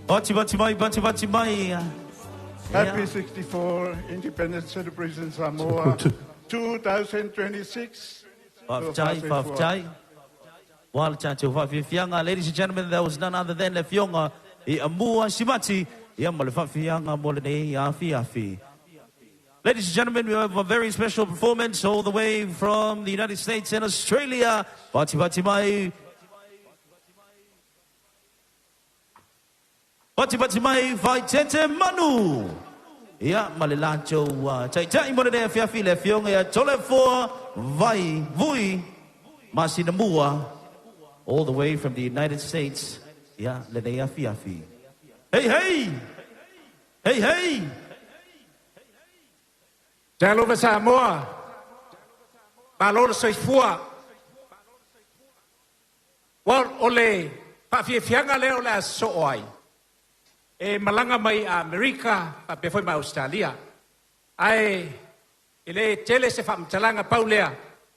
Pati pati mai, pati pati mai. Happy 64 Independence Celebration Samoa 2026. Faafetai, faafetai. Ua le tatou faafiafiaga. Ladies and gentlemen, that was none other than le Afioga i Amua Simati, ia ma le faafiafiaga mo lenei afiafi. Ladies and gentlemen, we have a very special performance all the way from the United States and Australia. Pati pati mai. Pati pati mai Vaitete Manu. Ia ma le latou taitai mo lenei afiafi le Afioga ia Toleafoa Vai Vui Masinamua all the way from the United States. Ia lenei afiafi. Hey hey! Hey hey! Talofa Samoa, malo le soifua. Well, o le faafiafiaga lea o le a sosoo ai, e malaga mai Amerika faapea foi ma Ausetalia. Ae e le tele se faamatalaga pau lea,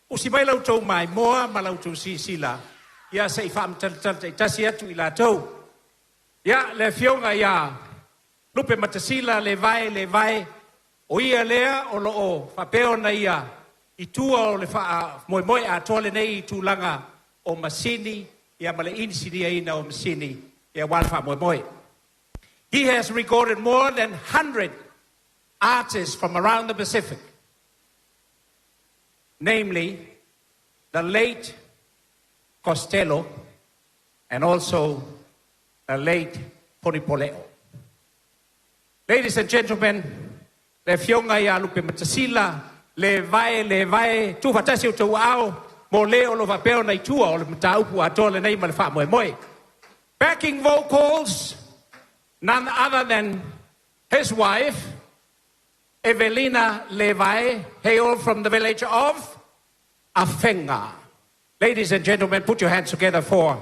usi mai la outou maimoa ma la outou silasila, ia se i faamatalatala taitasi atu i latou. Ia, le afioga ia Lupe Matasila le Vae le Vae, o ia lea o loo faapea ona ia i tua o le faamoemoe atoa lenei i tulaga o masini ia ma le inisiniaina o masini ia aua le faamoemoe. He has recorded more than 100 artists from around the Pacific, namely the late Costello and also the late Ponipoleo. Ladies and gentlemen, le afioga ia Lupe Matasila, le Vae, le Vae, tuufaatasi outou aao mo le o lo faapea ona i tua o le mataupu atoa lenei ma le faamoemoe. Backing vocals, none other than his wife, Evelina Levi, hail from the village of Afenga. Ladies and gentlemen, put your hands together for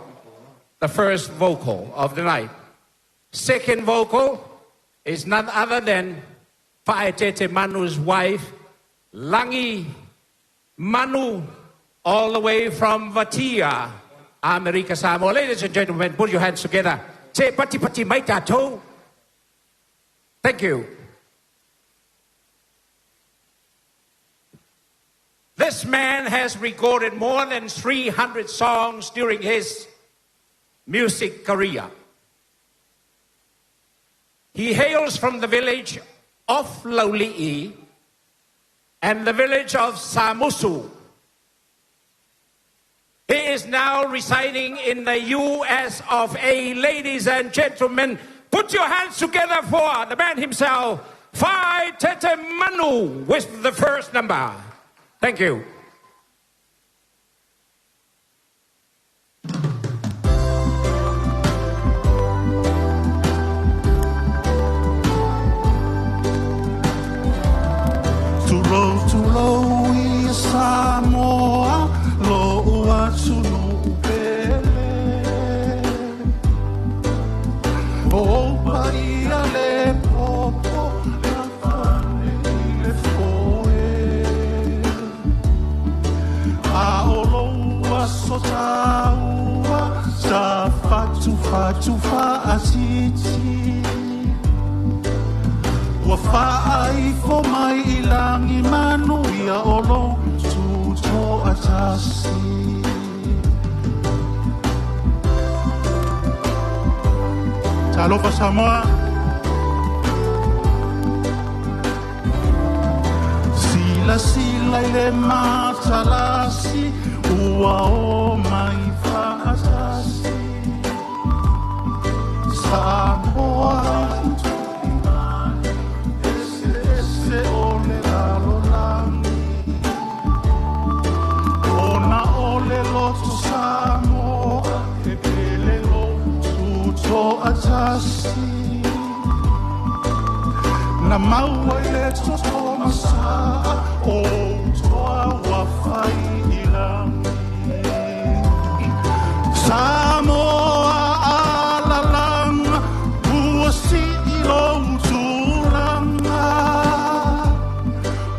the first vocal of the night. Second vocal is none other than Faaetete Manu's wife, Langi Manu, all the way from Vatia, Amerika Samoa. Ladies and gentlemen, put your hands together. Se pati pati mai tātou. Thank you. This man has recorded more than 300 songs during his music career. He hails from the village of Lauli'i and the village of Samusu. He is now residing in the US of A. Ladies and gentlemen, put your hands together for the man himself, Faaetete Manu, with the first number. Thank you. Tulou, tulou ia Samoa, lou atunuu pele. O ou paia le popo, le fale i le foe. A o lou aso taua, sa fatufatu faatiti. Ua faaifo mai i lagi manuia o lou tutoatasi. Talofa Samoa. Silasila i le matalasi, ua o mai faatasi. Samoa, eseese o le lalolagi. Ona o le loto Samoa, e pele lou tutoatasi. Na maua i le toto masaa, o toa ua fai i lagi. Samoa alalanga, ua sii lou tulaga.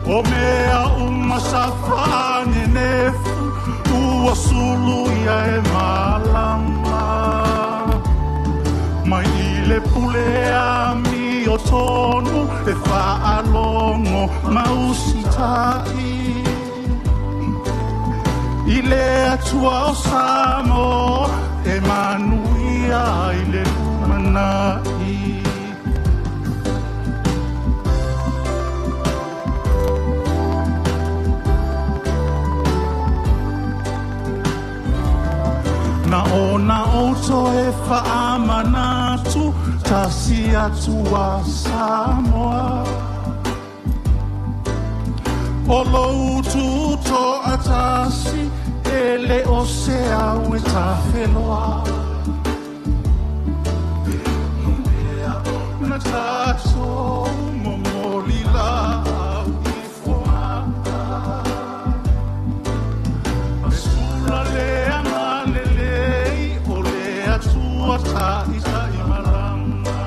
O mea uma sa faanenefu, ua sulu ia e malama. Mai i I le pule a mi o tonu e whaalongo mausitai. I le atua o Samoa e manuia i le lumanai. Na ona outo e whaamanatu tasi atua Samoa. O lou tuto atasi e le o se au e tawheloa. Na tātou momoli lau i foana. Sula lea ngalelei o le atua ta'itai malama.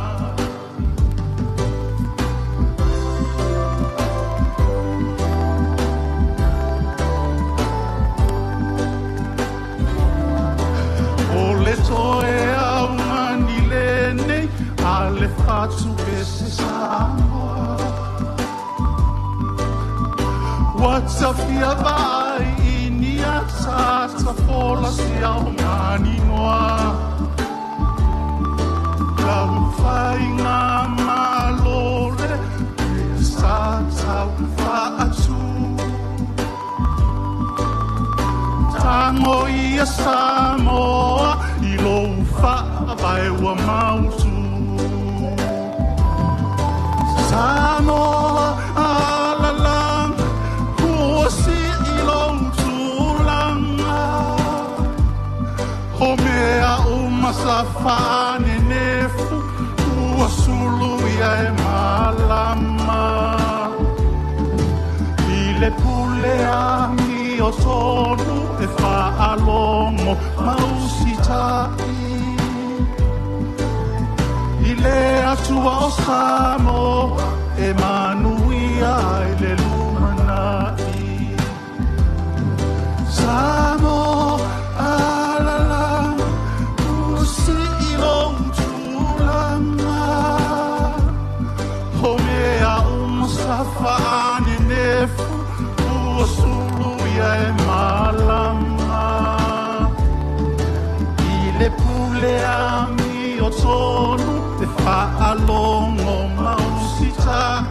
O le toe au ngani lenei a le fatu pe se Samoa. Watafia vai ini atata fola si au maninoa. Lau whai ngā malore sa tau whaatu. Tango ia Samoa i lou whaavae ua mautu. Samoa alalang ua si i lou tulaga. O mea uma sa whanenefu ua sulu ia e malama. I le pule a mi o tonu e whaalongo mausitai. I le atua o Samoa e manuia i le lumanai. Samoa alala usi i lou tulaga. O mea uma sa whaanenefu ua sulu ia e malama. I le pule a mi o tonu e whaalongo mausitai.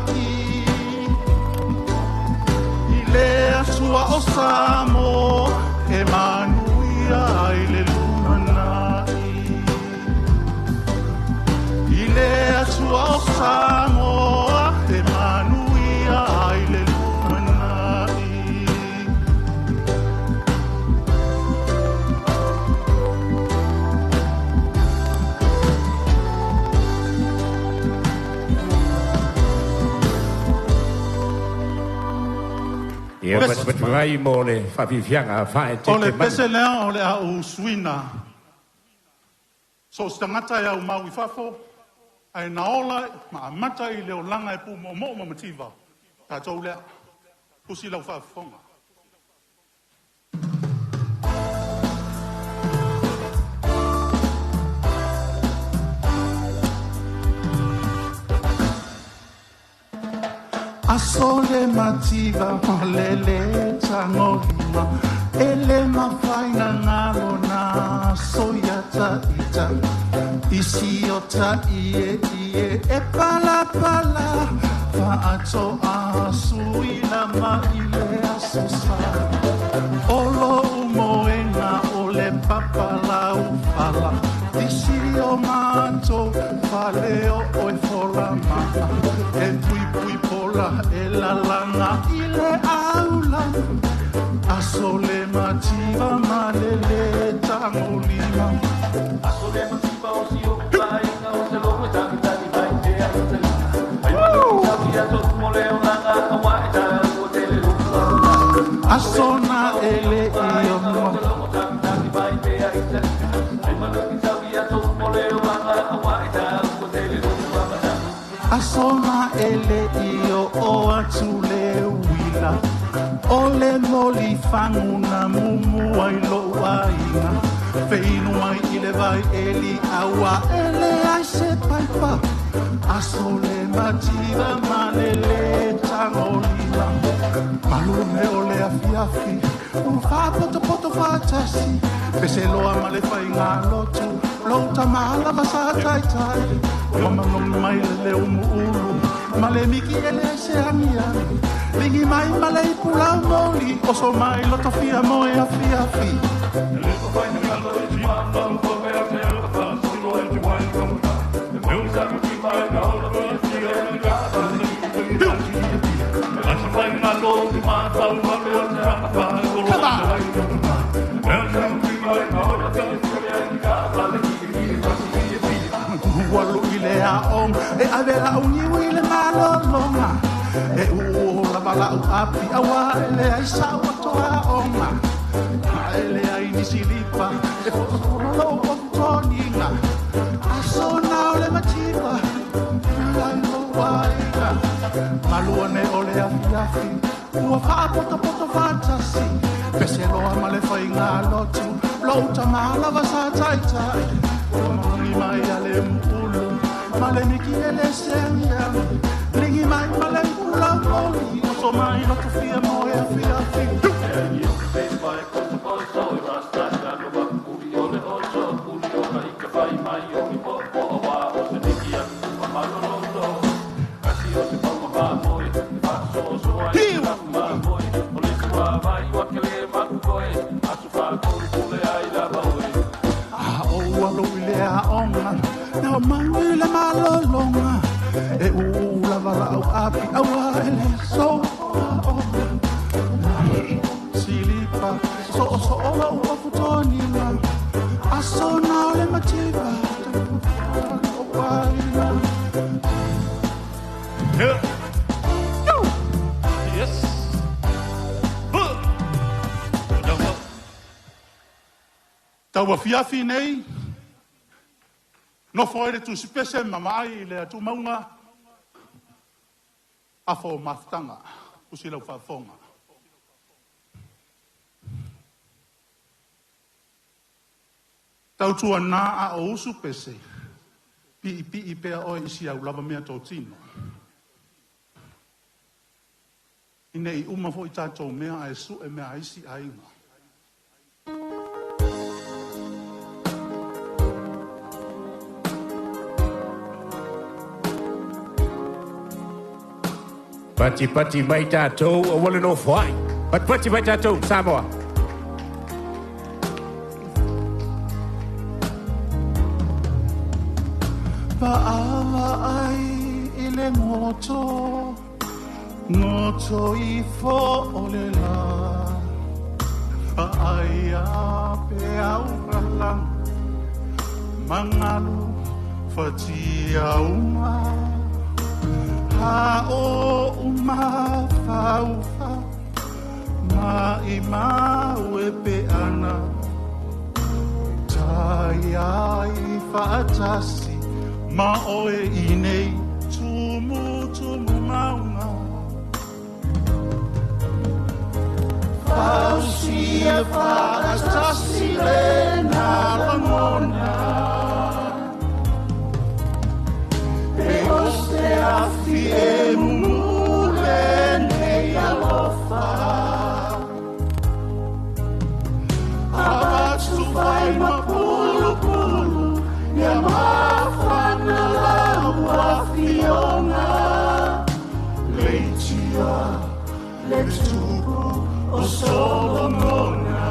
I le atua o Samoa e manuia i le lumanai. I le atua o Samoa e manuia i le lumanai. Ia mai mo le whawhiwhianga whae te O le te manu. pese lea o le au suina. So se tagata e au mau i fafo, ae na ola ma amata i le olaga e pumoomoo ma mativa. Tatou lea, tusi lau faafofoga. Aso le mativa lele tangolima ele mafaina ngalo na soya ta ita isi o ta ie ie e pala pala faato a suila ma ile asosa olo moenga o le papa lau fala isi o mato fale o oi fola ma e pui pui pola e la langa ile aula asole mativa malele tangolima. Asole mativa o si o pai na o se logo tangi tangi vai te a te. Ai ma le tau ia to mo le o langa a wa e ta o te le lo. Asona ele i o mo. Asona ele i o o atu le wila. O le moli fanguna mumu ai lo aiga. Feinu mai i le vai eli aua ele ai se pai. Aso le mativa malele tangolima. Malume o le afiafi, ufapotopoto fatasi. Peseloa ma le faiga lotu, lou tamala ma sa taitai. Ua manogi mai le leo mu'ulu, ma le miki e le se agiagi. Ligi mai ma le ipulau moli, oso mai lotofia mo e afiafi. Come on! Ua lu'i le aoga e ave la'u niu i le malologa. E uu lava la'u api auā e leai sa'u atoaoga. A e leai ni silipa e fotofolo lo'u ofutoniga. Aso na o le mativa lai lou aiga. Malua nei o le afiafi ua faapotopoto faatasi. Peseloa ma le faiga lotu lou tamā lava sa taitai. Ua manogi mai a le mu'ulu ma le miki e le se agiagi. Ligi mai ma le ipulau moli oso mai lotofia mo e afiafi. A ou alu i le aoga na mau i le malologa. E uu lava la'u api auā e le so aoga. Silipa so'oso'o lo'u ofutoniga. Aso na o le mativa lou aiga. Yes. Tau afiafi nei, nofo ai le tusipese ma maai i le atumauga, afa o mafutaga, usi lau faafofoga. Tautuanā a o usu pese, piipii pea oe i si au lava mea totino. Ina i uma foi tatou mea ae su'e mea a isi aiga. Pati pati mai tātou, aua le nofoai. Pati pati mai tātou, Samoa. Vaavaai i le goto, goto ifo o le lā. Vaai a peau lalaga, magalu fatiauma. Ha o umafaufa, ma i mau e peana. Tai ai faatasi, ma oe i nei tumu tumu maunga. Fausia faatasi le na lagona. E o se afi e mumule nei alofa. Avatu fai ma pulupulu, ia mafana lau afioga. Leitia le tupu o Solomona.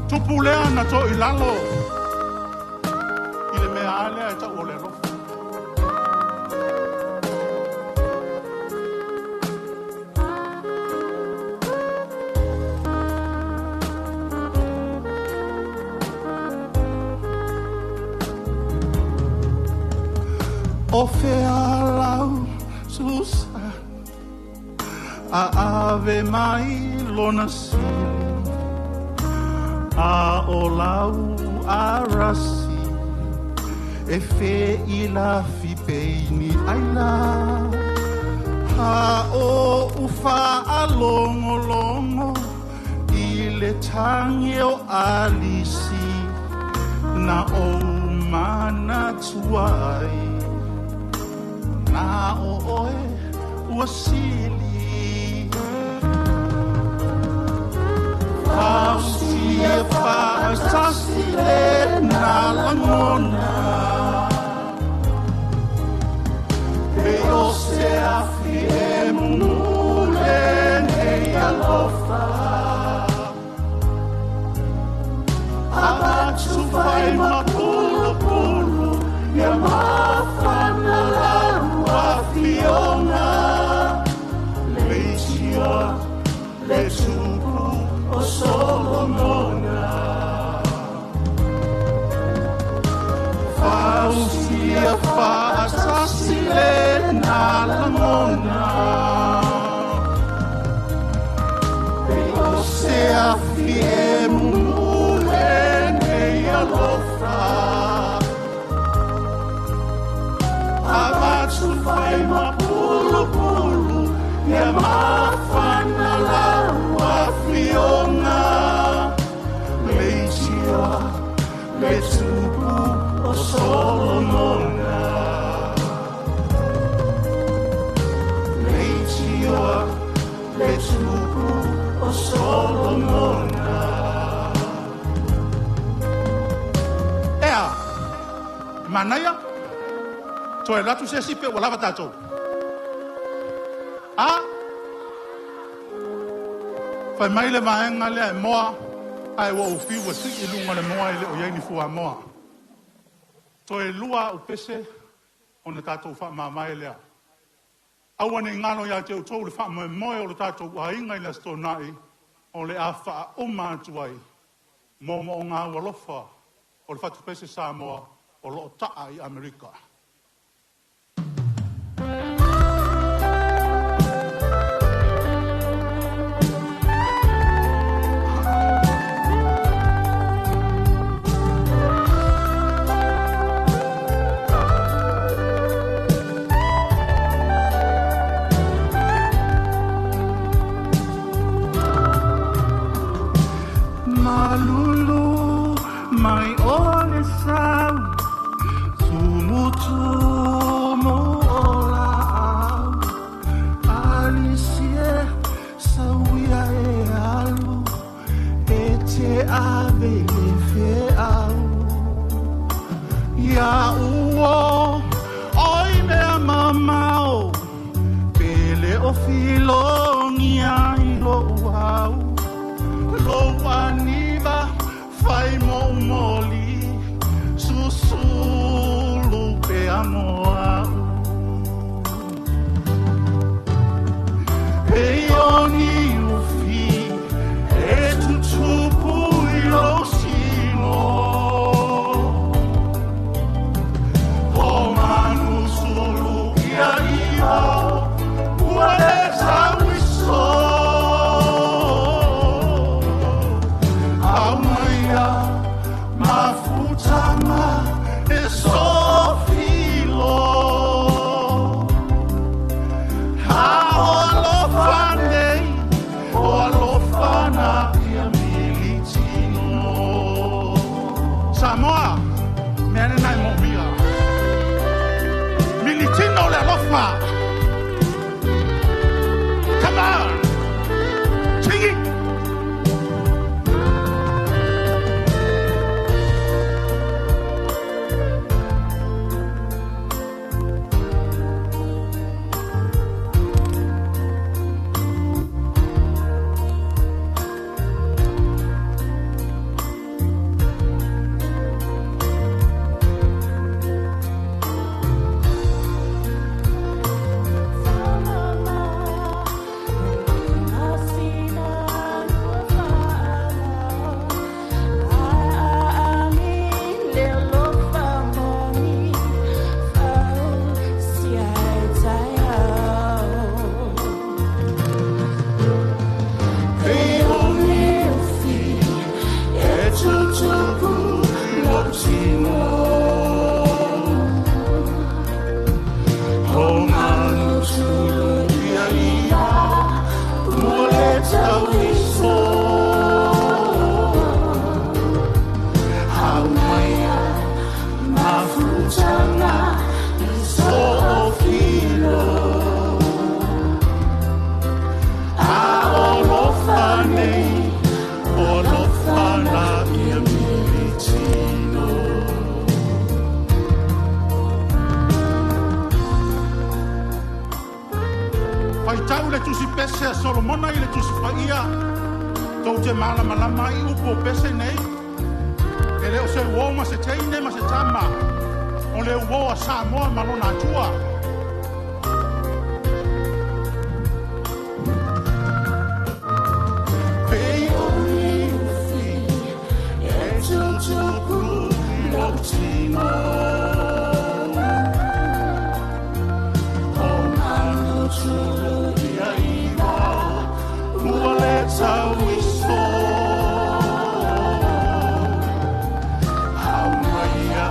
Tupu lea na to i lalo i le mea a lea e tau o le alofa. O fea lau susa, a ave mai lona sili. A o lau arasi, e fe i la fipeini aila. Ha o ufa alongolongo, i le tangi o alisi. Na o Manatua ai na o oe ua sili Fausia faatasi le na lagona E o se afi e mumule nei alofa Avatu fai mapulupulu ia mafana lau afioga Leitioa le tupu o Solomona Fausia faatasi le na lagona E o se afi e mumule nei alofa Avatu fai mapulupulu ia mafana lau afioga Leitioa le tupu o Solomona Leitioa le tupu o Solomona Ea, manaia, toe alu atu se isi pe ua lava tatou. A, fai mai le vaega lea e moa, ae ua ou fiu e sii i luga o le moa e le o i ai ni fuamoa. Toe lua au pese ona tatou faamavae lea. Aua ne i galo ia te outou le faamoemoe o le tatou aiga i le Aso Toonai o le a faauma atu ai moomooga aualofa o le fatupese Samoa o lo o taa i Amerika. Malulu mai o le sau Tumutumu o laau Alisie sauia e alu E te ave i le feau Ia uo oi mea mamao Pele o filogia i lou au Lou aniva fai mo moli Susulu pea mo au E oni ufi e tutupu i lou sino O manu sulu ia iho ua le sauiso Aumaia mafutanga e sofilo Ha o alofa nei, o alofa na ia militino. Samoa, mea lena e moomia. Militino le alofa. Come on! Sing it! Tusi Pese a Solomona i le Tusi Paia, tou te malamalama ai i upu o pese nei. E le o se uō ma se teine ma se tama, o le uō a Samoa ma lona Atua. Pei o ni ufi, e tutupu i lou tino. O manu tulu ia iwa, ua le tau iso. Hau maia,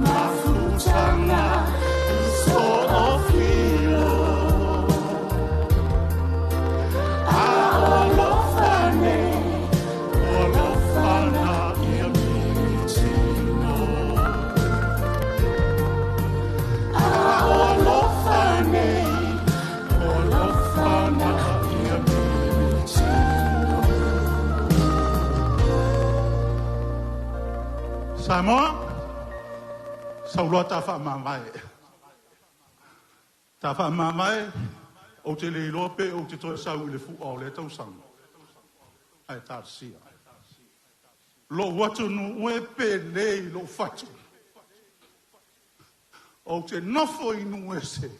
mafutanga, iso o filo. A o alofa nei, o alofa na ia mitino. A o alofa nei, o alofa na ia mitino. Samoa, sauloa ta faamavae. Ta faamavae, ou te le iloa pe ou te toe sau i le fu'a o lea tausaga. Ae talosia. Lou atunuu e pele i lou fatu. Ou te nofo i nuu ese,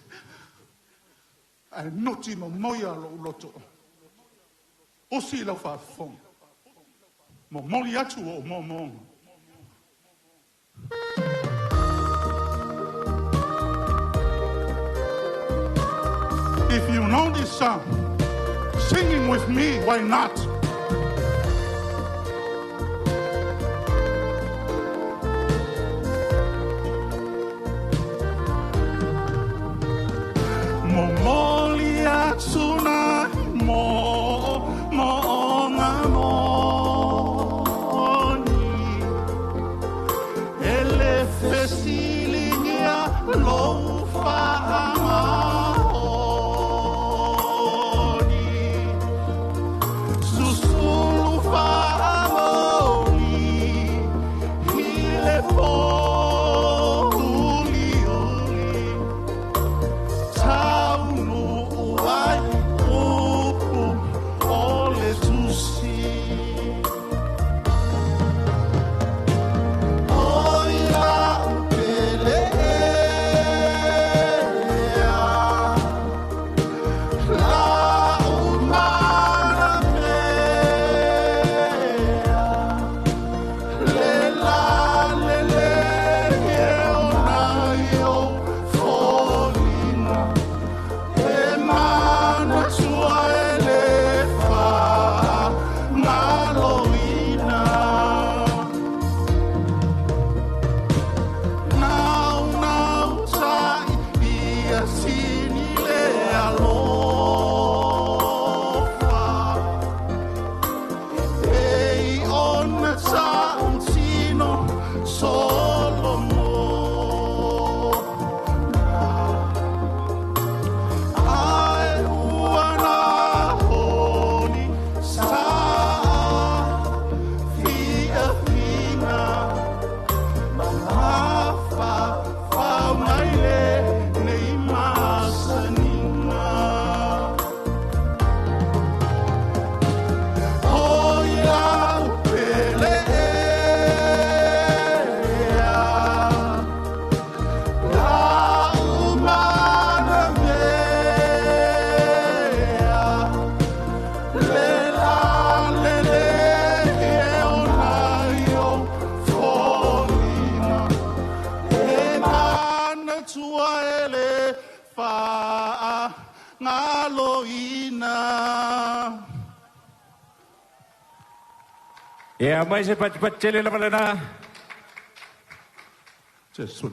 ae noti momoia lou loto. Osi lau faafofoga. Momoli atu o moomooga. If you know this song, singing with me, why not? Momoli atu na mo mo nga moni. Ele fesilingia lou faamaoni. Susulu faamaoni, i le pōuliuli. Taunuu ai upu o le tusi. O ia pele ea, la umana mea, le la le le e o nai o folina, e mana tua e le fa maloina. Nau nau tai ia sini le alofa. Ei ona ta'utino Solomo. Ae ua na honi sa fia fina. Mafa fau mai le nei masanina. O ia pele ea, la umana mea, le la le le e o nai o folina. E mana tua e le faagaloina. Ia mai se patipati tele lava lena. Jesu.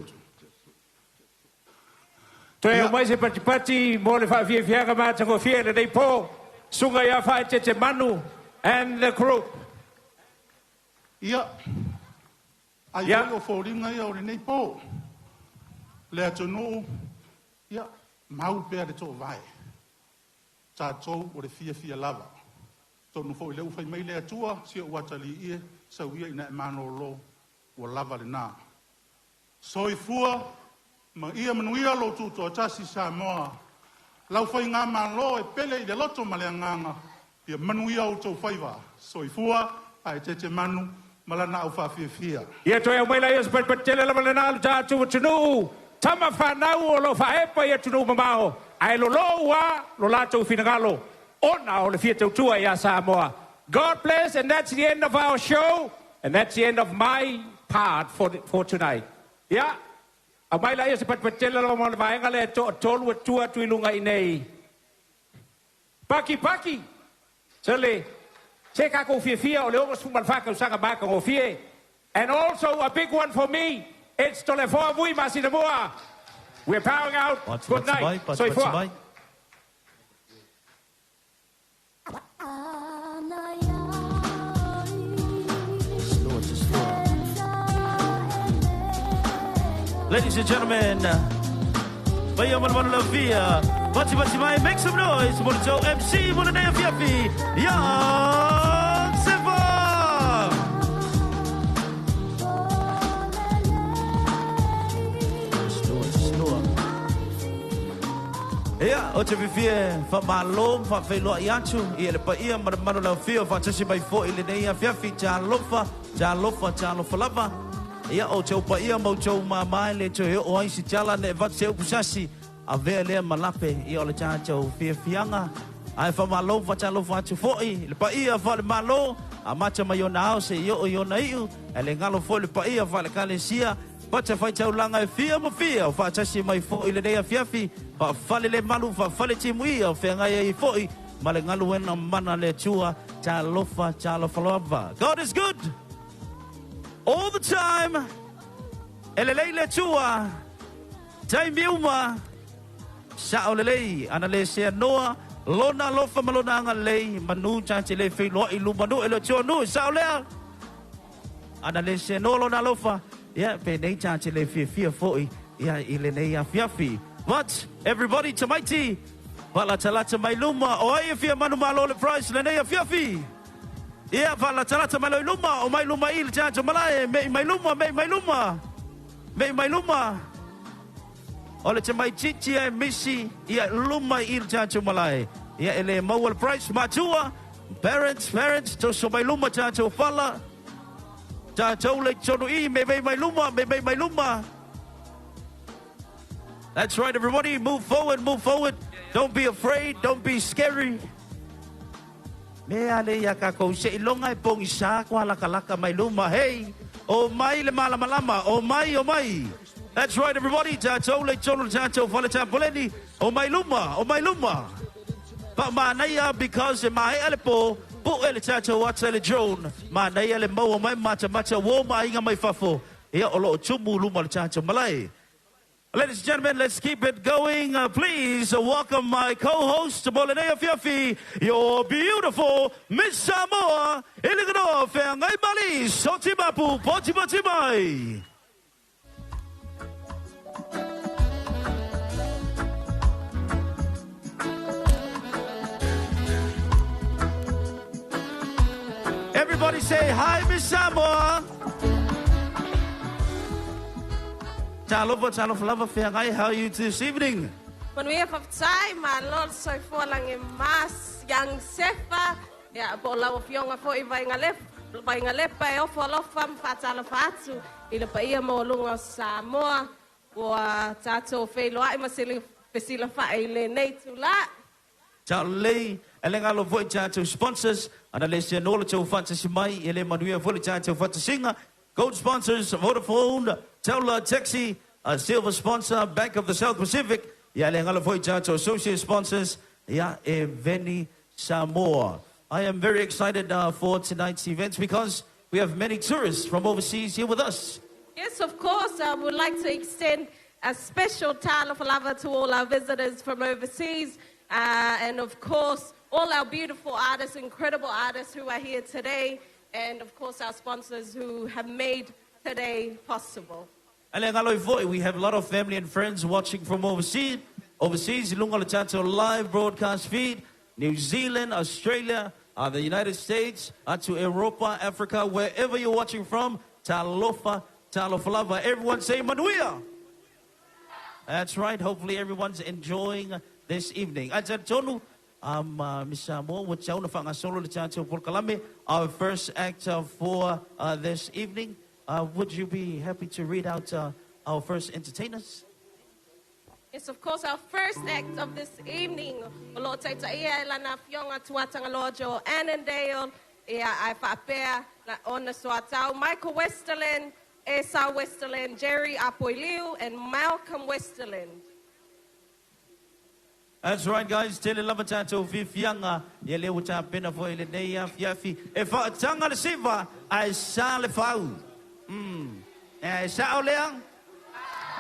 Toe Ia. au mai se patipati mo le faafiafiaga matagofie lenei po. Suga ia Faaeteete Manu and the group. Ia. Ai Ia. foi o foliga ia o lenei po. Le atunuu, ia, mau pea le toovae. Tatou o le fiafia lava. Tonu foi le ufai mai le Atua, si o atalii e, sau ia ina e malōlō, ua lava lenā. Soifua ma ia manuia lo tutoatasi Samoa. Lau faigamalo e pele i le loto ma le agaga, ia manuia outou faiva. Soifua ae tete manu ma lana aufaafiafia. Ia toe aumai laia o se patipati lava lena lo tatou atunuu, tama fanau o lo o faaepa i atunuu mamao, ae lolou lava lo latou finagalo ona o le fia tautua iā Samoa. God bless and that's the end of our show and that's the end of my part for tonight. Ia, aumai laia o se patipati tele lava mo le vaega lea e toatolu e tua atu i luga i inei. Paki paki! Sole, se tatou fiafia o le 64 tausaga matagofie. And also a big one for me, it's Toleafoa Vui Masinamua. We're powering out. Good night. Soifua. Ladies and gentlemen, Paia ma le mamalu laufia, Pati pati mai, make some noise mo le tou MC mo lenei afiafi, Young Sefa! Ia, ou te fiafia e faamalo ma faafeiloai atu i le paia ma le mamalu laufia o faatasi mai foi i lenei afiafi. Talofa, talofa, talofa lava. Ia, o outou paia ma outou mama e le toe oo ai se tala ne i avatu se upu sasi, avea lea ma lape ia o le tatou fiafiaga. Ae faamalo ma faatalofa atu foi i le paia faale-Malo, amata mai ona ao seia oo i ona iu, ae le galo foi le paia faale-Ekalesia, fatafaitaulaga e fia ma fia o faatasi mai foi i lenei afiafi, faafalelemalu, faafaletimuia o feagai ai foi ma le galuega mana a le Atua. Talofa, talofa lava. God is good all the time. E lelei le Atua, taimi uma, sao lelei, ana le seanoa, lona alofa ma lona agalelei, manu ta te le feiloai luma nuu e le Atua nuu, sao lea? Ana le seanoa lona alofa, ia, penei ta te le fiafia foi, ia, i lenei afiafi. But, everybody, tamaiti, faalatalata mai luma, o ai e fia manumalo le prize lenei afiafi? Ia, faalatalata mai loa i luma, omai luma i le tatou malae, mei mai luma, mei mai luma, mei mai luma. O le tamaitiiti e misi, ia luma i le tatou malae. Ia, e le maua le prize, matua, parents, parents, toso mai luma tatou fala, tatou le i totonu i, mei mei mai luma, mei mei mai luma. That's right, everybody, move forward, move forward. Don't be afraid, don't be scary. Me a le ia kakou seiloga e pogisa koa lakalaka mai luma. Hey, o mai le malamalama, o mai, o mai. That's right, everybody, tatou le i totonu o le tatou fale tapoleni, o mai luma, o mai luma. Faamanaia because e maea le po, pu'e le tatou ata i le drone, manaia le maua mai matamata uo ma aiga mai fafo, ia o lo o tumu luma o le tatou malae. Ladies and gentlemen, let's keep it going. Please welcome my co-host mo lenei afiafi, your beautiful Miss Samoa, Iliganoa Feagaimali Sotimapu Poti Mai. Everybody say hi, Miss Samoa. Talofa, talofa lava, Feagai, how are you this evening? Manuia faafetai, malo le soifua lagi mas, Young Sefa, ia po o lau afioga foi Vaigalepa e ofo alofa ma faatalofa atu i le paia maualuga o Samoa ua tatou feiloai ma fesilafai i lenei itula. Tao lelei, e le galo foi tatou sponsors, ana le seanoa le tou faatasi mai, e le manuia foi le tatou faatasiga. Gold sponsors, Vodafone, Taula Taxi, Silver sponsor, Bank of the South Pacific, ia e le galo foi tatou associate sponsors, ia e Veni Samoa. I am very excited for tonight's event because we have many tourists from overseas here with us. Yes, of course, I would like to extend a special talofa lava to all our visitors from overseas and of course all our beautiful artists, incredible artists who are here today and of course our sponsors who have made today possible. E le galo foi, we have a lot of family and friends watching from overseas, overseas i luga o le tatou live broadcast feed, New Zealand, Australia, the United States, atu Europa, Africa, wherever you're watching from, talofa, talofa lava. Everyone say manuia! That's right. Hopefully everyone's enjoying this evening. Ae talitonu, Miss Samoa, ua tatau ona faagasolo le tatou polokalame, our first act for this evening. Would you be happy to read out our first entertainers? Yes, of course, our first act of this evening, o lo o taitaia e lana afioga Tuatagaloa Joe Annandale, ia ae faapea la ona soatau Michael Westerland, Esau Westerland, Jerry Apoiliu, and Malcolm Westerland. That's right guys, tele lava tatou fiafiaga, ia lea ua tapena foi lenei afiafi e faataga le siva ae sa le fau. Umm. E sao lea?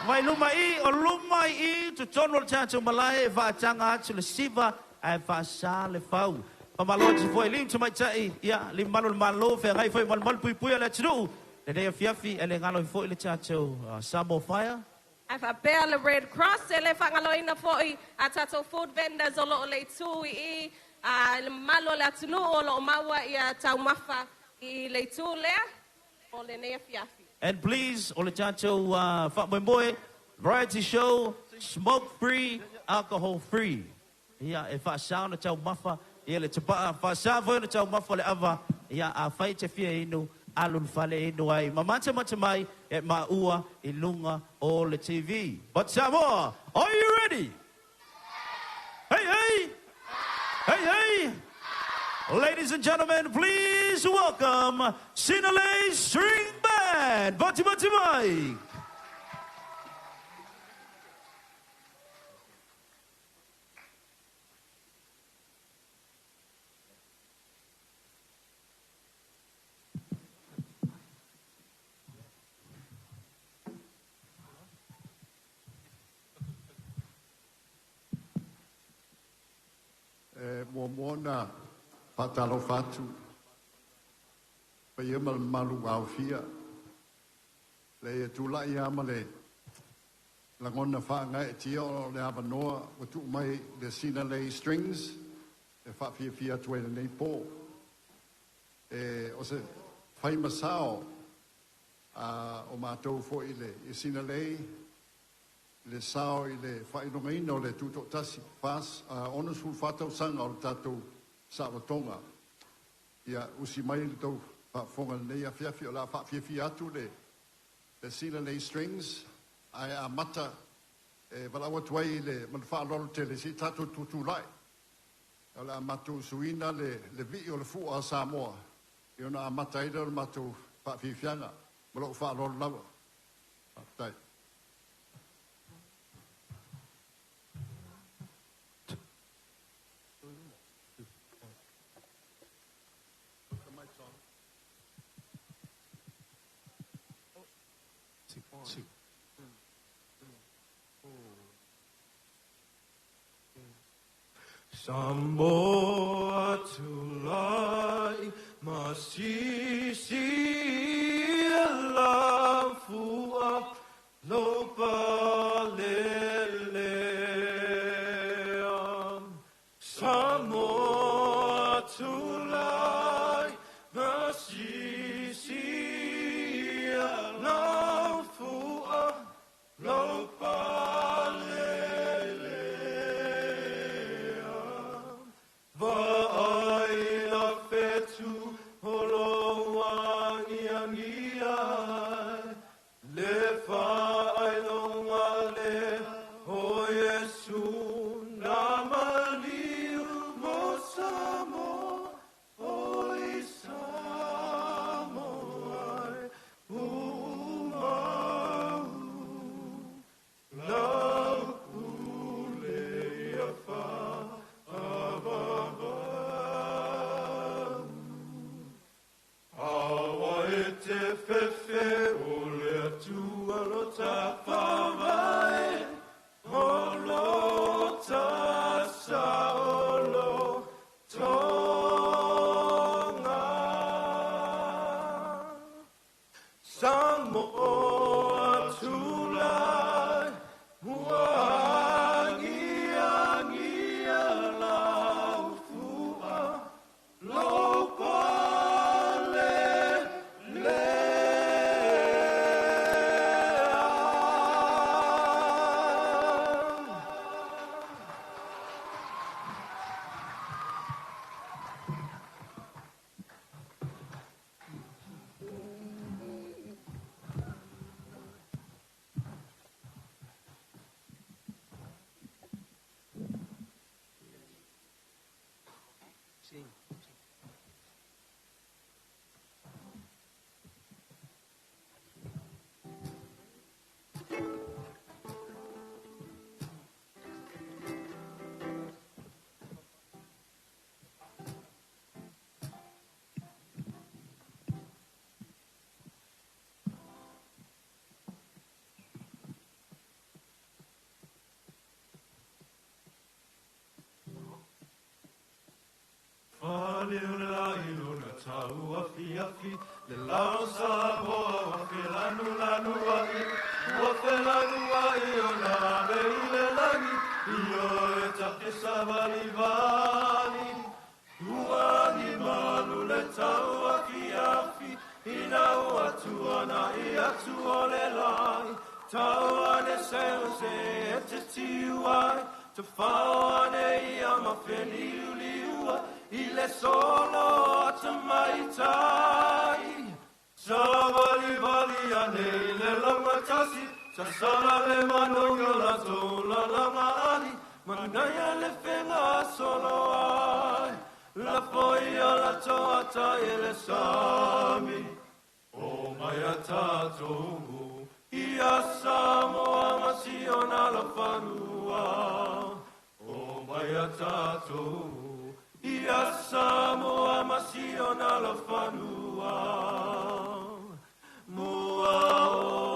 Mai luma i, o luma i i totonu o le tatou malae e faataga atu le siva ae faasa le fau. Faamalo atu foi i alii ma tamaitai, ia, alii mamalu o le Malo, feagai foi ma le malupuipuia o le atunuu lenei afiafi, e le galo ai foi le tatou Samoa Fire. Ae faapea le Red Cross, e le faagaloina foi a tatou food vendors o lo o le itu i i, a le mamalu o le atunuu o lo o maua ia taumafa i le itu lea o lenei afiafi. And please, o le tatou faamoemoe, variety show, smoke free, alcohol free. Ia, e faasa ona taumafa ia le tapaa, faasa foi ona taumafa le ava, ia, afai e te fia inu, alu i le fale e inu ai. Ma matamata mai e maua i luga o le TV. But Samoa, are you ready? Hey, hey! Hey, hey! Ladies and gentlemen, please welcome Sinalei String Band! Matimati mai! E muamua ona faatalofa atu paia ma le mamalu ua aofia. Leai e tulai lava ma le lagona faagaeetia o le avanoa ua tuu mai le Sinalei Strings e faafiafia atu ai lenei po. E, o se fai ma sao a o matou foi i le i Sinalei le sao i le faailogaina o le Tutoatasi, 64 tausaga o le tatou saolotoga. Ia usi mai le tou faafofoga i lenei afiafi, o le a faafiafia atu le le Sinalei Strings ae amata e valaau atu ai i le ma le faaaloalo tele se i tatou tutulai. O le a matou suina le le vii o le fua a Samoa ia ona amata ai lea o le matou faafiafiaga ma lou faaaloalo lava. Faafetai. Samoa tulai masisi lafua lo palele Samoa tulai masisi lafua lo palele Vaai la fetu o lo afiafi le lao Samoa ua felanulanuai ua felanuai ona ave i le lagi io e take savalivali ua agi malu le tau afiafi ina ua tuanai atu o le lai tau ane seose e te tiu ai te fao ane ia ma feliuliua i le solo ata maitai. Savalivali ane i le laugatasi, sasala le manoga latou lalama ali, manaia le fega solo ai, lafoia latou ata i le sami. O mai a tatou, ia Samoa ma si ona laufanua. O mai a tatou, ia Samoa ma si ona laufanua. Mua o.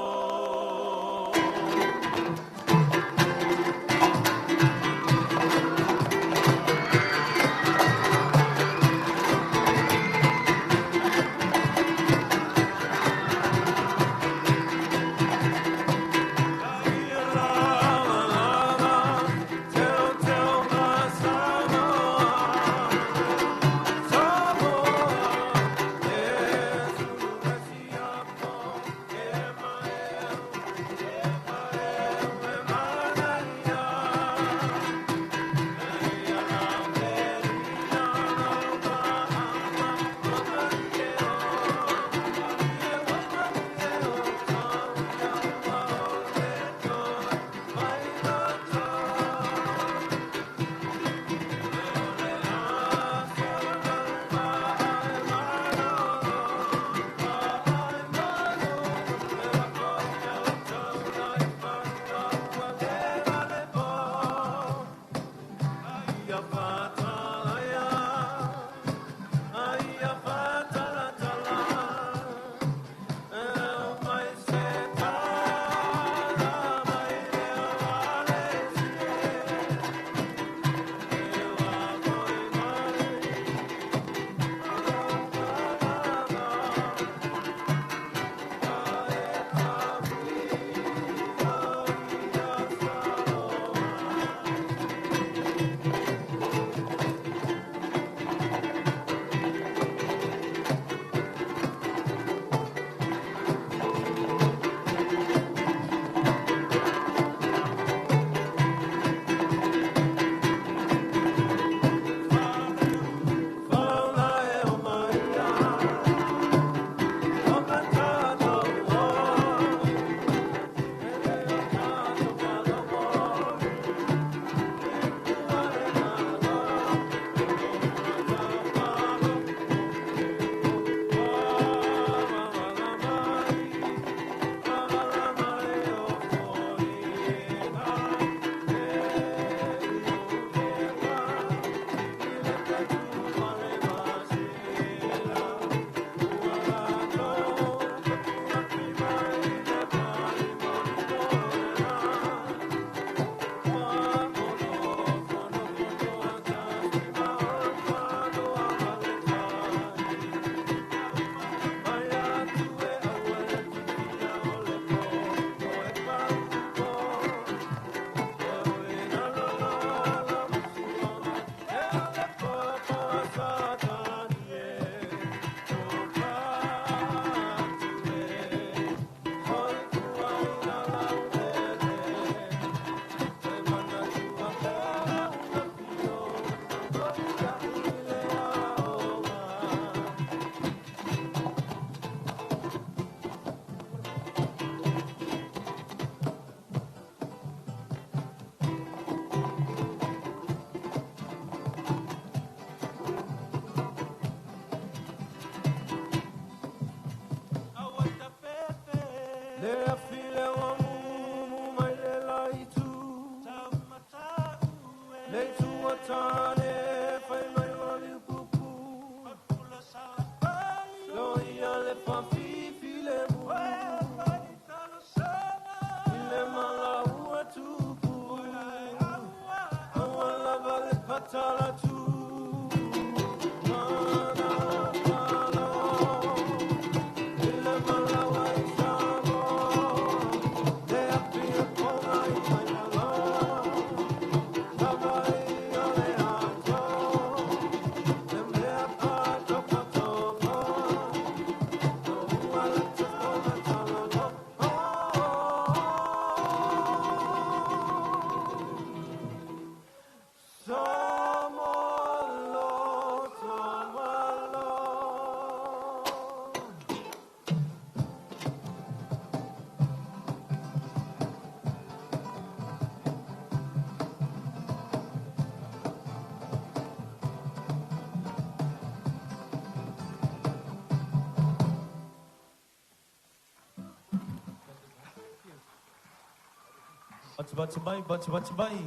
Bati bati mai, bati bati mai.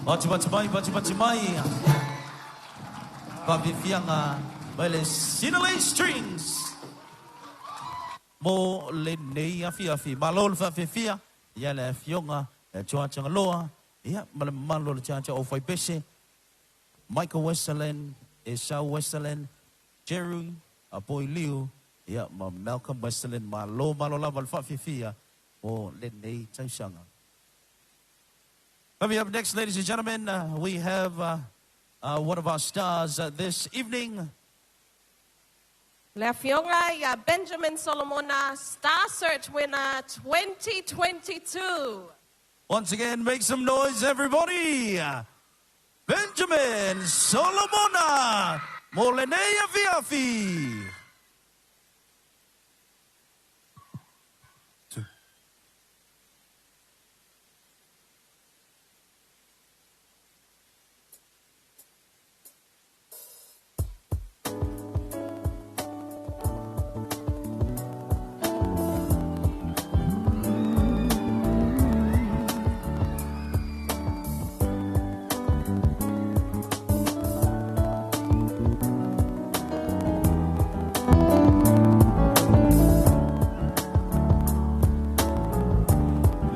Bati bati mai, bati bati mai. Fafifianga mai le Sinalei Strings. Mo le nei afi afi. Malo le faafifia. Ia le afioga le Tuatagaloa. Ia ma le mamalu o le tiatia o Faipese. Michael Westerland, Esau Westerland, Jerry, Apoi Liu, ia ma Malcolm Westerland. Malo malo lava le faafifia mo lenei tausaga. Coming up next, ladies and gentlemen, we have one of our stars this evening. Le Afioga ia Benjamin Solomona, Star Search winner 2022. Once again, make some noise, everybody. Benjamin Solomona mo lenei afiafi.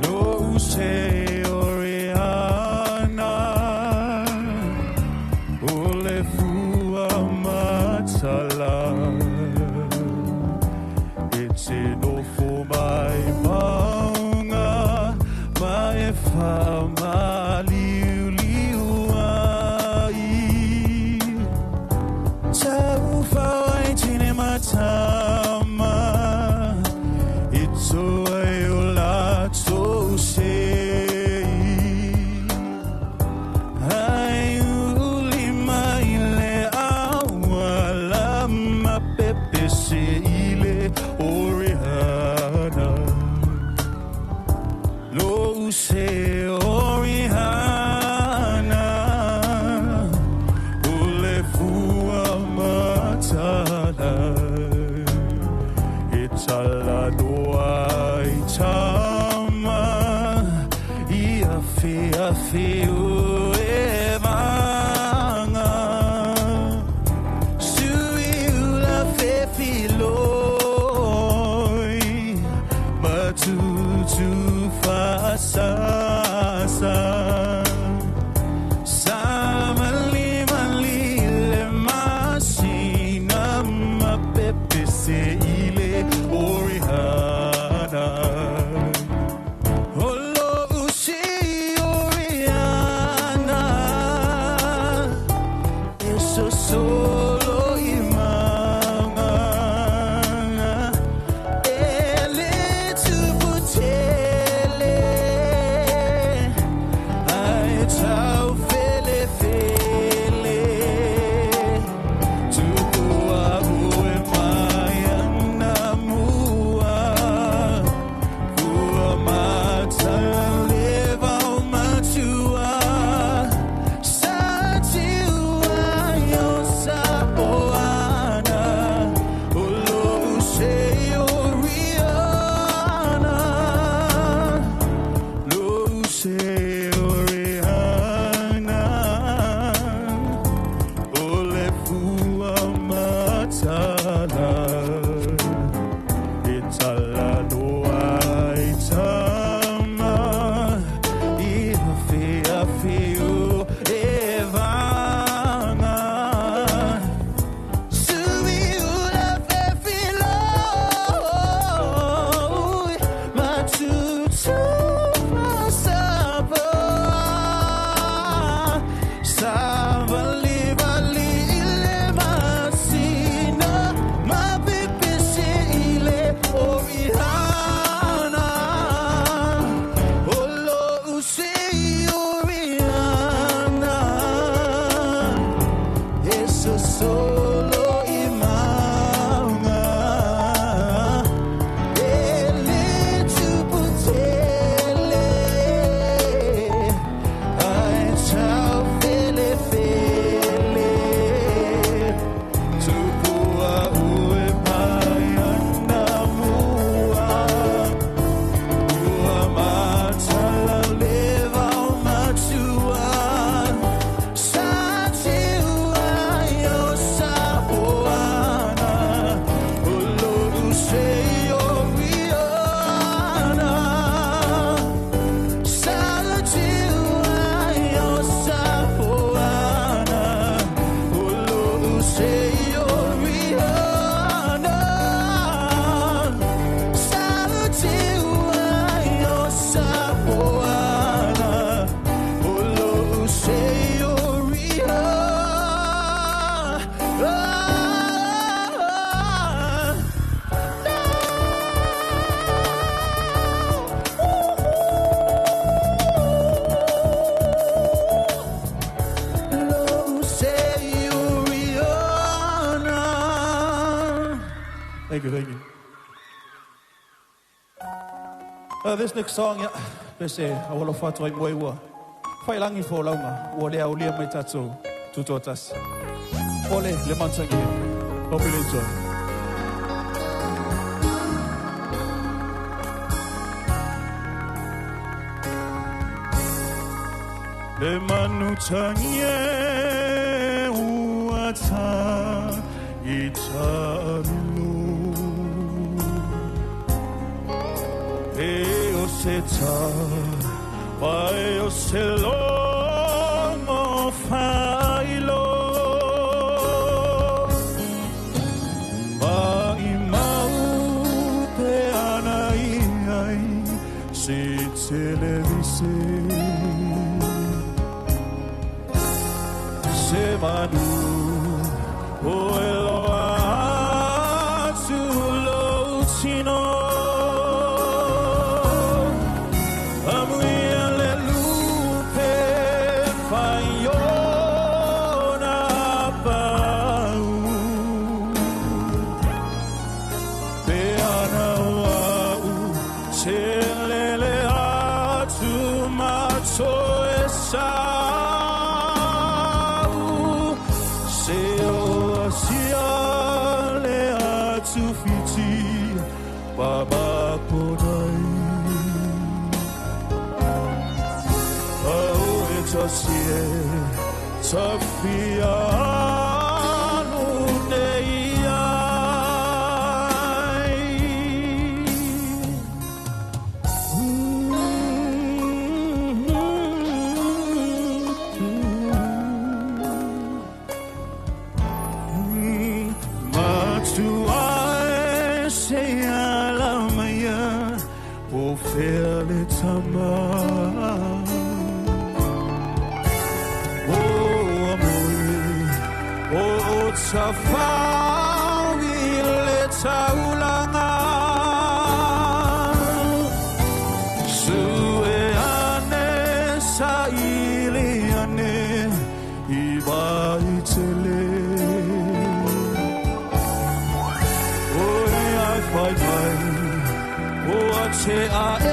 Lo se oriana, o le fua matala. E te nofo mai maunga, ma e whamaliuliu ai. Tau whai tine matama, i toe o la tō sei. Ai uli mai le awa la mapepe se ile oriana. Lo se oriana, o le fua matala. E tala noa i tama, i a fe a fe o e manga. Sui ula fe filoi, matutu fasasa. Samali mali le masina, mapepe se ile orihana. Olo usi oriana, eso solo imanga. Ele tuputele, ai tau fele fele. Tukua ue mai ana mua, kua matale vau matua. Sa tiua yo sa Thank you, thank you. This next song, yeah, pese awalo fatu ai moe ua. Whailangi fo launga, ua lea ulia mai tātou tutoatasi. Ole, le mantangi. Hope you enjoy. Le manu tangi e ua tā i tāmilo. E o se tā, vai o se longo whailo. Vai mau te ana i ai, se televise. Se manu o eloa atu lo tino. Amuia le lupe whaiona pau. Te ana wau te lele atu matoe sau. Se o asia le atu whiti babakonai. Au e tasie tawhia anu nei ai. Matua e se ala maia, o fea le tama. O amore, o tawhau i le taulanga. Sue ane sa ili ane i vai tele. O e ai whai mai, o a te a e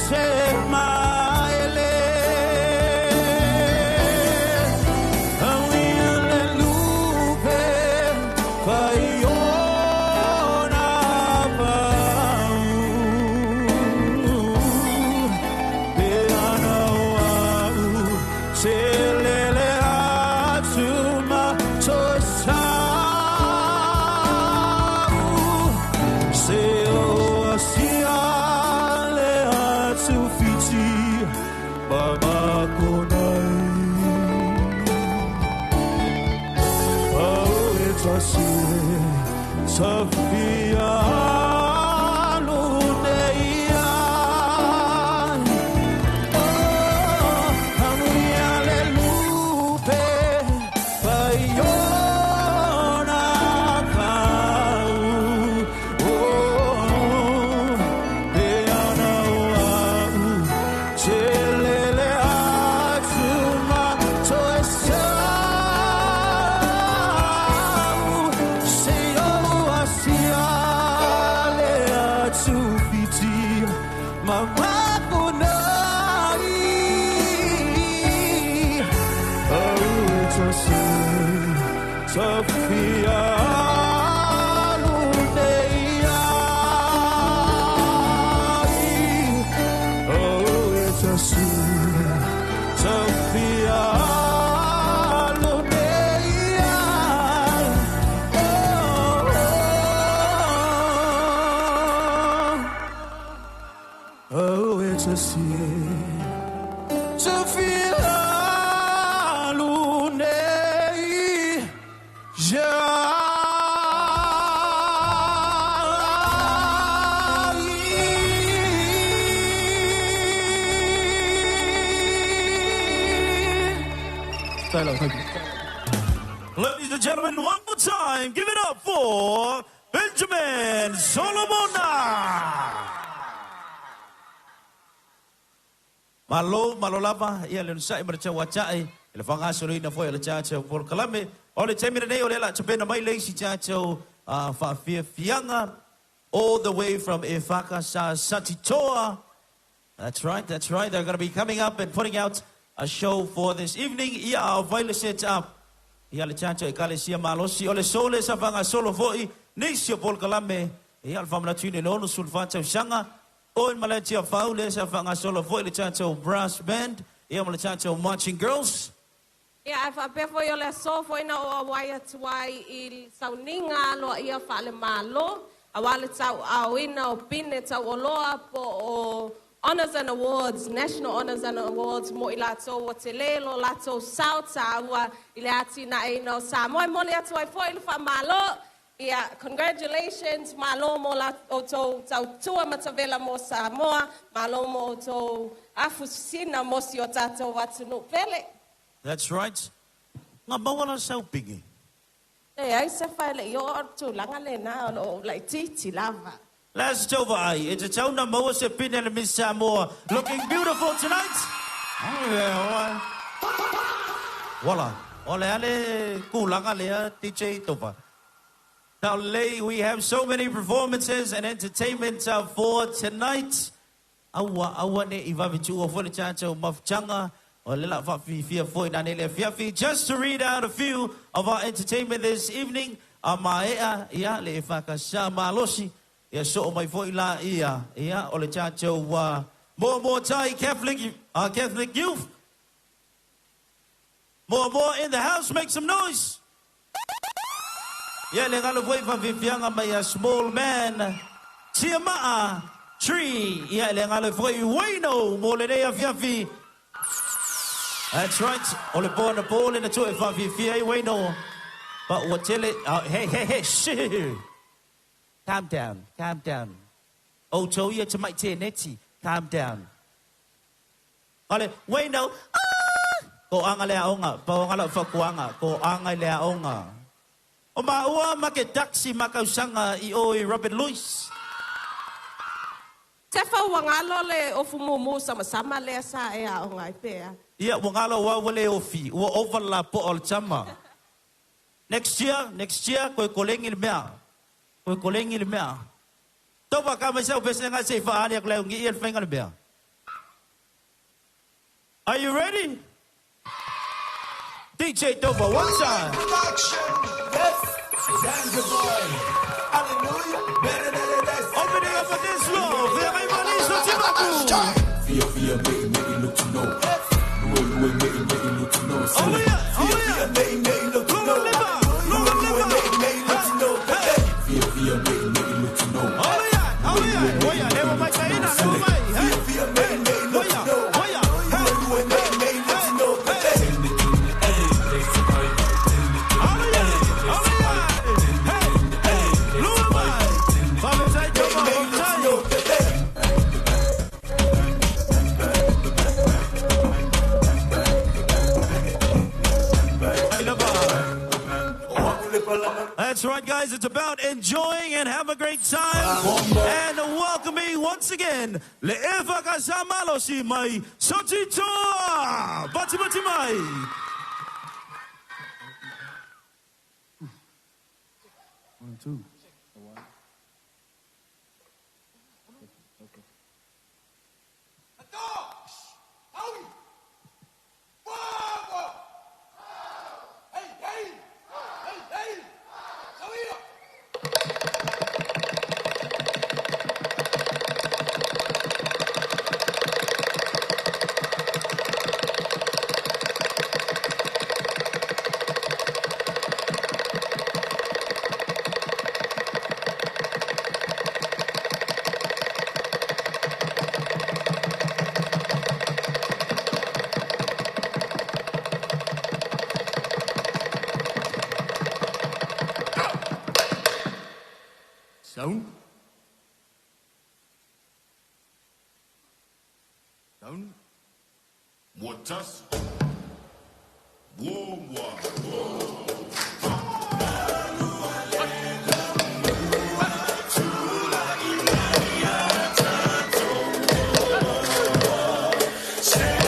se maele. Auia le lupe whaiona pau. Te ana o au, te lele atu ma toe sau. Se o asia le atu whiti babakonai. Au e tasi tawhia anu nei ai. Oh, amuia le lupe whaiona pau. Oh, te ana o au, te lele atu ma toe sau. Se o asia le atu whiti mamakonai. Au e tasi tawhia anu nei ai. Au e tasi tawhia anu nei ai. Oh, oh, it's a sea tawhia anu nei ai. Thank you. Ladies and gentlemen, one more time, give it up for Benjamin Solomona. Malo, malo lava, ia le nusai mara wachai, le whangasoro ina foi le tātou polokalame. O le taimi lenei o le la tapena mai le isi tātou faafiafiaga all the way from Efaka Sa Satitoa. That's right, that's right. They're going to be coming up and putting out a show for this evening. Ia au vaile set up. Ia le tatou ekalesia malosi o le sole sa faagasolo foi nisi o polokalame. Ia le faamanatuina i le 64 tausaga. O i le malae Tiafau lea sa faagasolo foi le tatou brass band ia ma le tatou marching girls. Ia, ae faapea foi o le aso foi na ou auai atu ai i sauniga aloaia faale-Malo aua le tauaaoina o pine tauoloa po o Honours and Awards, National Honours and Awards mo i latou ua tele lo latou sao taua i le atinaeina o Samoa. E momoli atu ai foi le faamalo. Ia, congratulations, malo mo la outou tautua matavela mo Samoa, malo mo outou afusina mo si o tatou atunuu pele. That's right. Nga maua la sau pingi. Leai se fa e le i oo le tulaga lena o lo o ou laitiiti lava. Last tau vaai, e tatau na maua se pine le Miss Samoa looking beautiful tonight. Wala, o le a le kulaga lea DJ Tova? Now lei, we have so many performances and entertainment for tonight. Aua, aua ne i vave tuua foi le tatou mafutaga, o le la faafifia foi nanei le afiafi. Just to read out a few of our entertainment this evening, a maea, ia, le EFKS malosi, ia soo mai foi la ia, ia, o le tatou uh, Moamoa Tai Catholic, Catholic Youth. Moamoa in the house, make some noise! Ia le galo foi whawhiwhianga mai a Small Man, Tiamaa, Tree. Ia le galo foi Wayno mo lenei afiafi. That's right, o le po ana po le na tua e whawhiwhia ai Wayno. But ua tele, hey, hey, hey, shoo. Calm down, calm down. Outou ia tamai tēneti, calm down. Ale, Wayno, ah! Ko anga le aonga, pau anga lau whakuanga, ko anga le aonga. O maua ma ke taxi ma kausanga i o i Robert Louis. Sefa ua galo le ofu mumu samasama lea sa e aoga ai pea. Ia, ua galo aua ua le ofi, ua ova le lapoa o le tama. Next year, next year, koe kolengi le mea. Koe kolengi le mea. Tau ka mai sau pese ngai sei whaali aku leo ngi ia le whainga le mea. Are you ready? DJ Tova, one time. Yes, Boy. Hallelujah. Better than this. Opening up a dance floor. Fia, fia, me, me, look to know. Lue, lue, me, me, look to know. Oh yeah, oh yeah. Me, me, look to know. Lua, lue, me, me, look to know. Fia, fia, me, me, look to know. Oh yeah, oh yeah. Oh yeah, lewa mai taina, lewa mai. Fia, fia, me, me, look to know. Oh yeah, Lue, lue, me, me, look to know. Hey, hey, lua mai. Whametai, Tova, whametai. That's right, guys. It's about enjoying and have a great time. And welcoming once again, le Eva Kasamalosi mai Sotitoa. Bati bati mai. One, two. Sound. Sound. Muchas. Mwa. Hey!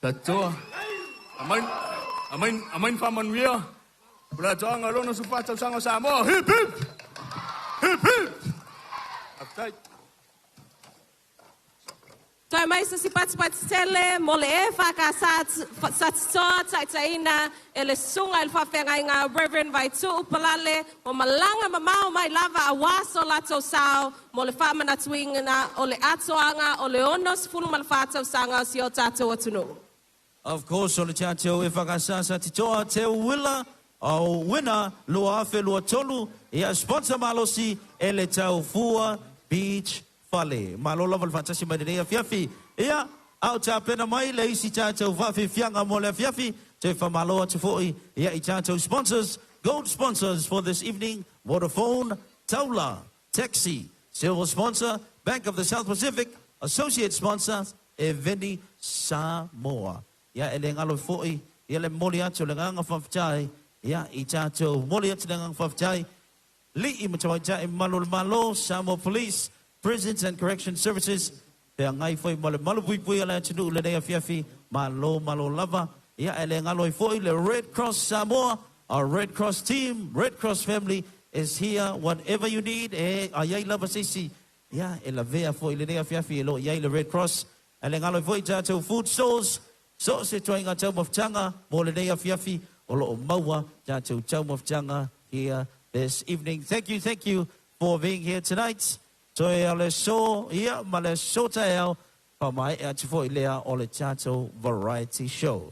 Tatoa. Amen. Amen. Amen whamanuia. O la toanga lona su whātau Samoa. Hip hip! Hip hip! Aftai. Toi mai sa si pati pati tele, mo le e whaka sa titoa taitaina, e le sunga i le whawhengainga Reverend Vaitu Upalale, mo malanga mamao mai lava a waso lato sao, mo le whamanatuinga o le atoanga o le ono sefulu ma le whātau o si o tātou atunu. Of course, o le tātou e whakasasa titoa te wila o wina lua afe lua tolu ia sponsor malosi e le Taufua Beach Fale. Malo lava le whatasi mai nei afiafi. Ia, au tā pena mai le isi tātou whawhiwhianga mo le afiafi. Te whamalo atu foi ia i tātou sponsors, gold sponsors for this evening, Vodafone, Taula, Taxi, silver sponsor, Bank of the South Pacific, associate sponsor, Eveni Samoa. Ia e le ngalo foi, ia le moli atu le nganga whawhitai, ia i tātou moli atu le nganga whawhitai, li i matawai e malo le malo, Samoa Police, Prisons and Correction Services, pe ngai foi mo le malu pui pui ala atunu le nei afiafi, malo malo lava, ia e le ngalo foi le Red Cross Samoa, our Red Cross team, Red Cross family is here, whatever you need, e ai lava sisi, ia e la vea foi le nei afiafi e lo iai le Red Cross, e le ngalo foi tātou food stores, so se tuainga tau mawhtanga, mo le nei afiafi, o lo o maua tātou tau mawhtanga here this evening. Thank you for being here tonight. Toi ale so, ia, ma le so taeao, pa mai e atu foi lea o le tātou variety show.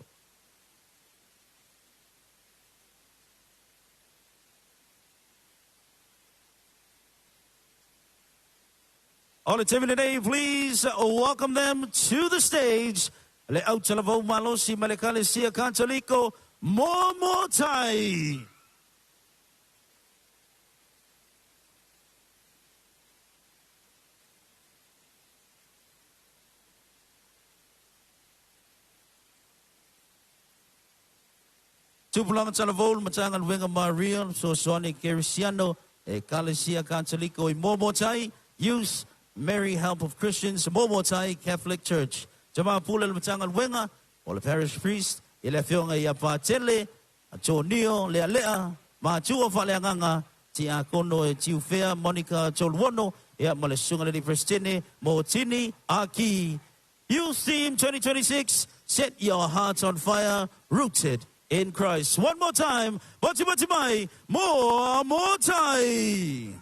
O le temi lenei, please welcome them to the stage. Le autalavou malosi ma le Kalesia Katoliko, Momotai. Tupulanga talavou, matanga luenga Maria, Sosoane Kerisiano, e Kalesia Katoliko i Momotai, Youth, Mary Help of Christians, Momotai Catholic Church. Jama pule le matanga luenga, o le parish priest, i le afioga ia Patele, a Tonio, Lea Lea, Matua Faleagaga, Tia Kono e Tiufea, Monica Toluono, Ia ma le susuga i le alii Peresetene Motini Aki. Youth Theme 2026, Set Your Hearts on Fire, Rooted in Christ. One more time, moti moti mai, more, more tai.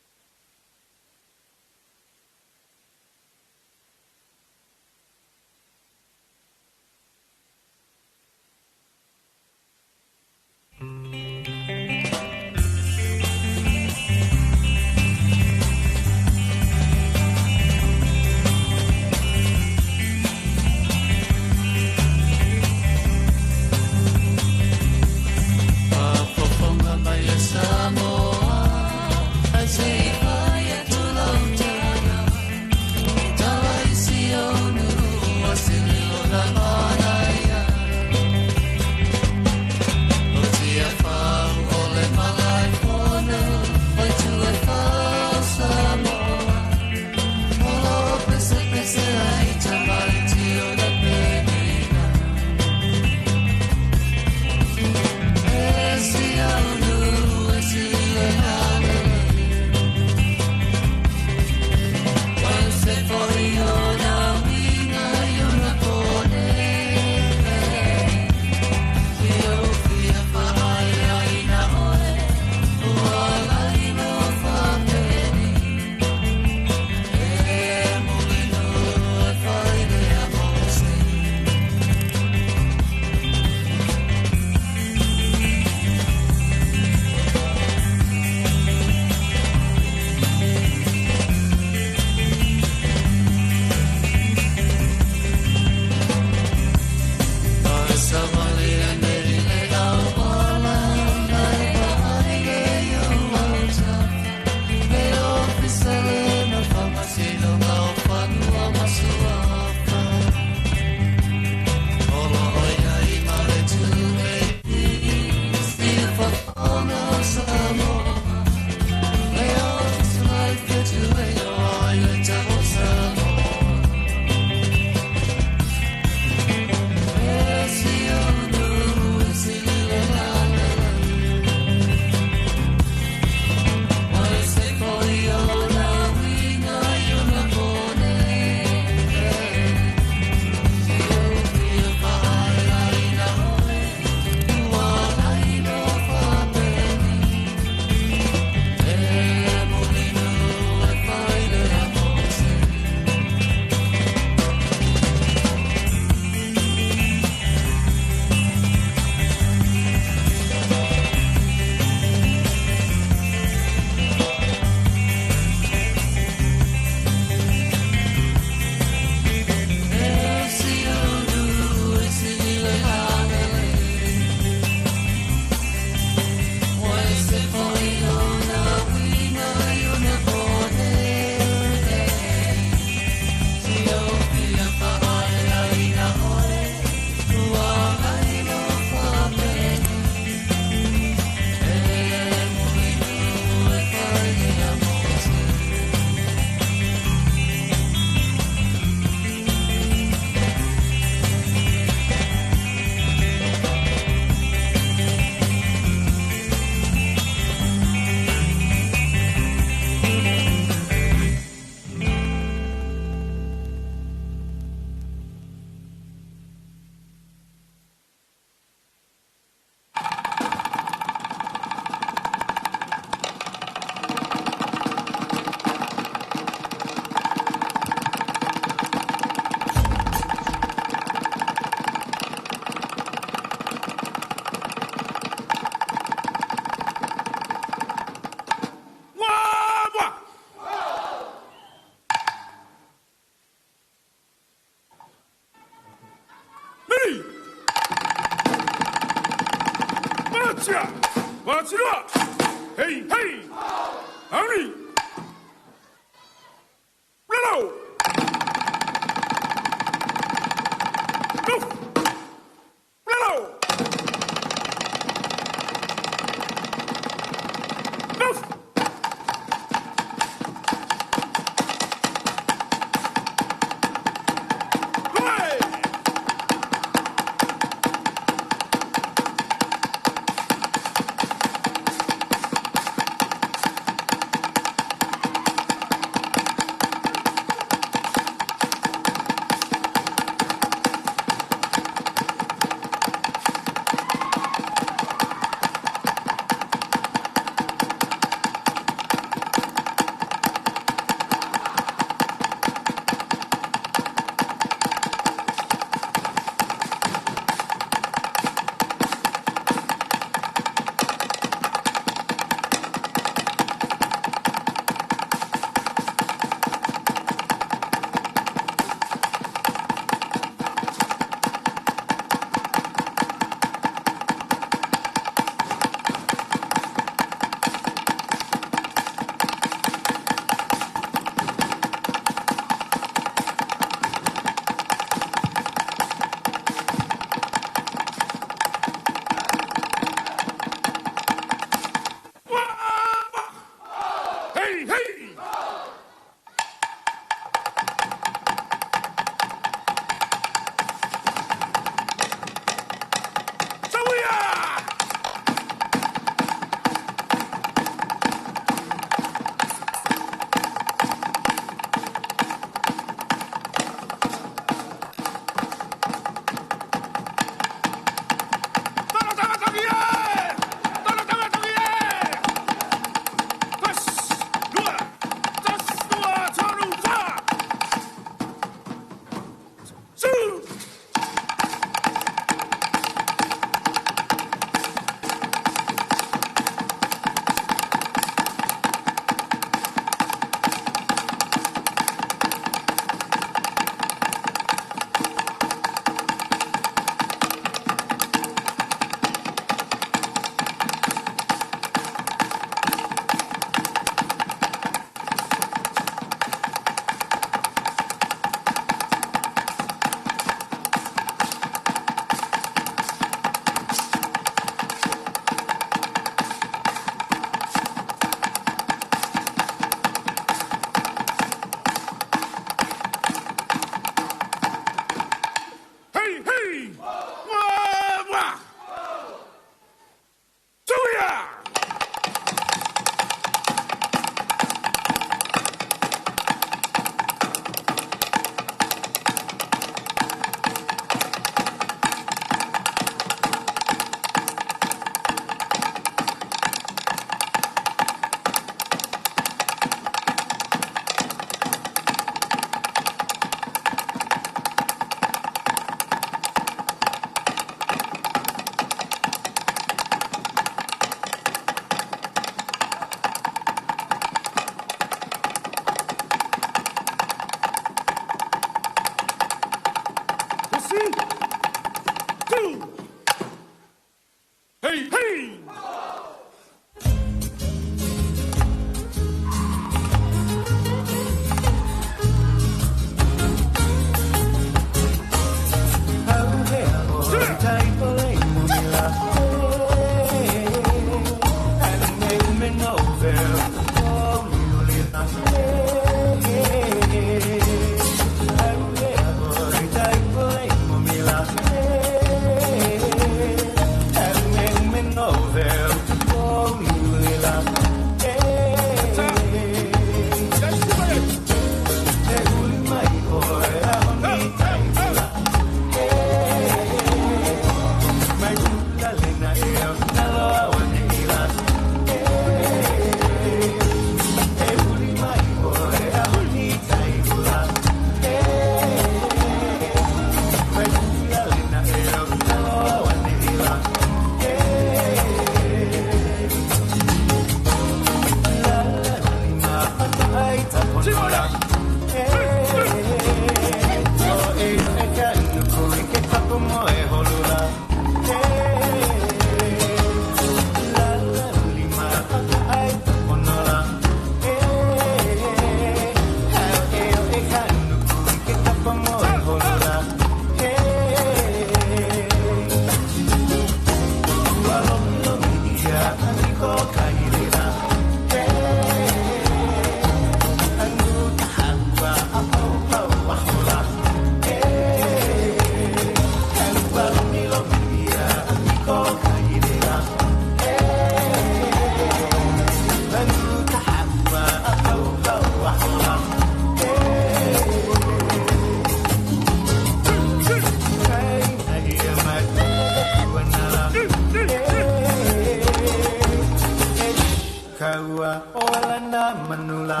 Kaua o lana manula.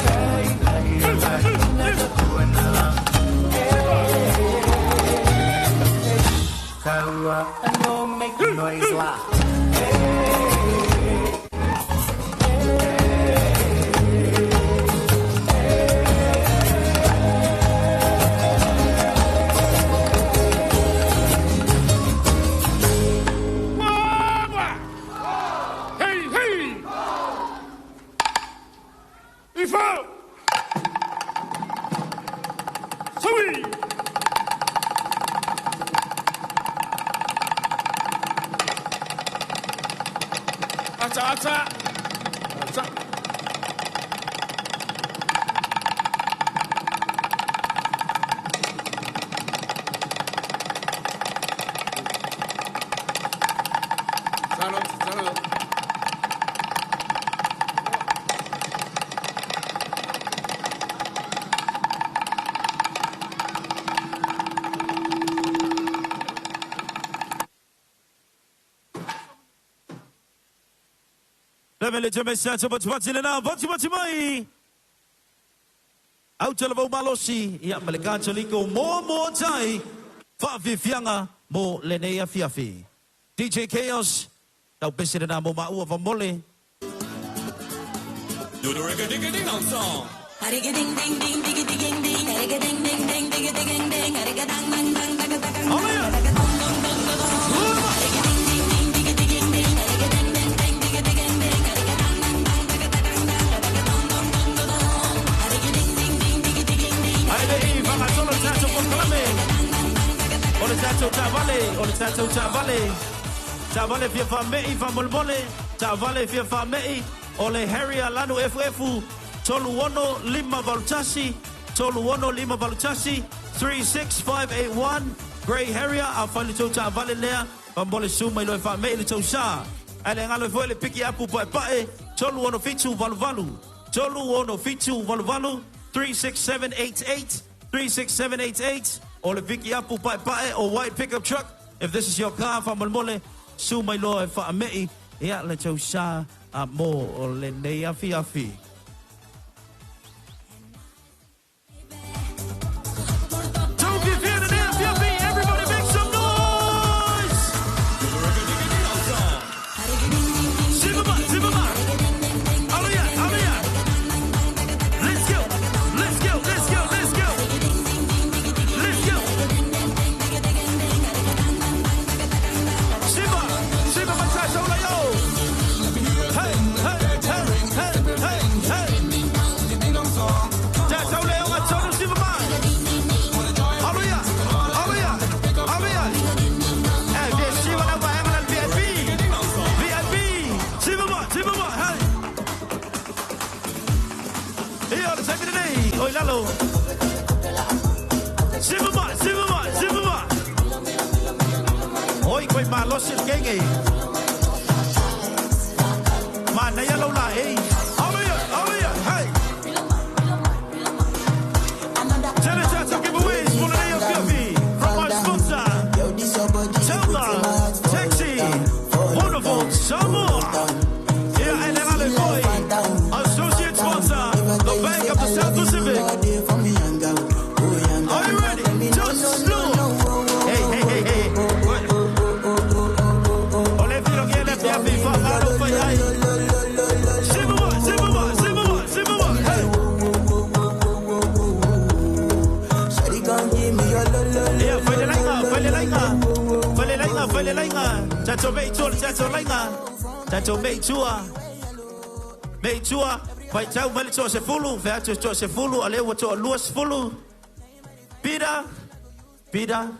Hey, hey, hey, Kaua and no make noise la. Hey, hey! Ifo! Sui! Ata, ata! Ata! Salud, salud. Le mele te mesa te pati le na pati pati mai. Au te lava malosi ia ma le katoliko mo mo tai whaafifianga mo le nei afiafi. DJ Chaos, tau pese le na mo maua va mole. Do the reggae digga ding dong song. Ding ding ding ding ding ding ding ding ding ding ding ding ding ding dang dang dang dang dang dang O le tatou taavale, o le tatou taavale. Taavale fia whaamei, whamolemole. Taavale fia whaamei. O le Harry Alanu FF. 36 581. 36 581. 36581. Grey Harrier, a whale tau taavale lea. Whamole su mai loe whaamei le tau sa. A le ngalo foi le piki apu pae pae. 36 7 valu valu. 36 7 valu valu. 36788. 36788. O le piki apu pae pae o white pickup truck. If this is your car, whamolemole, su mai loa e whaamei. Ia le tau sa a mo o le nei afi afi. Everybody make some noise! Zimmerman, Zimmerman. Hallelujah, hallelujah. Let's go, let's go, let's go, let's go. Let's go. Simba, Simba Matasa yo. Hey, hey, hey, hey, hey, hey. Tata Leo Matasa Zimmerman. Hallelujah, hallelujah, hallelujah. Eh, bien, Shiva na ba VIP. VIP. Zimmerman, Zimmerman, hey. Ia le sabi nei, oi lalo. Zimmerman, Zimmerman, Zimmerman. Oi koi malosi le kenge. Ma nei alo la ei. Hallelujah, hallelujah, hey. Tele Tata giveaways for the day of Fiafi from our sponsor, Telma Taxi, Wonderful Samoa. Yeah, and then Boy, associate sponsor, the Bank of the South Pacific. Are you ready? Just slow. Hey, hey, hey, hey. Ole filo ke le Fiafi fa falo fa ai. Zimmerman, Zimmerman, Zimmerman, Zimmerman. Hey. Yeah, fale lainga, fale lainga. Fale lainga, fale lainga. Tato mei tua, tato lainga. Tato mei tua. Mei tua. Pai tau mali toa se fulu. Fea atu toa se fulu. Ale ua toa lua se fulu. Pita. Pita.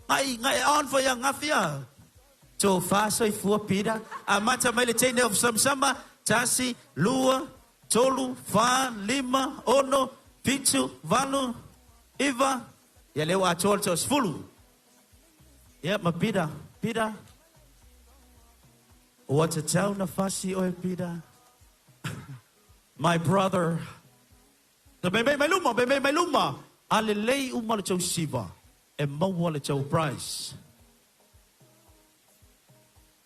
Ngai, ngai on for ya ngafia. To fa soi fua pita. A mata mai le teine of samsama. Tasi, lua, tolu, fa, lima, ono, fitu, valu, iva. Ia leo a toa le toa se fulu. Ia, ma pita, pita. Ua te tau na fasi oe pita. My brother. Na me me mai luma, me me mai luma. A le lei uma le tau siva. E maua le tau price.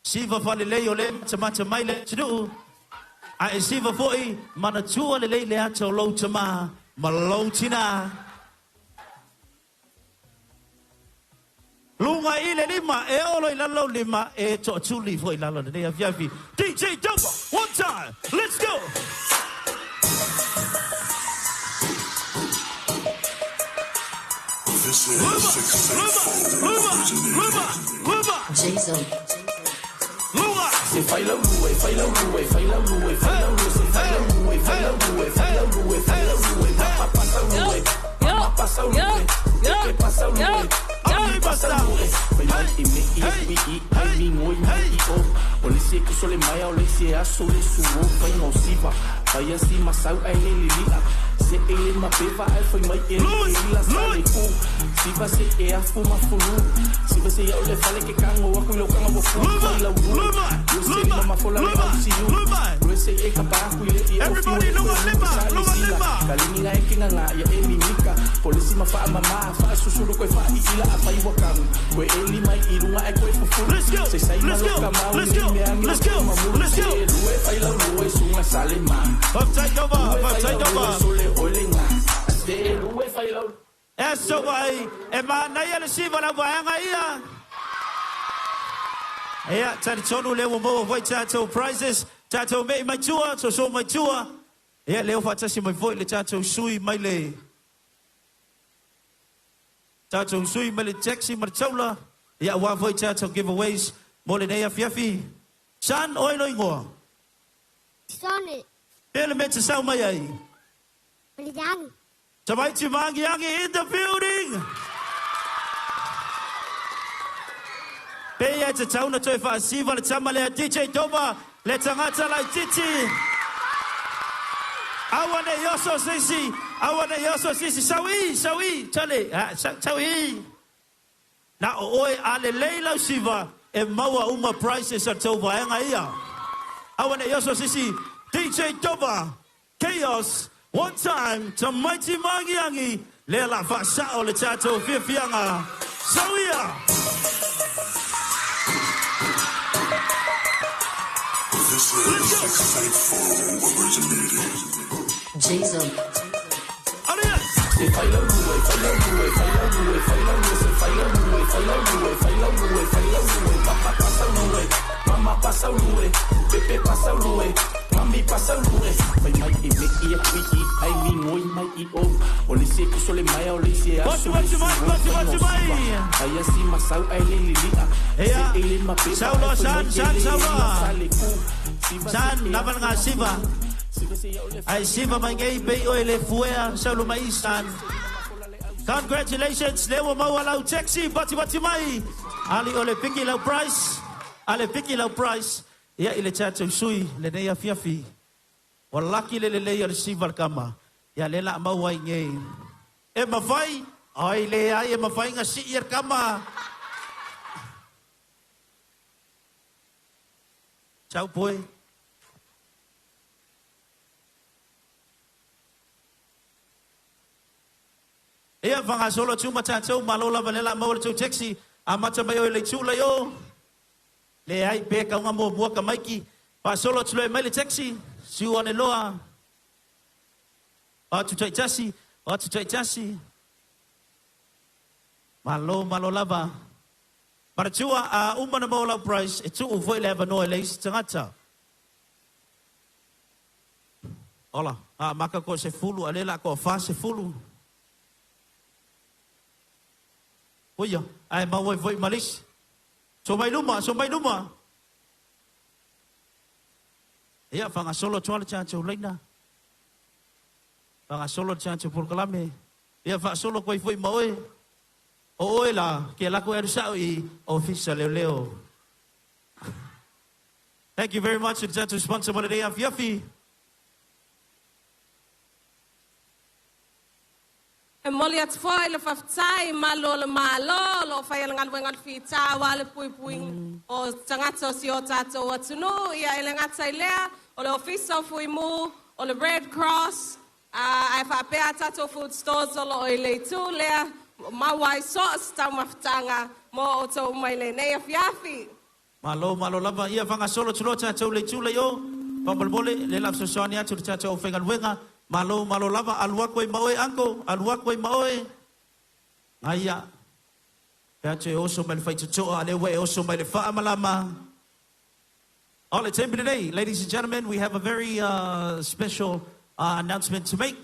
Siva faalelei o lea e matamata mai le atunuu, ae siva foi manatua lelei le ata o lou tamā ma lou tinā. Luga i le lima, e olo i lalo lou lima, e toatuli foi i lalo i lenei afiafi. DJ Dopa, one time, let's go! This is Luma, Luma, Luma, Luma, Luma. Jason. Luma. Se fai lau lue, fai lau lue, fai lau lue, fai lau lue, se fai lau lue, fai lau lue, fai lau lue, fai lau lue, papa pasa lue, mama pasa lue, pepe pasa lue, mami pasa lue. Fai mai e me i e i ai mi ngoi mai i o. O le se kuso le mai o le se aso le suo fai ngau siva. Fai asi masau ai le lilia. Se e le mapeva ai fai mai e le ila sa le ku. Siva se e afu mafulu. Siva se ia o le fale ke kango aku i lau kanga wa fu. Fai lau lue. Lue se lima mafola le au siu. Lue se e kapa aku i le i au fiu Everybody, e luma, kue lima, sa le luma, sila. lima. Kalini nga e kinga nga ia e mimika. Polisi ma wha mama, wha susuru koe wha i ila a whai wakamu. Koe e lima i runga e koe fufuru. Let's go, Se sai let's go, maloka mau let's ni go, mea ngi let's o go, te mamuru. let's go. Se e lue whai lau lue sunga sale ma. Up take over, Lue up whai take lau lue over. sole ole ngā. Se e lue whai lau E so vai, e manaia le siva la vaega ia. Ia, talitonu lea ua maua foi tatou prizes, tatou me'i mai tua, soso mai tua. Ia, lea ua faatasi mai foi le tatou sui mai le tatou sui mai le taxi ma le taula. Ia, auā foi tatou giveaways mo lenei afiafi. San, oe lo ingoa. Sonny. Pea le mea te sau mai ai. Maliangi. Tamaiti Magiangi in the building. Pe ia te tauna toe faasiva le tama lea DJ Doma, le tagata laitiiti. Aua nei oso sisi, aua nei oso sisi, saui, saui, tale, ha, saui. Na o oe a lelei lau siva, e maua uma prizes a tau vaega ia. Aua nei oso sisi, DJ Doma, Chaos, one time, Tamaiti Magiangi, lea la faasao le tatou fiafiaga. Sauia! This is 684 originating. Jason. Se fai lau lue, fai lau lue, fai lau lue, fai lau lue, se fai lau lue, fai lau lue, fai lau lue, fai lau lue, papa pasa lue, mama pasa lue, pepe pasa lue, mami pasa lue. Fai mai e me i e kui i ai mi ngoi mai i o. O le se kuso le mai o le se aso Batu, le batu mai, suo batu, fai batu ngau mai. siva. Fai asi masau ai le lilia. Ia. Se e le mapeva Saulo, ai fai San, mai e San, le Saulo. ila sa le ku. Siva se San, e lava afu nga siva. mafulu. Siva se ia o le Ai siva mai ngei pe oe le fuea, saulo mai San. Congratulations, lea ua maua lau taxi, bati bati mai. Ali o le piki lau price, ale piki lau price. Ia i le tatou sui, lenei afiafi. Ua laki le lelei o le siva le kama. Ia le la maua i ngei. E mawhai, ai le ai e mawhai nga si i le kama. Ciao poe. Ia whangasolo tu matātou, malo lava le la maua le tau taxi, a mata mai o le tū lai o. Le ai pe ka unga mua mua ka maiki. Whasolo tu loe mai le taxi, siu ane loa. Atu tai tasi, atu tai tasi. Malo, malo lava. Maratua a uma na maua lau price, e tuu foi le avanoa e le isi tagata. Ola, a maka ko se fulu, a le la ko fa se fulu. Oia, ai maua foi malisi. So mai luma, so mai luma. Ia, whangasolo tua le tātou leina. Whangasolo tātou polokalame. Ia, whaasolo koe foi ma oe. O oe la, ke lako e rusau i ofisa leo leo. Thank you very much to the tātou sponsor mo le nei afiafi. E moli atu foi le faafetai malo o le malo, o loo fai le galuega le fitā uā le puipuiga o tagata o si o tatou atunuu. Ia e le gata i lea, o le ofisa o Fuimu, o le Red Cross, ae faapea a tatou food stores o loo i le itu lea, maua ai so o se taumafataga mo outou mai lenei afiafi. Malo, malo lava. Ia faagasolo atu loa tatou i le itu lea i o. Faamolemole, lea o le a fesoasoani atu le tatou aufaigaluega. Malo, malo lava. Alu atu ai ma oe, uncle. Alu atu ai ma oe. Aia. Pe atu e oso mai le faitotoa, a lea ua e oso mai le faamalama. O le taimi lenei, ladies and gentlemen, we have a very uh, special uh, announcement to make.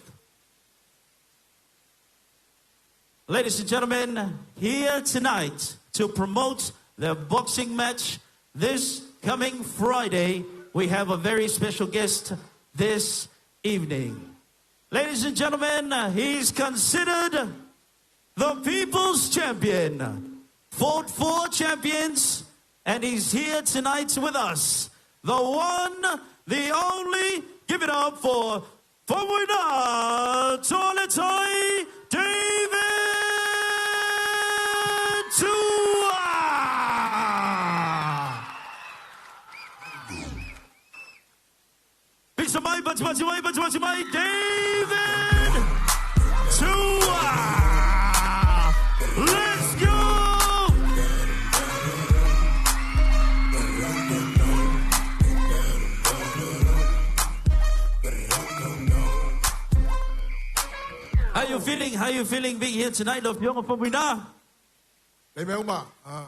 Ladies and gentlemen, here tonight to promote the boxing match this coming Friday, we have a very special guest this evening. Ladies and gentlemen, he's considered the people's champion, fought four champions, and he's here tonight with us. The one, the only, give it up for Faumuina Toaletai David Tua! Pisa mai, bati bati mai, bati bati mai, David Tua! Let's go! How you feeling? How you feeling being here tonight, lau Afioga Faumuina? Le mea uma. Ah.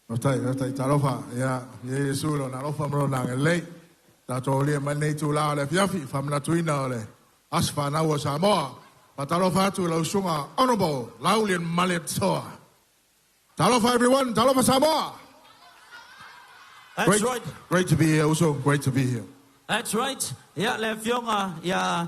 Faafetai, faafetai, talofa, ia, ia Iesu i lona alofa ma lona agalelei. Tatou aulia mai lenei itula o le afiafi, faamanatuina o le Aso Fanau o Samoa. Faatalofa atu i lau susuga Honourable Laulian Malietoa. Talofa everyone, talofa Samoa! That's Great, right. great to be here, uso, great to be here. That's right. Ia, le afioga ia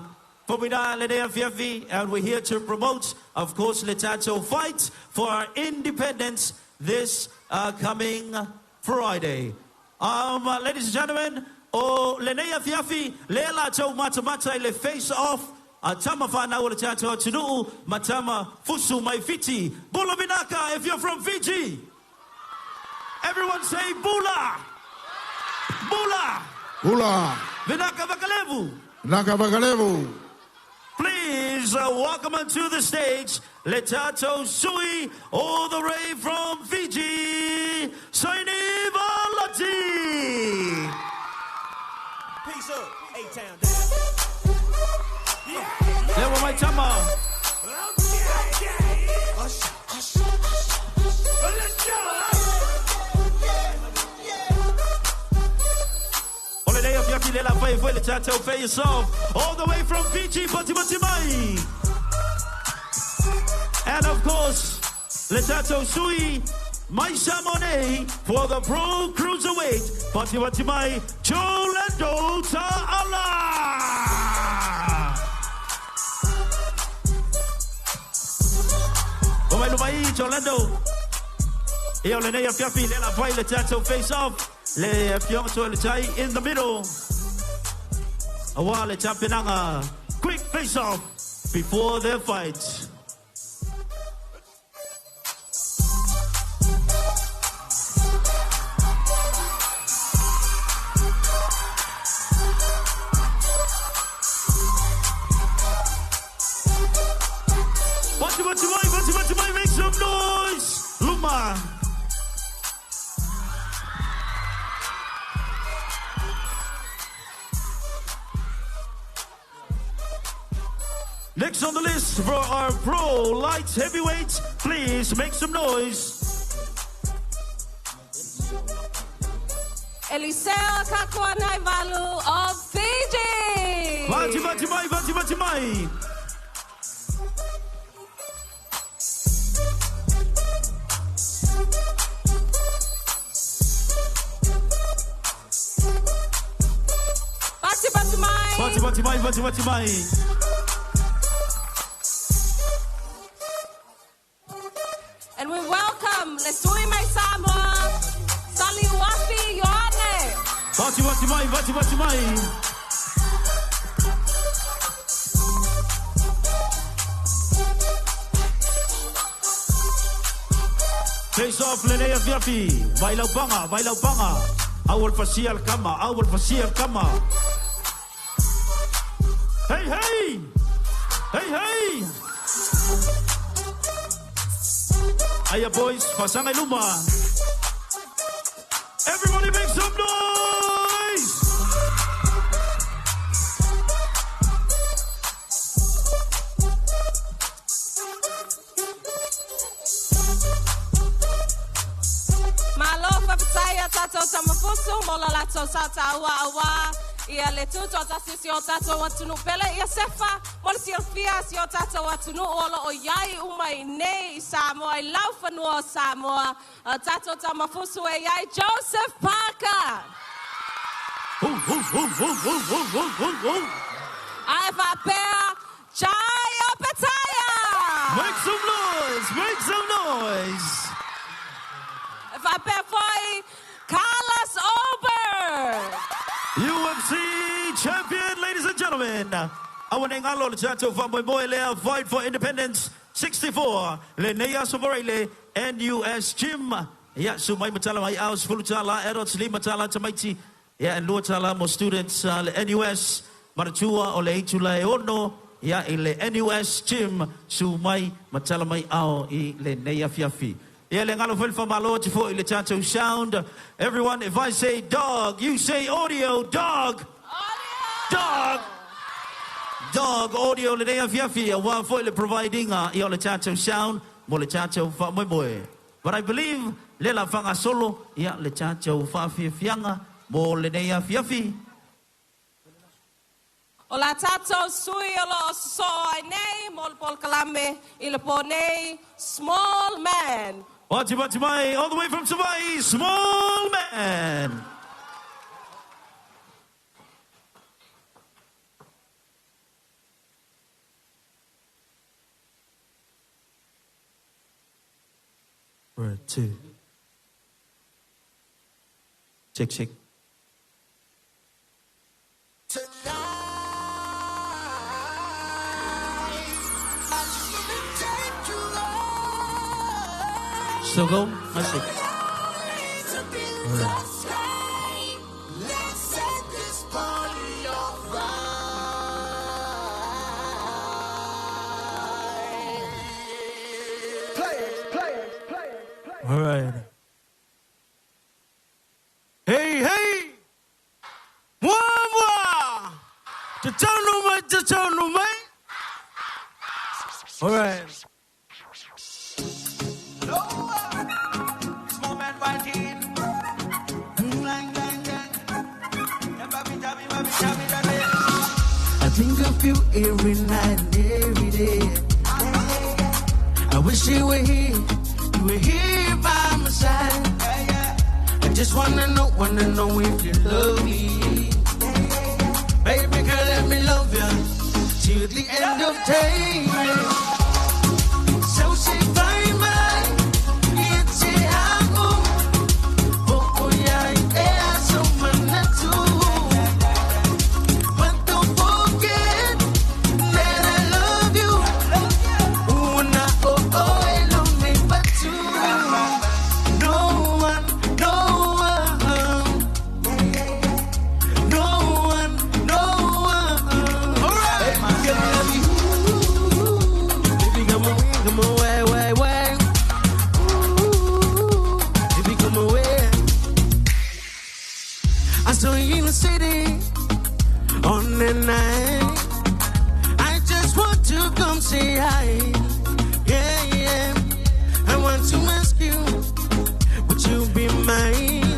Faumuina lenei afiafi, and we're here to promote, of course, le tatou fight for our independence this uh, coming Friday. Um, ladies and gentlemen, o lenei afiafi, lea latou matamata i le face off a tama whanau o le tatou atunuu ma tama fusu mai Fiti. Bula vinaka if you're from Fiji. Everyone say bula. Bula. Bula. Vinaka Vakalevu. Vinaka Vakalevu. Please uh, welcome onto the stage Letato Sui, all the way from Fiji, Saini Valati. Peace up, A-Town down. Lewa mai tama. O lenei afiafi le la fai foi le tatou face off all the way from Fiji, Pati Pati Mai. And of course, le tatou sui mai Samoa nei for the Pro Cruiserweight, Pati Pati Mai, Jolando Ta'ala. O mai luma i, Jolando. Ia o lenei afiafi le la fai le tatou face off. Le afioga toi le tai in the middle. Aua le tapenaga. Quick face off before their fight. Bati bati mai, bati bati mai, make some noise. Luma. Next on the list for our pro light heavyweights, please make some noise. Eliseo Kakuanaivalu of Fiji. Vati vati mai, vati vati mai. Vati vati mai. Vati vati mai, vati vati mai. And we welcome Lesui Mai Samoa, Saliuafi Ioane. Vati vati mai, vati vati mai. Face off lenei afiafi. Vai laupaga, vai laupaga. Aua le fasia le kama, aua le fasia le kama. Hey, hey! Hey, hey! Aya boys, pasangay luma. Everybody make some noise! Malo faafetai a tatou tamafusu mo lo latou sautaua auā ia le tutoatasi o si o tatou atunuu pele ia Sefa mo le silafia si o tatou atunuu o loo iai uma i nei i Samoa i laufanua o Samoa a tatou tamafusu e iai Joseph Parker. Ae faapea Jai Opetaia. Make some noise! Make some noise! E faapea foi Carlos Ulberg. UFC champion, ladies and gentlemen. Aua ne i galo le tatou faamoemoe lea Fight for Independence 64 lenei aso Moreile NUS Gym. Ia, su mai ma tala mai ao $10 adults $5 tamaiti ia and $2 mo students le NUS manatua o le itula e 6 ia i le NUS Gym su mai ma tala mai ao i lenei afiafi. Ia le galo foi le faamalo atu foi i le tatou sound. Everyone, if I say dog, you say audio. Dog! Dog! Dog audio lenei afiafi auā foi le providing-a ia o le tatou sound mo le tatou faamoemoe. But I believe lea la faagasolo ia le tatou faafiafiaga mo lenei afiafi. O la tatou sui o loo sosoo ai nei mo le polokalame i le po nei, Small Man. Matimati mai, all the way from Savaii, Small Man. One, two. Check, check. Still go? I see. All right. All right. Hey, hey! Mua, mua! Tatanu mai, tatanu mai! All right. Small man right here. I think of you every night and every day. I wish you were here, you were here by my side. I just wanna know if you love me. Baby girl, let me love you till the end of time. So say bye bye, it's a home. Oh yeah, yeah, so man too. But don't forget that I love you. Una oh oh, alone but two. No one, no one, no one, no one. All right, baby, come away, come away, way, way. Ooh, baby, come away. I saw you in the city on the night. I just want to come say hi. Yeah, yeah. I want to ask you, would you be mine?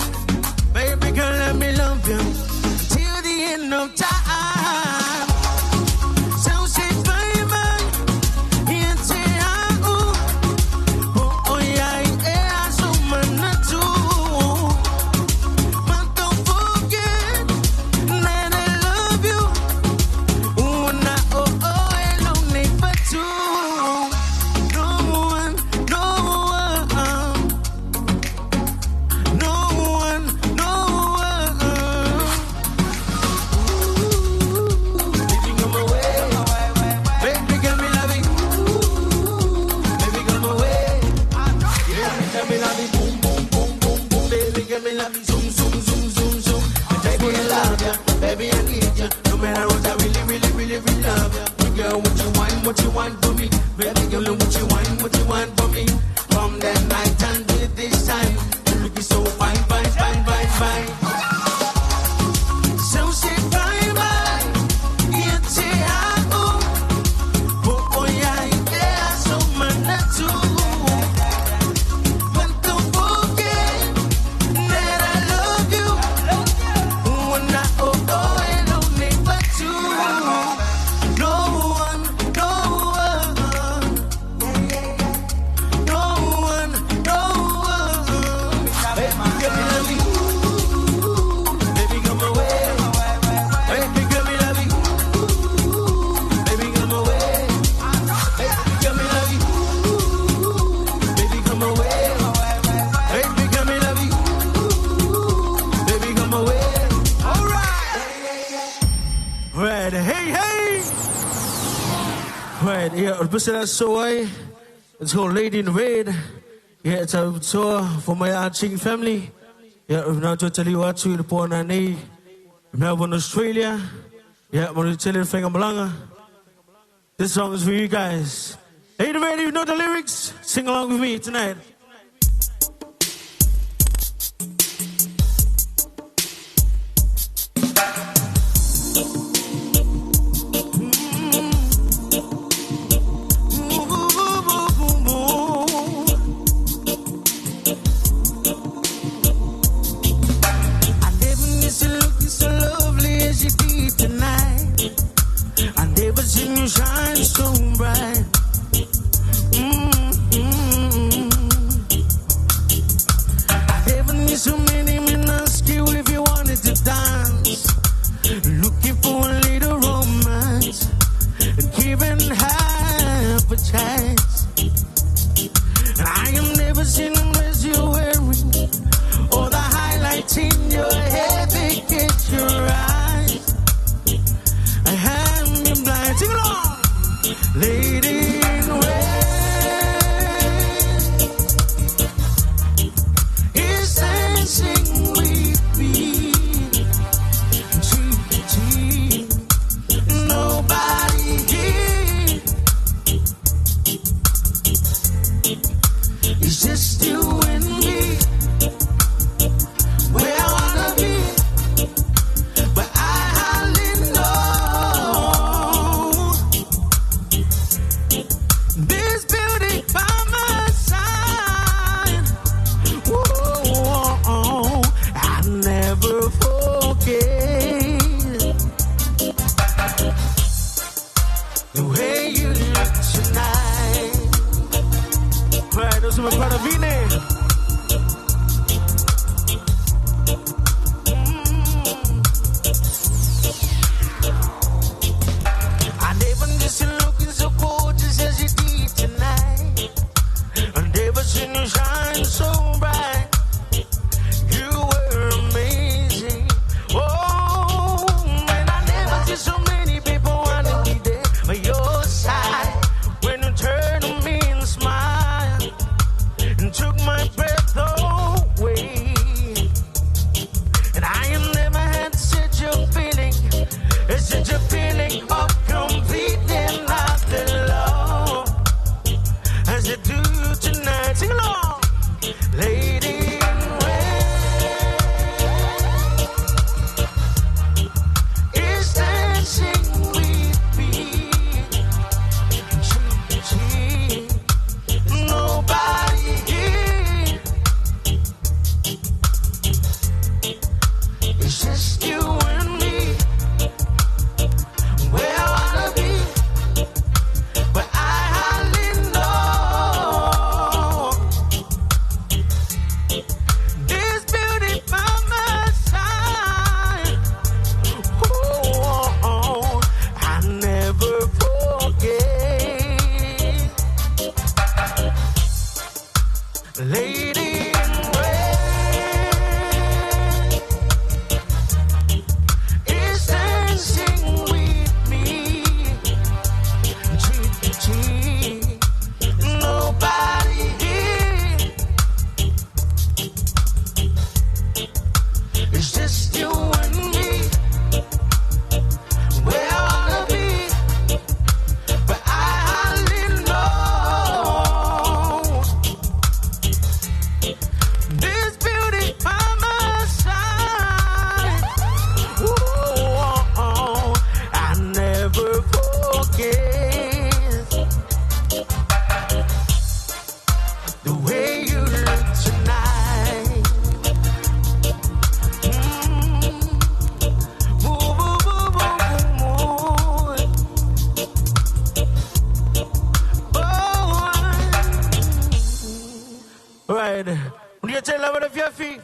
Baby girl, let me love you till the end of time. So say bye bye, it's a oh, oh, oh yeah, yeah, so man too. But don't forget that I love you. Una oh oh, alone but two. No one, no one, no one, no one. Baby, come away. Baby, girl, me love you. Baby, come away. Yeah, tell me love you. Boom, boom, boom, boom, boom. Baby, girl, me love you. Zoom, zoom, zoom, zoom, zoom. I just wanna love ya. Baby, I need ya. No matter what, I really, really, really, really love ya. Girl, what you want? what you want for me. Baby girl, what you want, what you want for me. From that night until this time, you looking so fine, fine, fine, fine, fine. So say bye bye, yeah, say I oh, oh yeah, yeah, so man too. But don't forget that I love you. When I oh oh and only but you. No one, no one, no one, no one. Baby girl, me love you. Baby, come away. Baby girl, me love you. Baby, come away. Baby girl, me love you. Baby, come away. Baby girl, me love you. Baby, come away. All right. Right, hey, hey! Right, yeah, so it's called Lady in Red. Yeah, it's a tour for my Ching family. Yeah, we've now to tell you what to the Pornani, Melbourne, Australia. Yeah, I'm gonna tell you Malanga. This song is for you guys. Hey, the ready, you know the lyrics? Sing along with me tonight. I never miss you looking so lovely as you did tonight. I never seen you shine so bright. Mm-hmm. I never knew so many men ask you if you wanted to dance. Looking for a little romance and giving half a chance. And I am never seen unless you're wearing all the highlights in your hair, they get your eyes. I have me blind. Sing along, lady in red is dancing with me. Gee, nobody here. It's just you and me. Where I wanna be, but I hardly know. This beauty by my side, whoa, I never forget the way you look tonight. Right, those are my brother Vine. I never knew you looking so gorgeous as you did tonight. I never seen you shine so bright. You were amazing. Oh, and I never see so many people wanna be there by your side. When you turn to me and smile and took my breath away. And I have never had such a feeling. It's such a feeling of complete and utter love as I do tonight. Sing along, lady in red is dancing with me. She, nobody here. It's just you and me.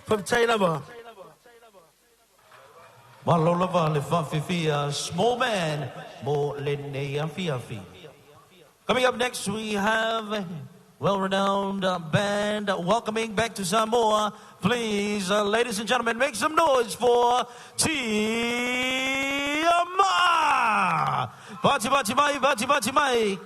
Faafetai lava. Malo lava le faafifia Small Man mo lenei afiafi. Coming up next, we have well-renowned band welcoming back to Samoa. Please, ladies and gentlemen, make some noise for Tiama! Bati bati mai, bati bati mai.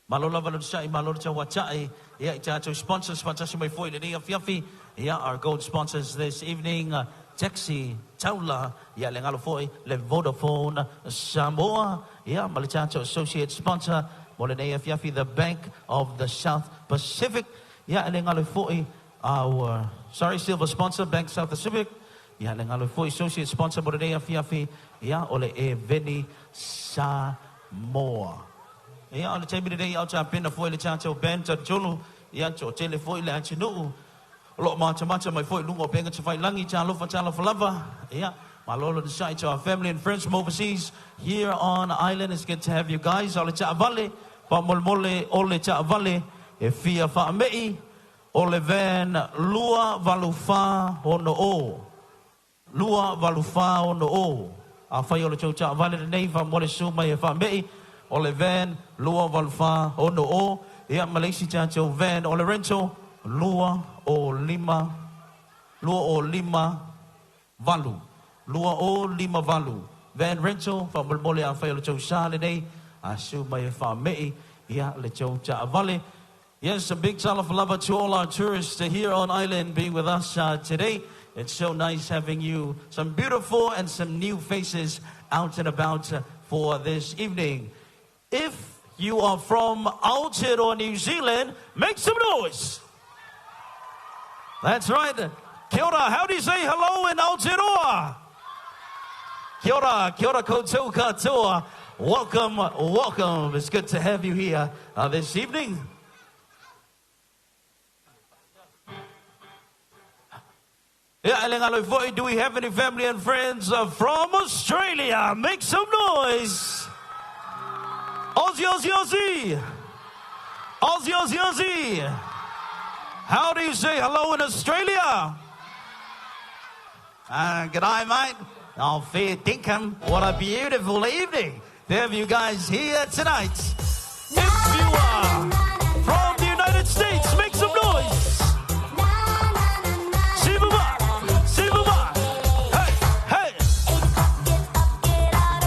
Malo lava le sa'i, malo le tauata'i. Ia, i tātou sponsors, faatasi mai foi i lenei afiafi. Ia, our gold sponsors this evening, Taxi Taula, ia le galo foi le Vodafone Samoa, ia ma le tātou associate sponsor mo lenei afiafi, the Bank of the South Pacific. Ia, le galo foi our, sorry, silver sponsor, Bank South Pacific. Ia, le galo foi associate sponsor mo lenei afiafi, ia, o le Eveni Samoa. Ia, o le taimi lenei au tapena foi le tātou band talitonu, ia, toatele foi le atunuu o loo matamata mai foi i luga o upega tafailagi, talofa, talofa lava. Ia, malo le onosai to our family and friends from overseas here on island. It's good to have you guys. O le taavale, faamolemole o le taavale e fia faamei, o le van 284 60. 284 60. Afai o le tou taavale lenei, faamolemole susu mai e faamei, o le van 284 60. Ia, ma le isi tatou van o le rental 2 o 5 2 o 5 8, 2058 van rental. Faamolemole afai o le tou sa lenei, susu mai e faamei ia le tou taavale. Yes, a big talofa lava to all our tourists here on island being with us today. It's so nice having you, some beautiful and some new faces out and about for this evening. If you are from Aotearoa, New Zealand, make some noise. That's right. Kia ora. How do you say hello in Aotearoa? Kia ora, kia ora koutou katoa. Welcome, welcome. It's good to have you here this evening. Yeah, do we have any family and friends from Australia? Make some noise. Aussie, Aussie, Aussie. Aussie, Aussie, Aussie. How do you say hello in Australia? G'day, mate. Oh, fair dinkum. What a beautiful evening to have you guys here tonight. If you are from the United States, make some noise. Siva, Siva. Hey, hey.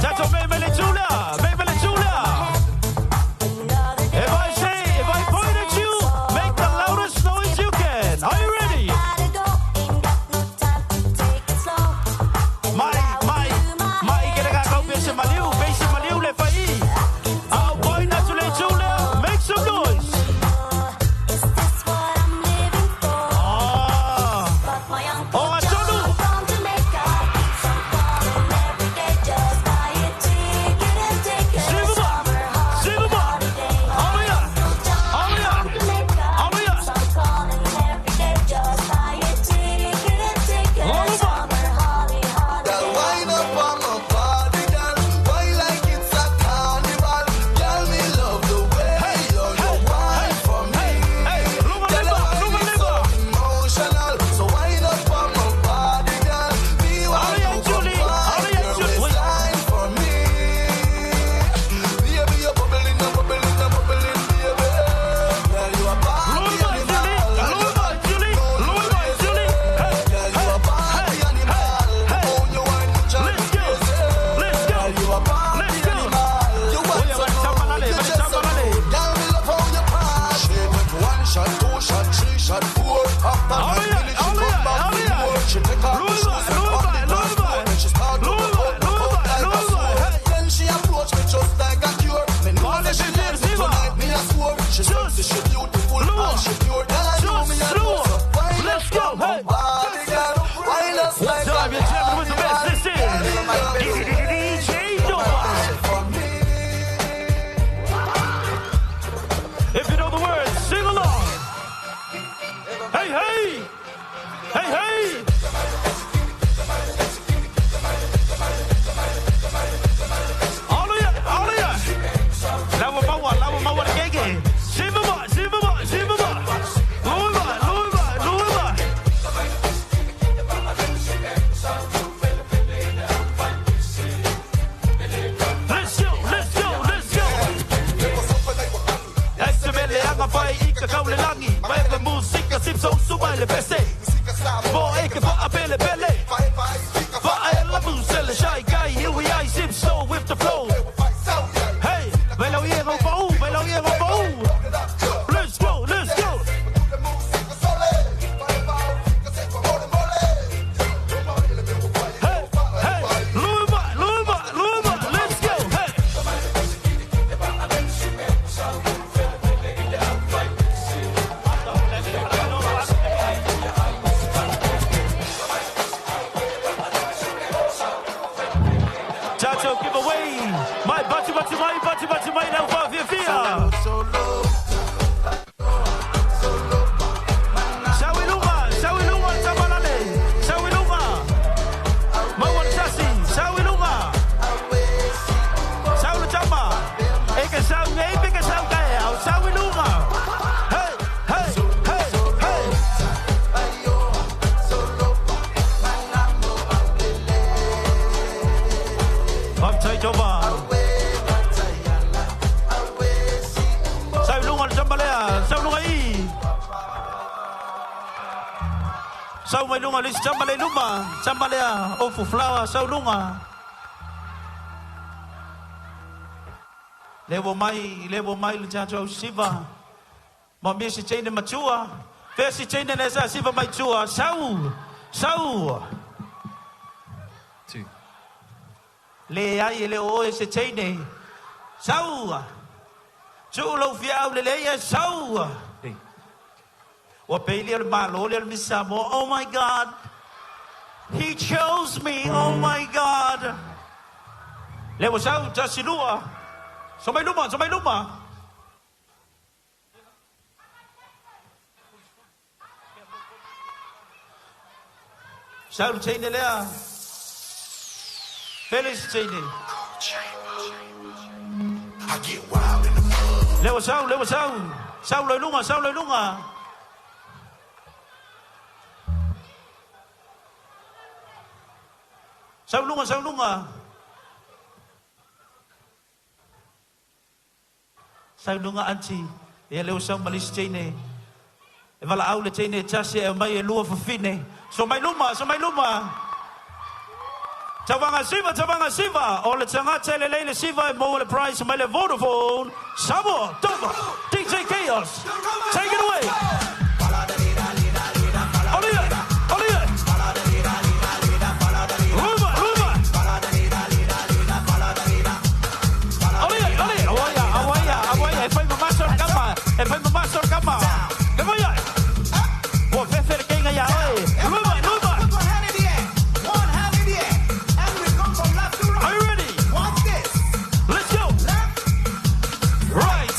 Tato me mele Julia, me mele Julia. If I say, if I point at you, make the loudest noise you can. Are you ready? Mai, mai, mai, ke le ka pese maliu, pese maliu le fai. I'll point at you, Julia. Make some noise. Ah. Oh, Atonu. Siva, Siva. Alia, Alia, Alia. Girl, wind up on my body, girl. Wine like it's a carnival. Girl, me love the way you wine for me. Girl, your wine is so emotional. So wind up on my body, girl. Me want you to wine your waistline for me. Baby, you're bubbling, you're bubbling, you're bubbling, baby. Girl, you a party animal. Girl, you a party animal. Oh, you wine me drive me crazy. Girl, you a party animal. You want so good, you just so good. Girl, me love how you party. She went one shot, two shot, three shot, four. After 9 minutes, she come back for more. She take off the shoes and on the dance floor. Then she start to go up, go up like a sword. Then she approach me just like a cure. Me know that she loves me tonight, me a swore. She sexy, she beautiful, and she pure. Girl, I know me a know. So wine Let's up go, on my hey. body, girl. Wine us What's like up, a you're jamming with the best. This is DJ Noah. If you know the words, sing along. Hey, hey. Hey, hey. Hallelujah, hallelujah. pele pese. Hvor ikke for at pille pille. For alle muselle shy guy, here we are, sip so with the flow. Hey, hvad laver I på? Hvad laver I på? Let's go, let's go. Hey, hey, Luma, Luma, Luma, let's go. Hey. Chacho giveaway. My bati bati my bati bati my now 5 4 4. Shawiluma, Shawiluma Tabalale, Shawiluma. Mawan Sasi, Shawiluma. Shawlu Chamba. Eke Shaw Ngai Peke Shaw Kai Au Shawiluma. Hey, hey, hey, hey. Pamtai Jova. Shawiluma Tambalea, Shawiluma I. Sau mai lunga lis chamba le luma chamba le ofu flower sau lunga levo mai le chacho siva mo mi si chaine matua fe si chaine le sa siva mai tua sau sau Two. Le ai le o se chaine sau tu lo fiau le le sau. Ua peili o le malo le o le misamo. Oh my God. He chose me. Oh my God. Le wa sau tasilua. So mai luma, so mai luma. Sau le teine lea. Felix teine. I get wild in the mud. Le wa sau, le wa sau. Sau le lunga, sau le lunga. Sau lunga, sau lunga. Sau lunga anti. Ia leo sau malis teine. E wala au le teine tasi e mai e lua fafine. So mai luma, so mai luma. Tawanga siva, tawanga siva. O le tangata le leile siva e mo le price mai le Vodafone. Samoa, Dover, DJ Chaos. Take it away. E fai mamma sor kama. Le voy a. Wo fefe le kenga ya oi. Luma, luma. Put one hand in the air. One hand in the air. And we come from left to right. Are you ready? Watch this. Let's go. Left. Right.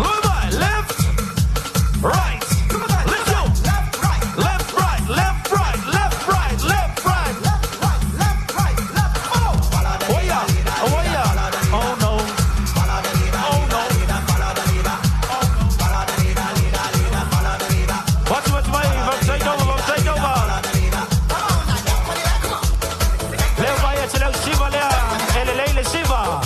Luma, left. Right. Let's go. Left, right. Left, right. Left, right. Left, right. Left, right. Left, right. Left, right. Left. Oh. Oh yeah. Oh yeah. Oh no. Oh no. Watch, watch, watch, take over, take over. Leo vai te leo siva lea, ele leile siva.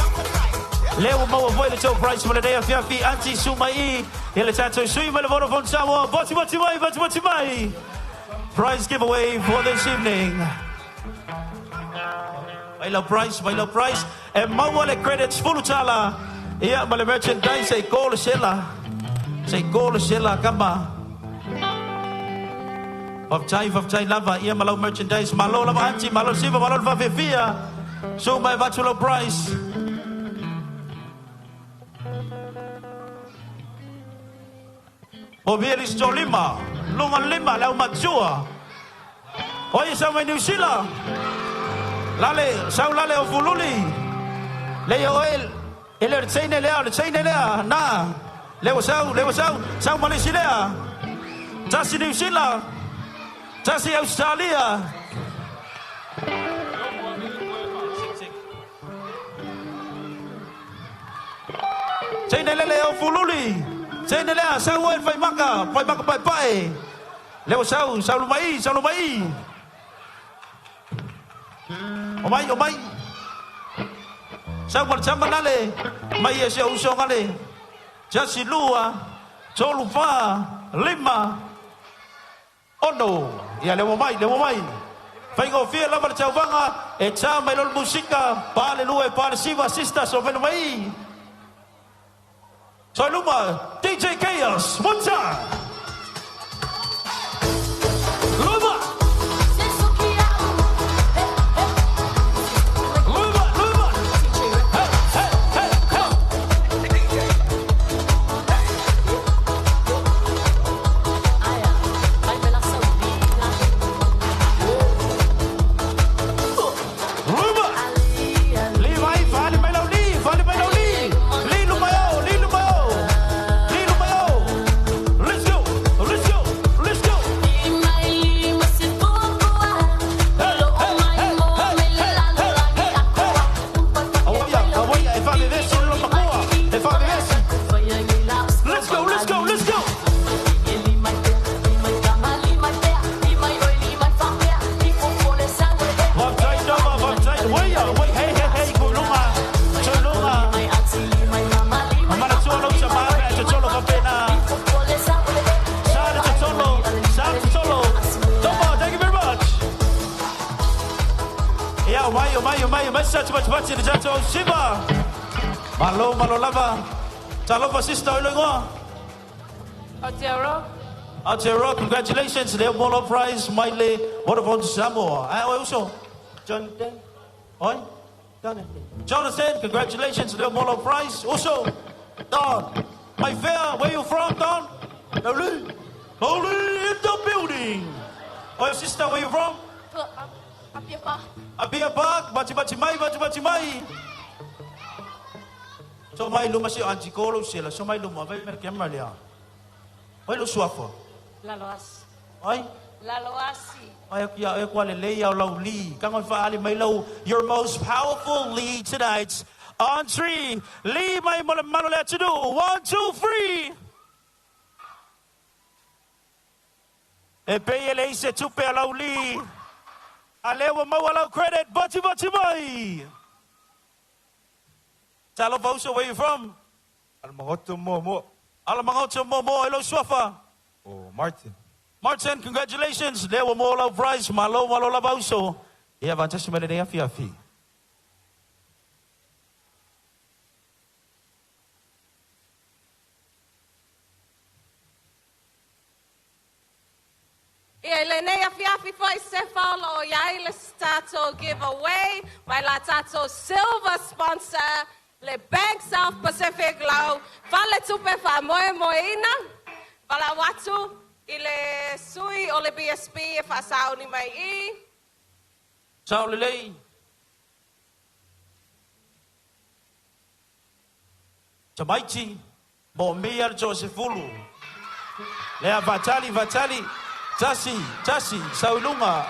Leo maua voi le tau price mo le dea fiafi anti sumai. Ele tato sui mo le Vodafone Samoa. Boti boti mai, boti boti mai. Prize giveaway for this evening. Mai lau price, mai lau price. E maua le credits fulutala. Ia ma le merchandise e ko le sela. Se ko le sela kama. Whaftai lava, ia malau merchandise, malo lava anti, malo siva, malo whawhewhia. So mai vatu lau price. O vielis tō lima, lunga lima, lau matua. Oye sau mai New Zealand. Lale, sau lale o fululi. Lei o el, ele o le teine lea, o le teine lea, nā. Lewa sau, sau Malaysia lea. Tasi New Zealand. Tasi Australia. Teine lele o fululi. Teine lea, sau oe whai maka pai pai. Leo sau, sau lumai, sau lumai. O mai, o mai. Sau mar chamba nale, mai e se uso ngale. Jasi lua, tolu fa, lima, 6. ono. Ia le mai, le mai. Faigofie lava le tauvaga, e tā mai lo le musika, pa le lua e pa le siva, sister, so vena mai. So luma, DJ Chaos, one time. Luma! Luma, luma! Hey, hey, hey, hey! Luma! Li mai, fali mai lau li, fali mai lau li. Li luma yo, li luma yo. Li luma yo. Let's go, let's go, let's go. Let's go, let's go, let's go. Hey, hey, hey, kulunga. Tulunga. Amana tuolo sa mape, tutolo ka pena. Sa tutolo, sa tutolo. Tomo, thank you very much. Yeah, mai, mai, mai, mai, sa tuba tuba tira jato Shiva. Malo, malo lava. Talofa sister ilo ingoa. Aotearoa. Aotearoa, congratulations. Leo Molo Prize, Maile, Vodafone Samoa. Ah, oi, uso. Jonathan. Oi? Jonathan. Jonathan, congratulations, Leo Molo Prize. Also, Don. My fair, where you from, Don? Naulu. Naulu in the building. Oi, sister, where you from? Apia Park. Apia Park, bachi bachi mai, bachi bachi mai. So mai luma si Auntie Kolo sila. So mai luma, vai mer camera lia. Oi lo suafa. Laloasi. Oi? Laloasi. Ai kia e kwa le lei au lau li. Kangoi faali mai lau, your most powerful lead tonight. On three, li mai mo le malo le atu. 1, 2, 3. E pei ele ise tupe a lau li. A lewa mau lau credit, bati bati mai. Talofa uso, where you from? Alamagoto mo mo. Alamagoto mo mo, hello suafa. Oh, Martin. Martin, congratulations. Lewa mo lau prize, malo malo lava uso. Ia vantasi mele nei afi afi. Ia le nei afi afi foi se whaolo o iai le tato giveaway, mai la tato silver sponsor, le Bank South Pacific lau, fale tupe wha moe moeina, wala watu i le sui o le BSP e wha ni mai i. Sao lelei. Tamaiti, mo mea Josefulu. Lea vatali, vatali. Tasi, tasi, saulunga.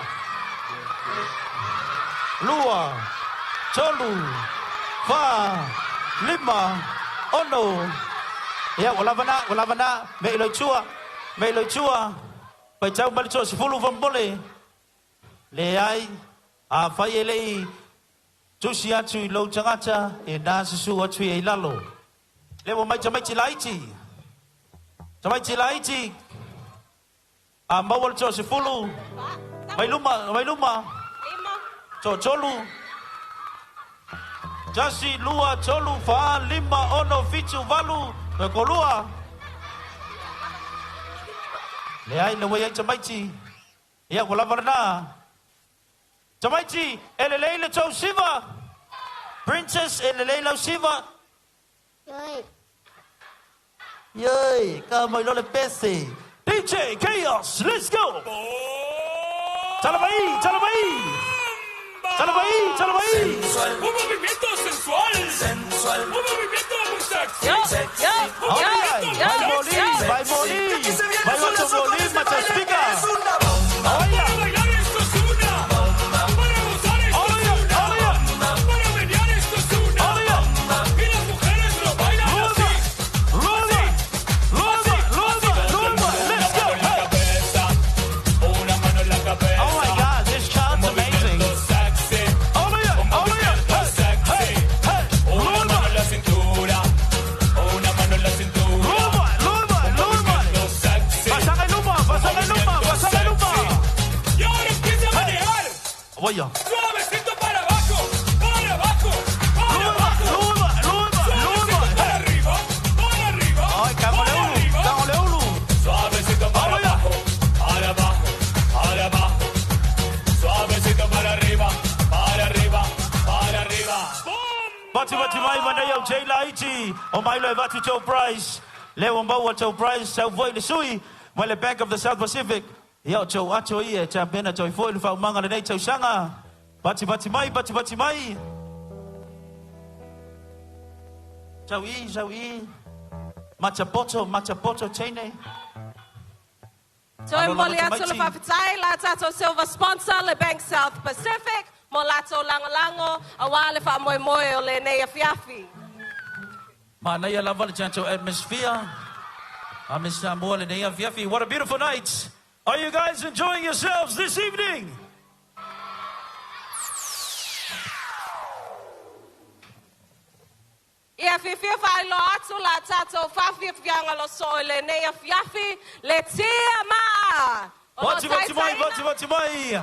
Lua, tolu, fa, lima, ono. Ia, walavana, walavana, me iloi tua, me iloi tua. Pai tau mali tua, sifulu vambole. Le ai, a whai elei, tusi atu i lau tangata, e nā susu atu i lalo. Lewa mai tamaiti laiti. Tamaiti laiti. A maua le toa sefulu. Mai luma, mai luma. Toa tolu. Tasi, lua, tolu, wha, lima, ono, fitu, valu. Toe kolua. Le ai, le wai ai tamaiti. Ia, ua lava lena. Tamaiti, e lelei le tou siva. Princess, e lelei lau siva. Yoi. Yoi, ka mai lo le pese. DJ Chaos, let's go! Talamai, talamai! Talamai, talamai! Sensual. Un movimiento sensual. Sensual. Un movimiento muy sexy. Yo, yo, yo, yo, vai morir, vai morir, vai morir, speaker. Para bailar esto es una bomba. Para gozar esto es una bomba. Para menear esto es una bomba. Y las mujeres lo bailan así. Luma, luma, luma, luma, let's go. Una mano en la cabeza. Oh my God, this child's amazing. Sexy. Oh yeah, oh yeah, hey, hey, hey. Una mano en la cintura. Una mano en la cintura. Luma, luma, luma. Sexy. Pasang luma, pasang luma, pasang luma. Waia. Suavecito para abajo, para abajo, para abajo. Suavecito para arriba, para arriba, para arriba. Suavecito para abajo, para abajo, para abajo. Suavecito para arriba, para arriba, para arriba. Bati bati mai mana iau Jay Laiti. O mai loe vatu Joe Price. Leo maua Joe Price. Sau voi le sui. Mai le Bank of the South Pacific. Iau Joe ato ia. Champena Joe foi le whaumanga le nei tausaga. Bati bati mai, bati bati mai. Sau i, sau i. Machapoto, machapoto teine. Toe moli atu le faafetai la tatou silver sponsor le Bank South Pacific mo latou lagolago auā le faamoemoe o lenei afiafi. Manaia lava le tatou atmosphere. A Miss Samoa lenei afiafi. What a beautiful night. Are you guys enjoying yourselves this evening? Ia fiafia faailoa atu la tatou faafiafiaga losoo i lenei afiafi le tia maa. O lo Vati vati mai, taitaiina vati vati mai.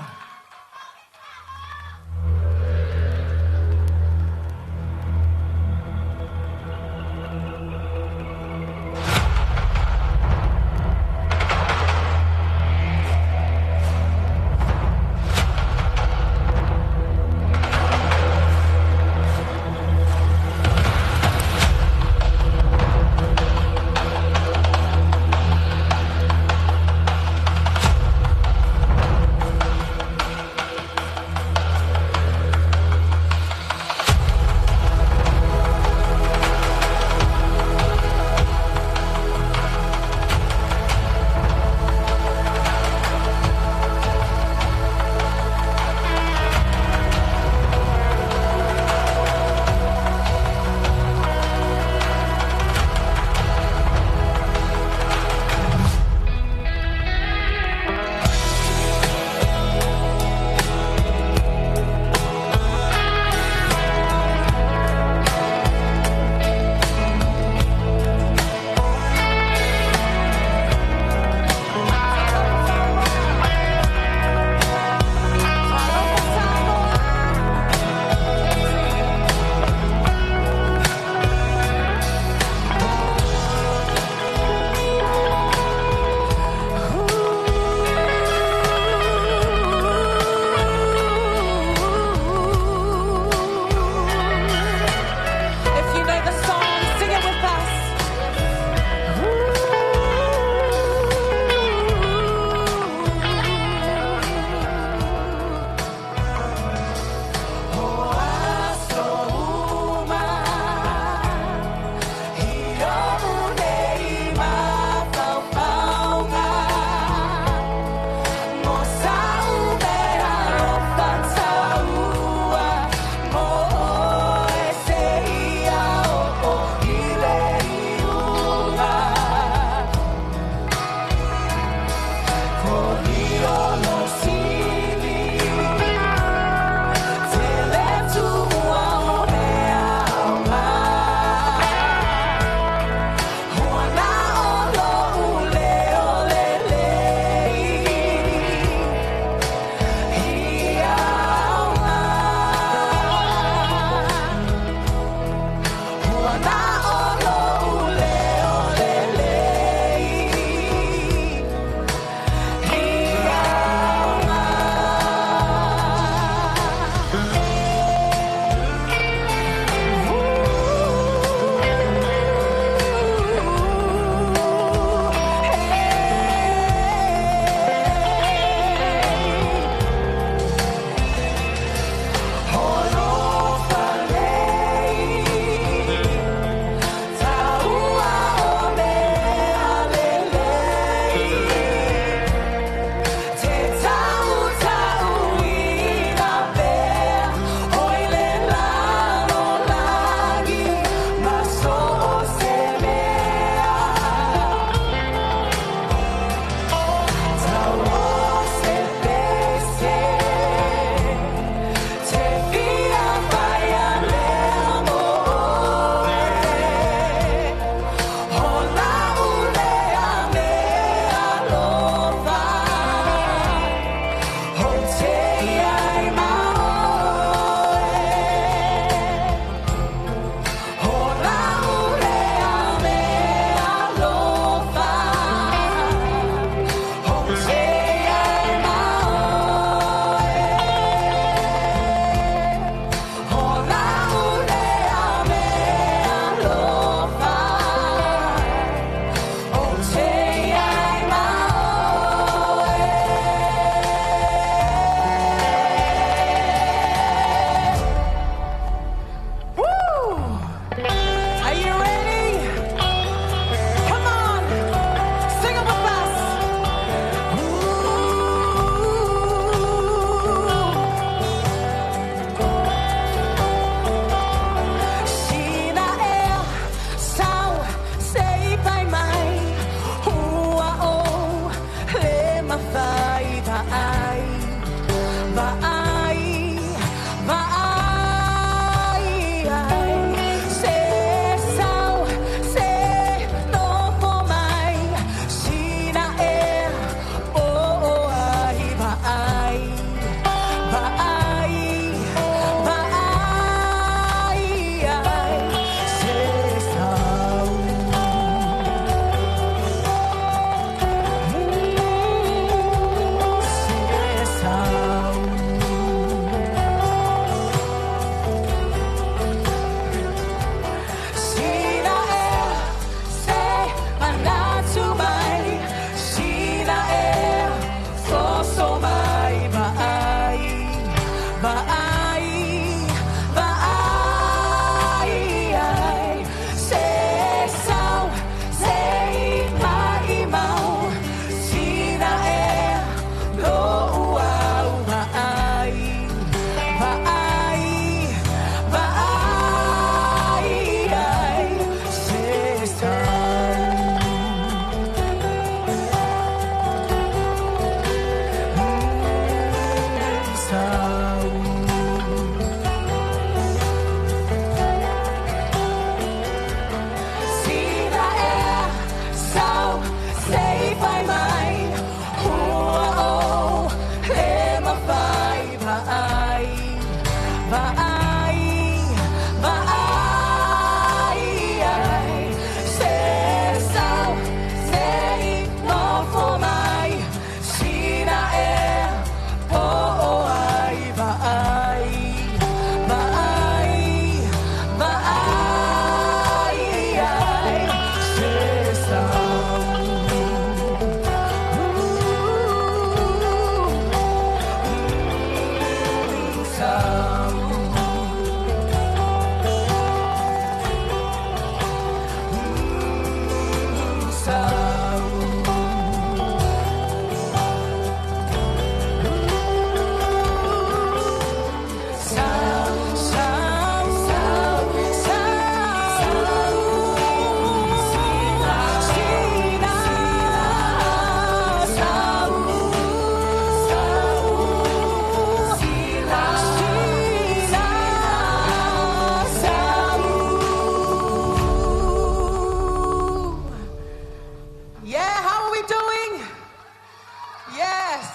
Yes.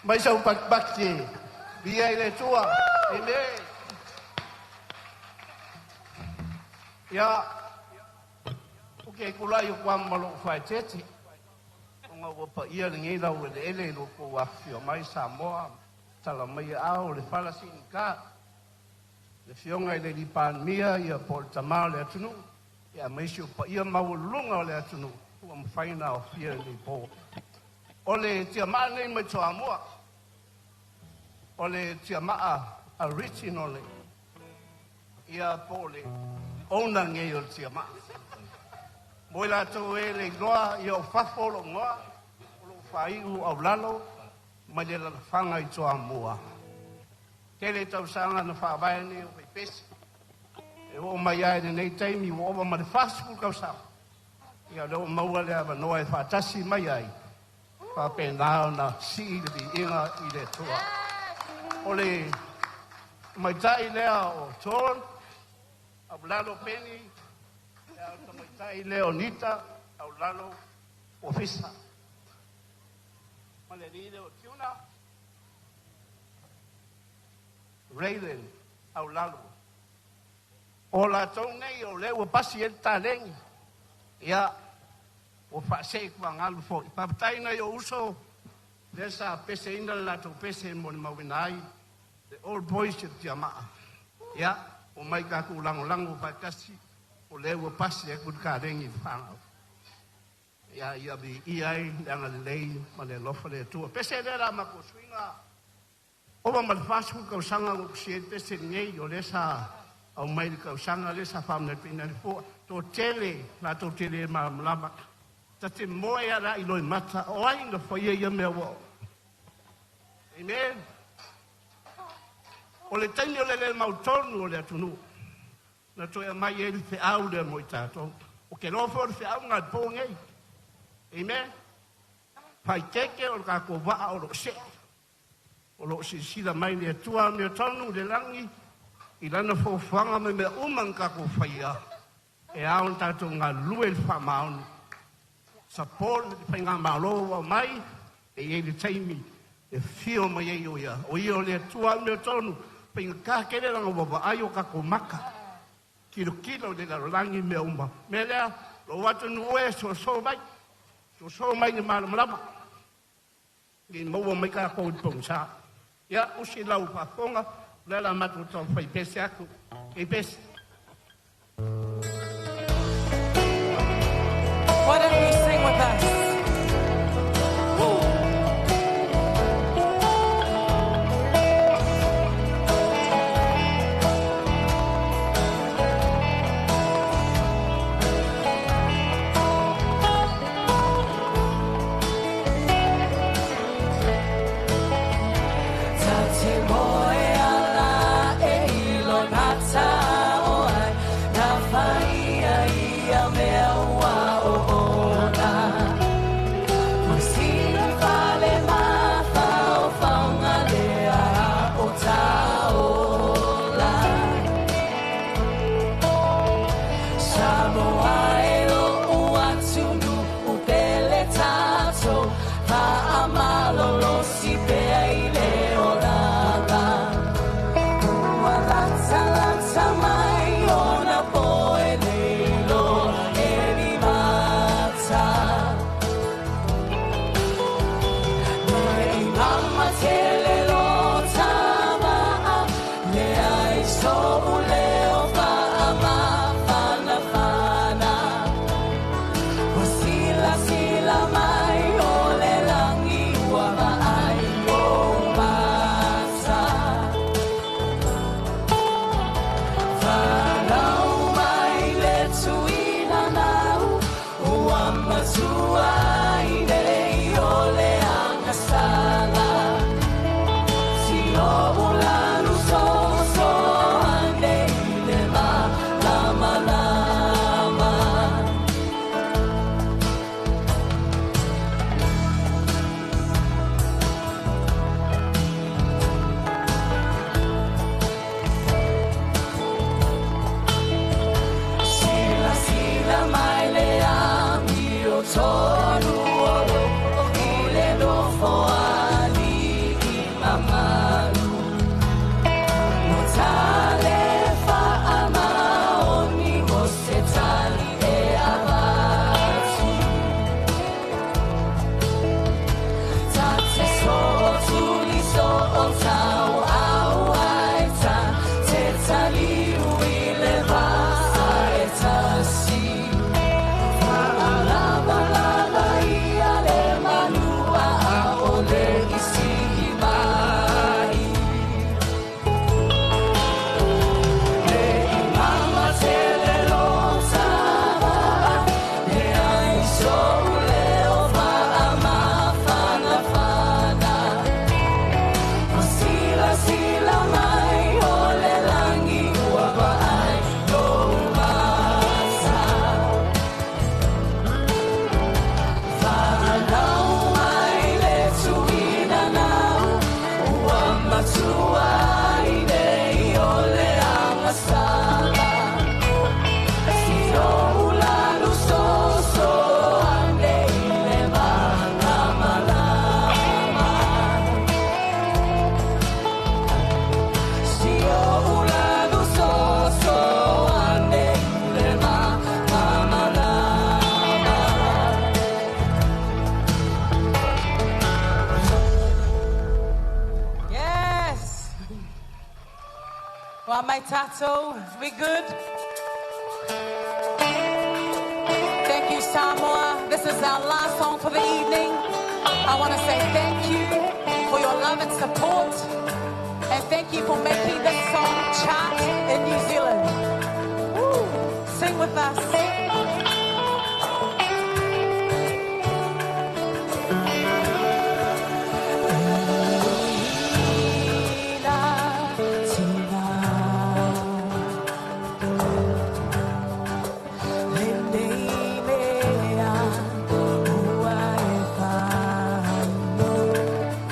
Mai sau pakipaki. Via i le tua. Amen. Ia, o ke kula i kwa malo whai tete. O ngā wapa ia le ngei lau ele ele lo ko wafio mai Samoa. Tala mai ao le whala ka. Le fionga i le lipan mia ia po le tamā o le atunu. Ia maisi o pa ia maualuluga o le atunuu ua mafai ona aofia i lenei po. O le tiamaa lenei mai Toamua, o le tiamaa original ia po o le owner nei o le tiamaa. Mo i latou e le iloa ia o fafo o lou igoa, o lou faaiu aulalo mai le lalafaga i Toamua. Tele tausaga na faavae nei o faipesi. E oo mai lava i lenei taimi ua ova ma le 40 tausaga, ia o lea ua maua le avanoa e faatasi mai ai, faapena ona sii le viiga i le Atua. O le tamaitai lea o John, Aulalo Penny, ia o le tamaitai lea o Nita, Aulalo Ofisa. Ma le alii lea o Tuna, Raylan Aulalo. O latou nei o lea ua pasi ai le taleni, ia, ua faasee tuagalu foi. Faafetai nai ou uso, lea sa peseina le latou pese e molimauina ai le Old Boys o le Tiamaa. Ia, omai tatou lagolago faatasi, o lea ua pasi atu le taleni i le fanau. Ia, ia viia ai le agalelei ma le alofa o le Atua. Pese lea la matou suiga, ova ma le 40 tausaga na ou tusia ai le pese lenei, o lea sa aumai i le tausaga lea sa faamanatuina ai le fua. Toatele latou te le malamalama. Ta te moe lava i loimata, o ai na faia ia mea ua oo. Amen. O le taimi o le le mautonu o le atunuu, na toe aumai ai le feau lea mo i tatou. Ou te iloa foi o le feau lena i le po nei. Amen. Faaeteete o le tatou vaa o lo o see. O lo o silasila mai le Atua amiotonu i le lagi i lana foafoaga ma mea uma na tatou faia e ao ona tatou galulue i le faamaoni. Support le faigamalo ua aumai e i ai le taimi e afio mai ai o ia. O ia o le Atua amiotonu, faigata tele lana vaavaai o tatou maka. Tilotilo i le lalolagi mea uma. Mea lea, lou atunuu e soso mai, soso mai i le malamalama. Nei maua mai tatou i le pogisa. Ia, usi lau faafofoga, o lea o le a matou taumafai pese atu. Ei pese. Why don't you sing with us? Woo. Ta te moe ala e ilo nā tao ai, nā whaia ia mea ua o ona. Tato, we good? Thank you, Samoa. This is our last song for the evening. I want to say thank you for your love and support. And thank you for making this song chart in New Zealand. Woo. Sing with us.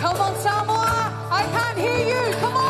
Come on, Samoa. I can't hear you. Come on.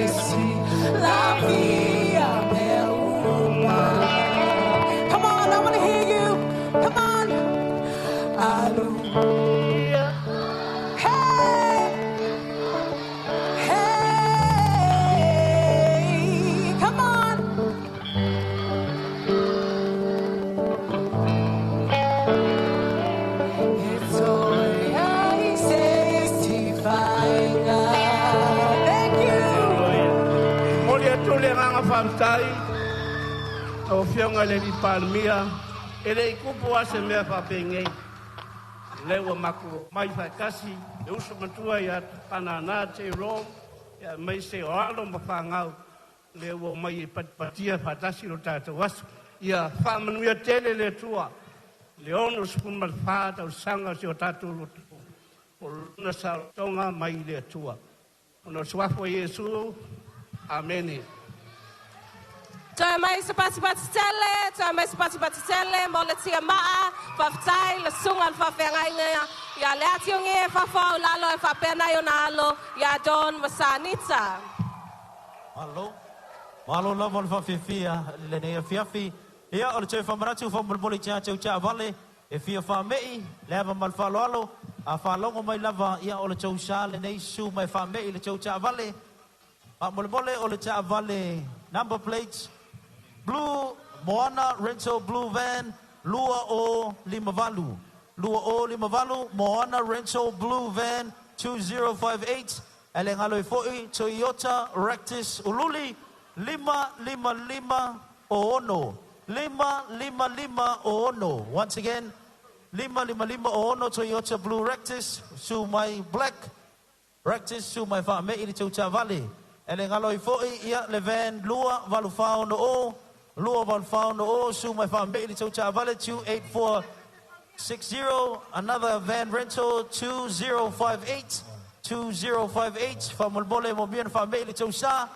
se si la via me uma. Come on, I want to hear you. Come on. Hallelujah. Hey. Hey. Come on. It's all I say Thank you. Mo le atu le nganga whamtai, o fionga le li palmia, e le ikupu a se mea whapengei. Lewa maku mai whaikasi, le uso matua ia panana te ro, ia mai se o alo ma whangau, le ua mai e patipatia whatasi lo tātou aso. Ia whaamanuia tele le tua, le ono sukun mal wha tau sanga se o tātou lotu. O luna sa tonga mai le tua. Ono suafo Yesu, amene. Toe mai se patipati tele, toe mai se patipati tele, mo le tia maa, whawhitai, le sunga le whawhengainga, ia le ati ongi e whawhau lalo e whapena i ona alo, ia Don Masanita. Malo. Malo lava le whawhiwhia, le nei fiafi. Ia, o le toe whamaratu, whamolmoli tia tau tia vale, e fia whamei, le ava mal whaloalo, a whalongo mai lava, ia o le tau sa, le nei su mai whamei, le tau tia vale. A molemole o le tia vale, number plates, Blue Moana Rental Blue Van, Lua o Limavalu. Lua o Limavalu, Moana Rental Blue Van 2058. Ele ngalo i foi, Toyota Rectus Ululi, lima lima lima o ono. Lima lima lima o ono. Once again, lima lima lima o ono, Toyota Blue Rectus, su mai Black Rectus, su mai wha me ili tau vale. Ele ngalo i foi, ia le van lua valu whao no o. Lua valu whao no o, su mai wha me ili tau vale, 28460. Another van rental, 2058. 2058. Wha molmole mo mian wha me ili tau sa.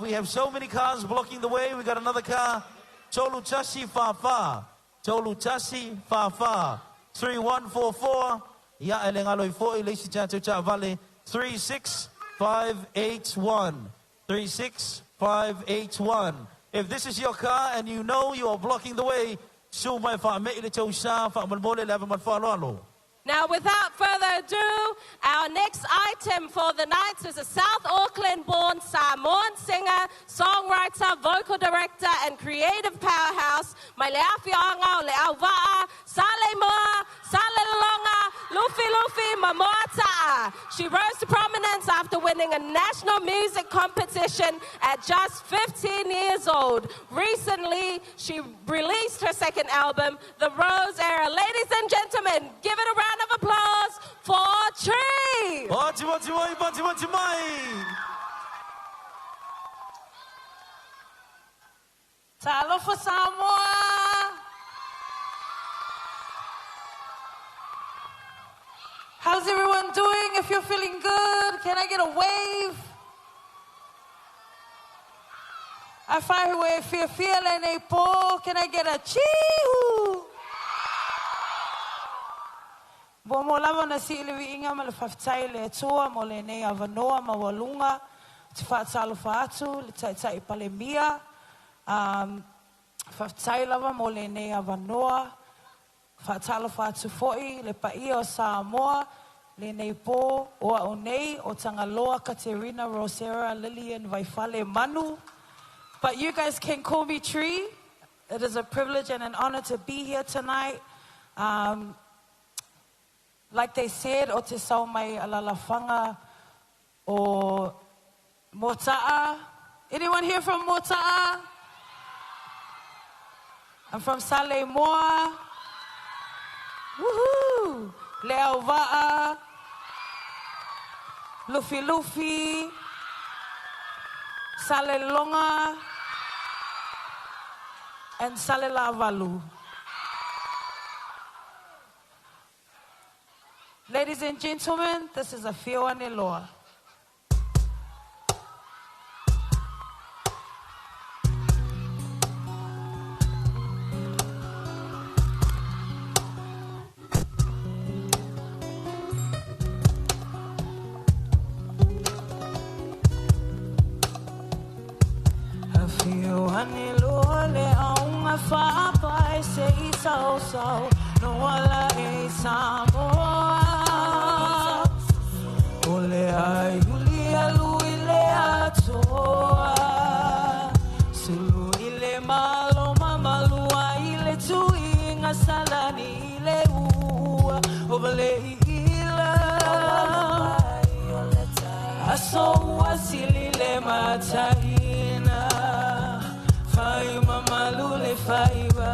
We have so many cars blocking the way. We got another car. Tolu Tasi Fa Fa. Tolu Tasi Fa Fa. 3144. Ia ele ngalo i foi, le isi tia tau tia vale. 36581. 36581. If this is your car and you know you are blocking the way, su mai wha me ili tau sa, wha molmole le ava mal wha alo. Now, without further ado, our next item for the night is a South Auckland-born Samoan singer, songwriter, vocal director, and creative powerhouse, mai le afi anga o le auva'a, Sale Moa, Sale Longa, Lufi Lufi, Mamoa Ta'a. She rose to prominence after winning a national music competition at just 15 years old. Recently, she released her second album, The Rose Era. Ladies and gentlemen, give it a round of applause for Tree. Oti, oti, oti, oti, oti, mai. Talofa Samoa. How's everyone doing? If you're feeling good, can I get a wave? I find where fia fia le nei po. Can I get a chihu? Bo mo lava na si le viinga ma le whawhitai le atua mo le nei avanoa ma walunga te whaatalofa atu le taitai pale mia. Whawhitai lava mo le nei avanoa. Whaatalofa atu foi le paia o Samoa le nei po o au nei o Tangaloa Katerina Rosera Lillian Vaifale Manu. But you guys can call me Tree. It is a privilege and an honor to be here tonight. Like they said, o te sau mai alalafanga o Mota'a. Anyone here from Mota'a? I'm from Saleimoa. Woohoo! Leauva'a. Lufi Lufi. Salelonga. And Salelavalu. Ladies and gentlemen, this is a Fioane Loa. Fa pai se i sau sau no ala e Samoa. Ole ai uli alu i le atoa. Sulu i le malo mamalua i le tuiga salani i le ua. O vale i ila. Aso ua sili le mataina. Fai mamalu le faiva.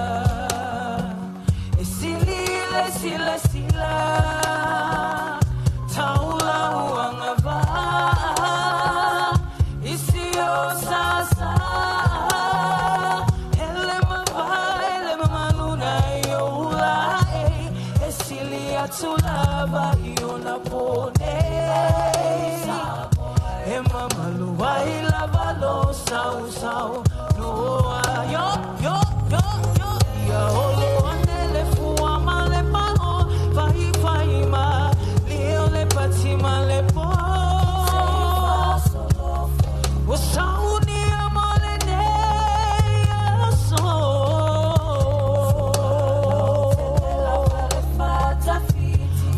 E sili le sila sila. Taula uanga va. Isi o sasa. Hele mava, hele mamaluna i o ula e. E sili atu lava i ona pone. E mamalu ai lava lo sau sau. Noa yo yo yo yo. Ia olo ane le fua ma le maho. Vai vai ma. Leo le pati ma le po. O sauni a ma le nei aso.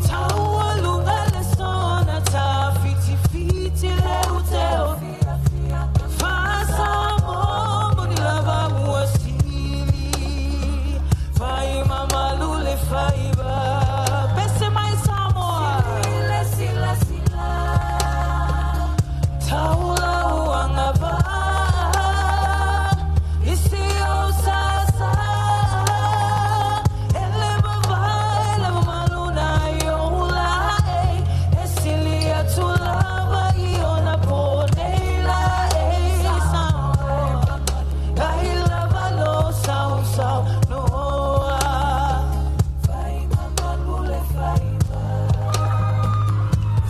Taua lunga le sona ta fiti fiti le uteo. Fasa mo ni lava ua sili. Fai mamalu le faiva. Pese mai Samoa. Sila sila sila. Taula uanga va. Isi o sasa. Ele mava, ele mamalu na i o ula e. E sili atu lava i ona pone la e. Samoa. Ai lava lo sau sau noa. Fai mamalu le faiva.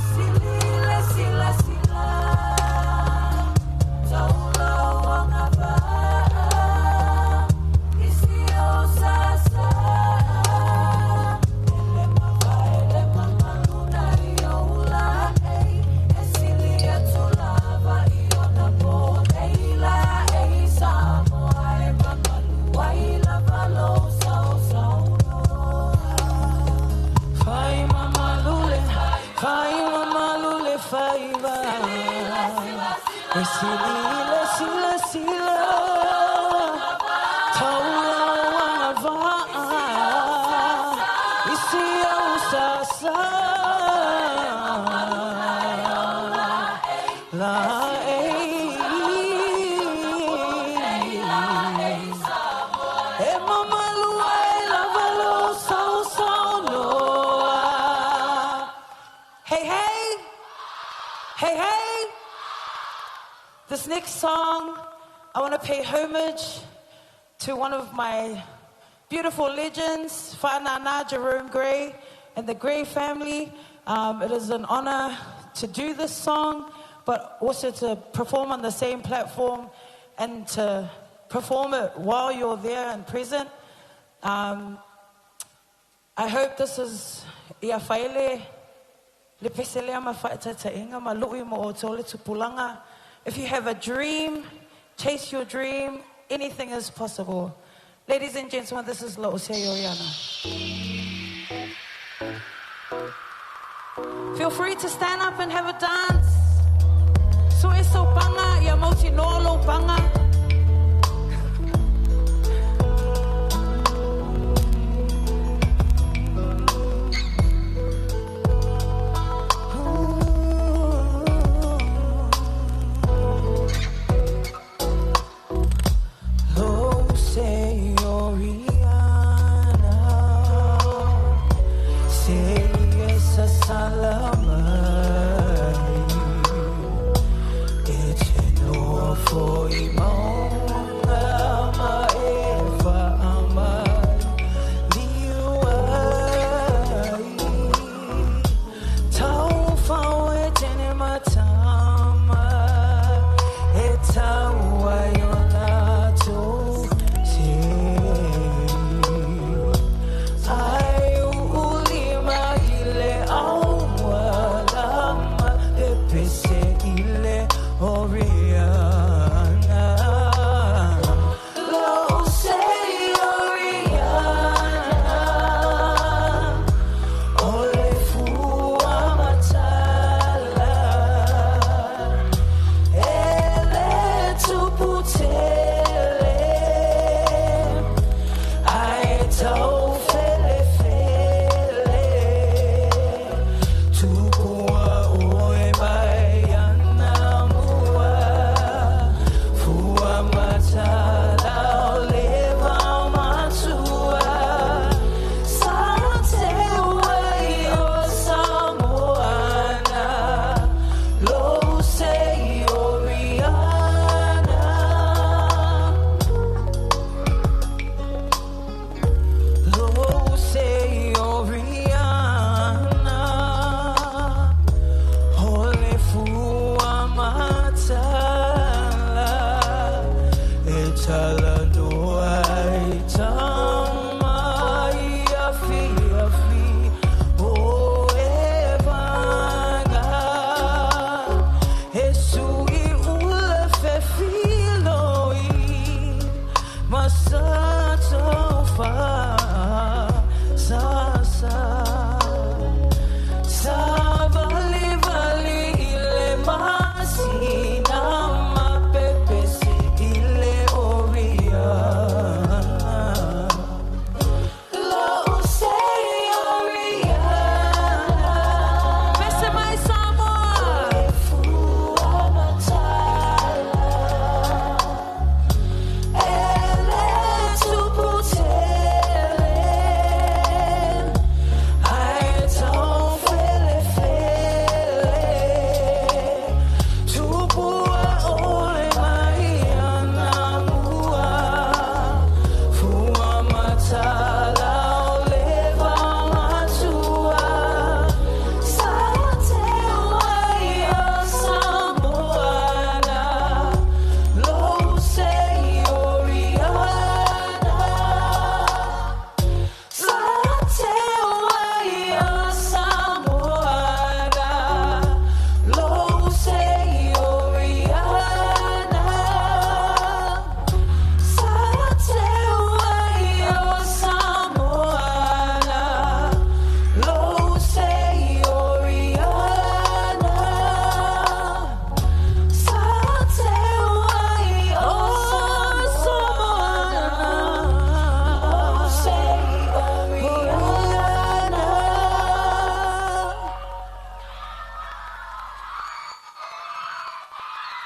Sili le sila sila. Taula uanga va. Isi o sasa. Ele mava, ele mamalu na i o ula e. E sili atu lava i ona pone la e. Samoa e mamalu ai lava lo sau sau noa. Fai mamalu le, fai mamalu le faiva. E sili le sila sila. Taula uanga va. Isi o sasa. La e. E mamalu ai lava lo sau sau noa. Hey, hey. Hey, hey. This next song, I want to pay homage to one of my beautiful legends, Wha'anana Jerome Gray and the Gray family. It is an honor to do this song, but also to perform on the same platform and to perform it while you're there and present. I hope this is ia whaele le peselea ma whaetatainga ma lui mo o tō le tupulanga. If you have a dream, chase your dream. Anything is possible. Ladies and gentlemen, this is Lo'o Oriana. Feel free to stand up and have a dance. So eso panga, ia mauti nolo panga. Lo se Oriana, se esa salamai, e te no foi maunga ma e whaamai, liu ai. Tau whau e tene matama, e tau ai o lātou te. Ai uulima i le aualama, e pese i le Oriana. Lo se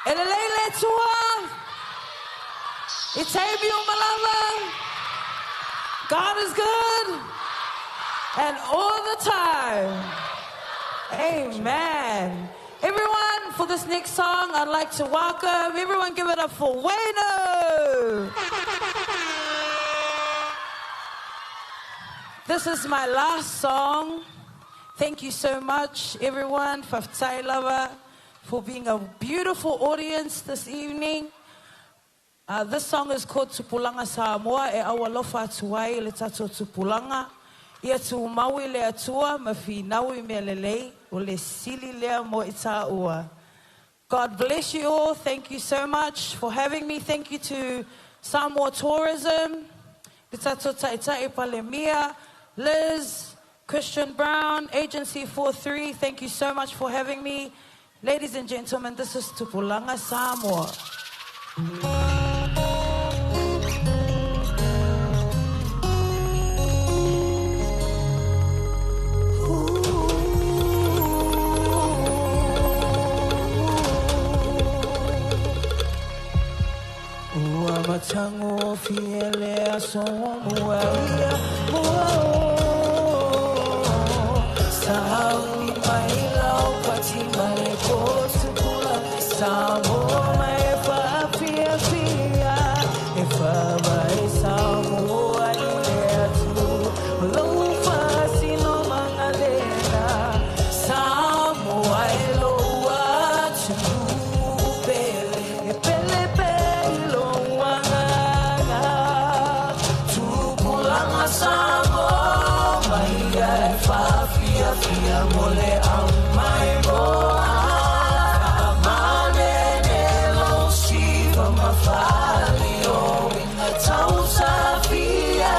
E lelei le Atua i taimi uma lava. God is good and all the time. Amen. Everyone, for this next song, I'd like to welcome everyone. Give it up for Wayno. This is my last song. Thank you so much, everyone, Faftai Lover, for being a beautiful audience this evening. This song is called Tupulanga Samoa e aualofa atu ai le tatou tupulaga. Ia tumau i le Atua ma finau i mea lelei, o le sili lea mo i tāua. God bless you all. Thank you so much for having me. Thank you to Samoa Tourism, le tatou taitai Palemia, Liz, Christian Brown, Agency 43. Thank you so much for having me. Ladies and gentlemen, this is Tupulanga Samoa. Ua matagofie le aso ua ia mua o Sauni mai lau pati mai ko tupulanga Samoa mai e whaafiafia e wha mai Samoa i le Atua o lou faasinomaga lena Samoa e lou atunuu pele e pele pea i lou agaga Tupulaga Samoa mai ia e whaafiafia mo le au mai moa Faamanene lou siva ma faalio inga tausafia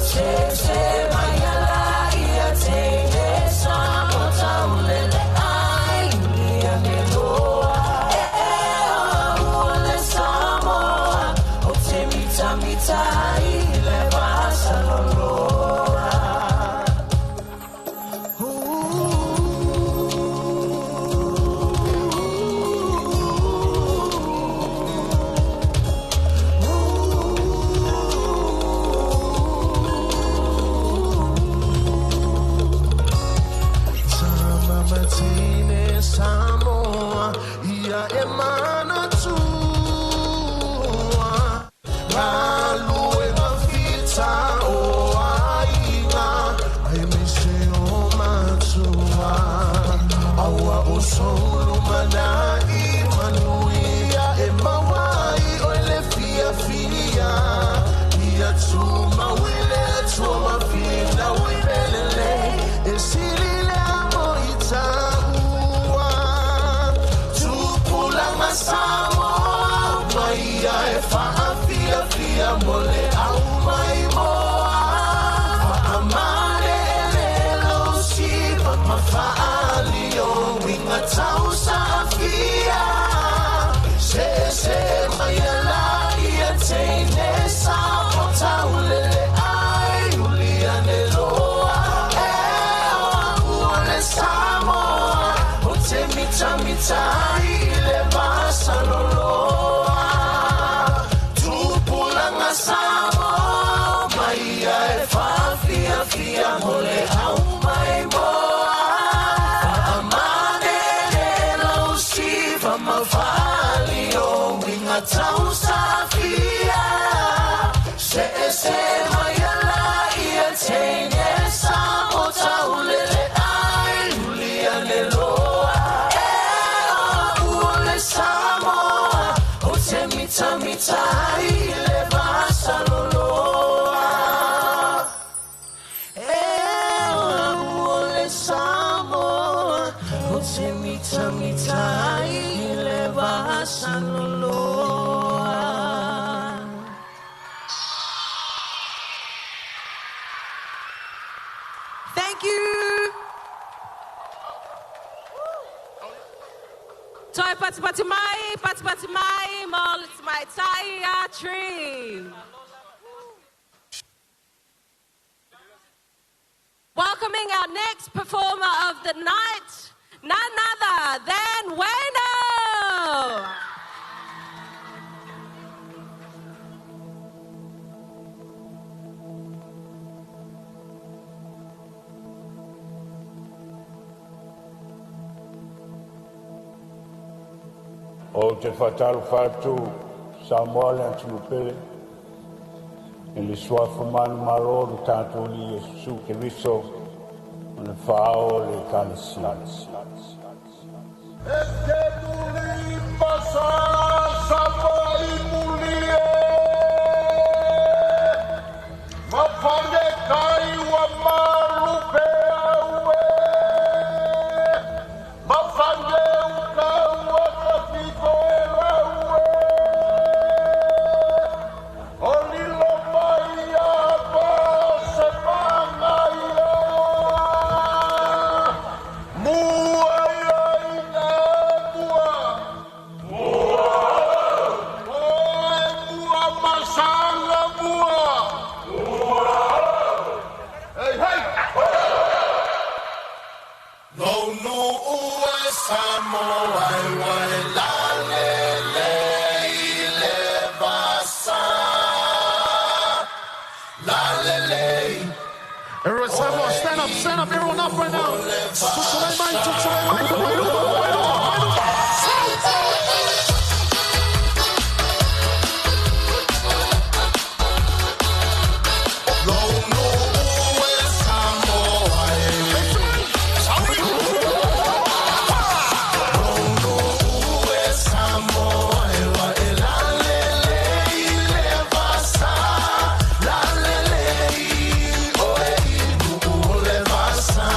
Se se mai ala ia teine Samoa taulele ai ulia me loa E ua le Samoa o te mitamita i le vasaloloa. Sama Samoa ia e manatua Malu e mafita o aiga ai me se o matua Aua o solo manai manuia e mawai o le fia fia Ia tuma wile tuma fina wibelele E silile amo itaua Tupulanga Samoa mai ia e whaafiafia mo le au mai moa Whaamane ele lau siva ma whaalio winga tausafia Se se mai ala ia teine Samoa taulele ai ulia ne loa E oa ua le Samoa o te mitamita i le vasaloloa Tupulanga Samoa mai ia e whaafiafia mo le au mai moa Whaamane le lau siva ma whaalio winga tausafia Se se mai ala ia teine Samoa taulele ai ulia ne loa E oa ua le Samoa o te mitamita i le vasaloloa E oa ua le Samoa o te mitamita i le vasaloloa. Thank you. Toi pati pati mai, pati pati mai, mo it's my tai a tree. Welcoming our next performer of the night, none other than Wayno. O te whātalo whātu Samoa le antunu pele. E le suafa manu malo lo tātou li Yesu Keriso o le whaao le kalesia. E te muli masa Samoa i muli e. Mawhange kai ua malu pe au e. Mawhange uka ua ka piko e lau e. O lilo mai a pa se panga ia. Mua ia ina mua. Mua. Oe mua masanga mua. Mua. Hey, hey. No no ue Samoa e wai la le le i le vasa. La le le. Everyone Samoa, stand up, everyone up right now. Tutulei mai, tutulei mai, mai luma, mai luma, mai luma. No no ue Samoa e. No no ue Samoa e wai la le le i le vasa. La le le i oe i nu'u o le vasa.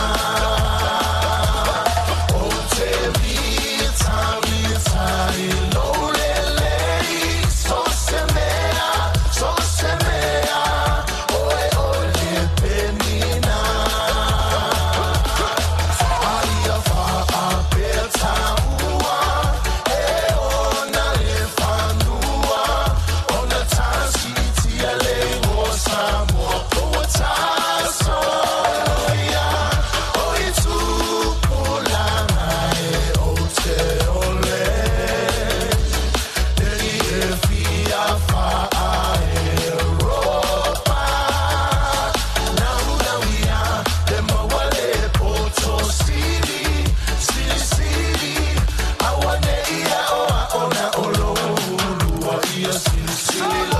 O te vita vita i lo le le i so se mea, so se mea. Oe o le penina. Aia whaapea tāua, e ona le whanua, ona tasi tia le o Samoa, koa taso ia, o i tupulanga e o te ole. E i e fia whaa e ropa, nau nau ia, te mawale poto siri, siri siri, awa ne ia o a ona o lo ulua ia siri siri lo.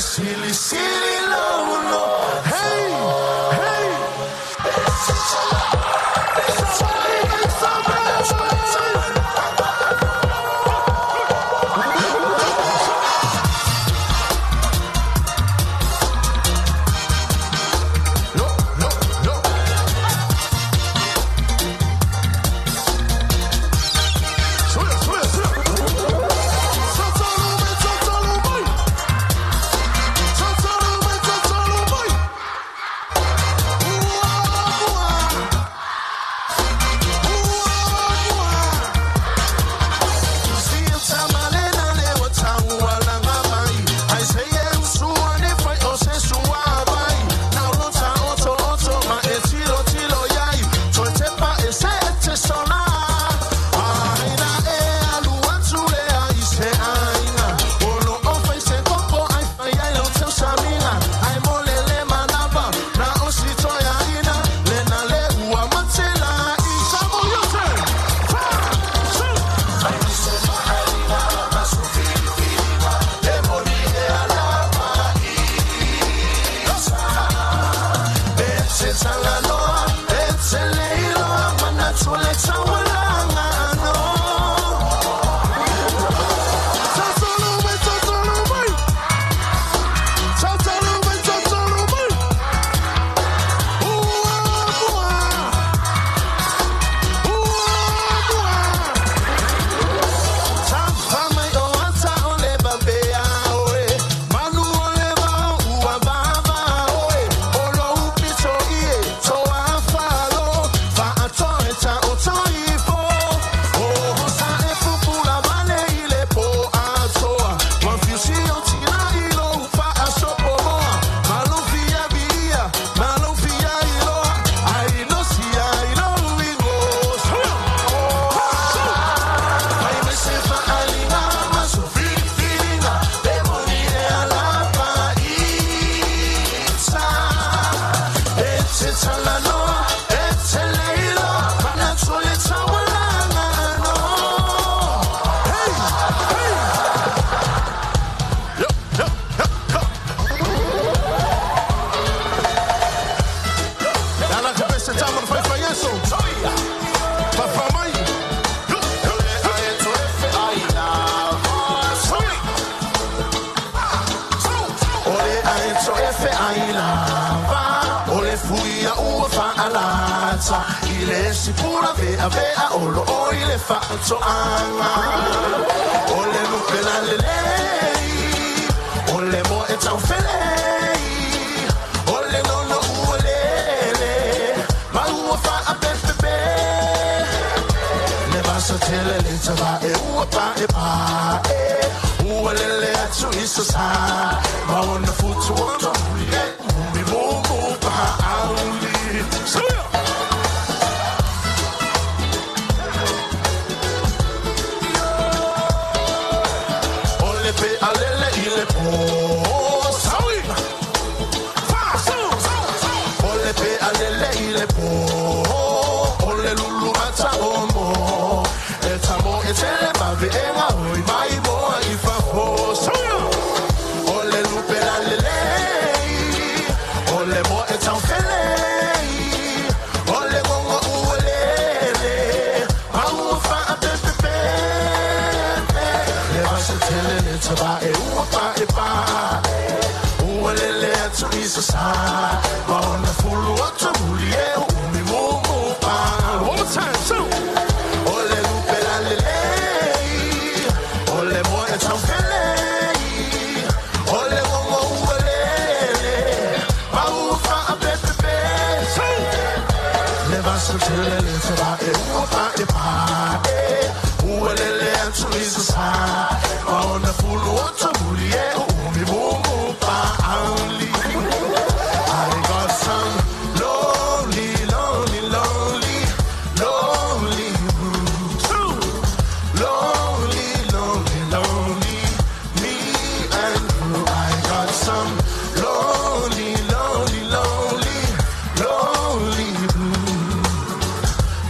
sili sili lo. Hey, hey. No, no, no. Suya, suya, suya.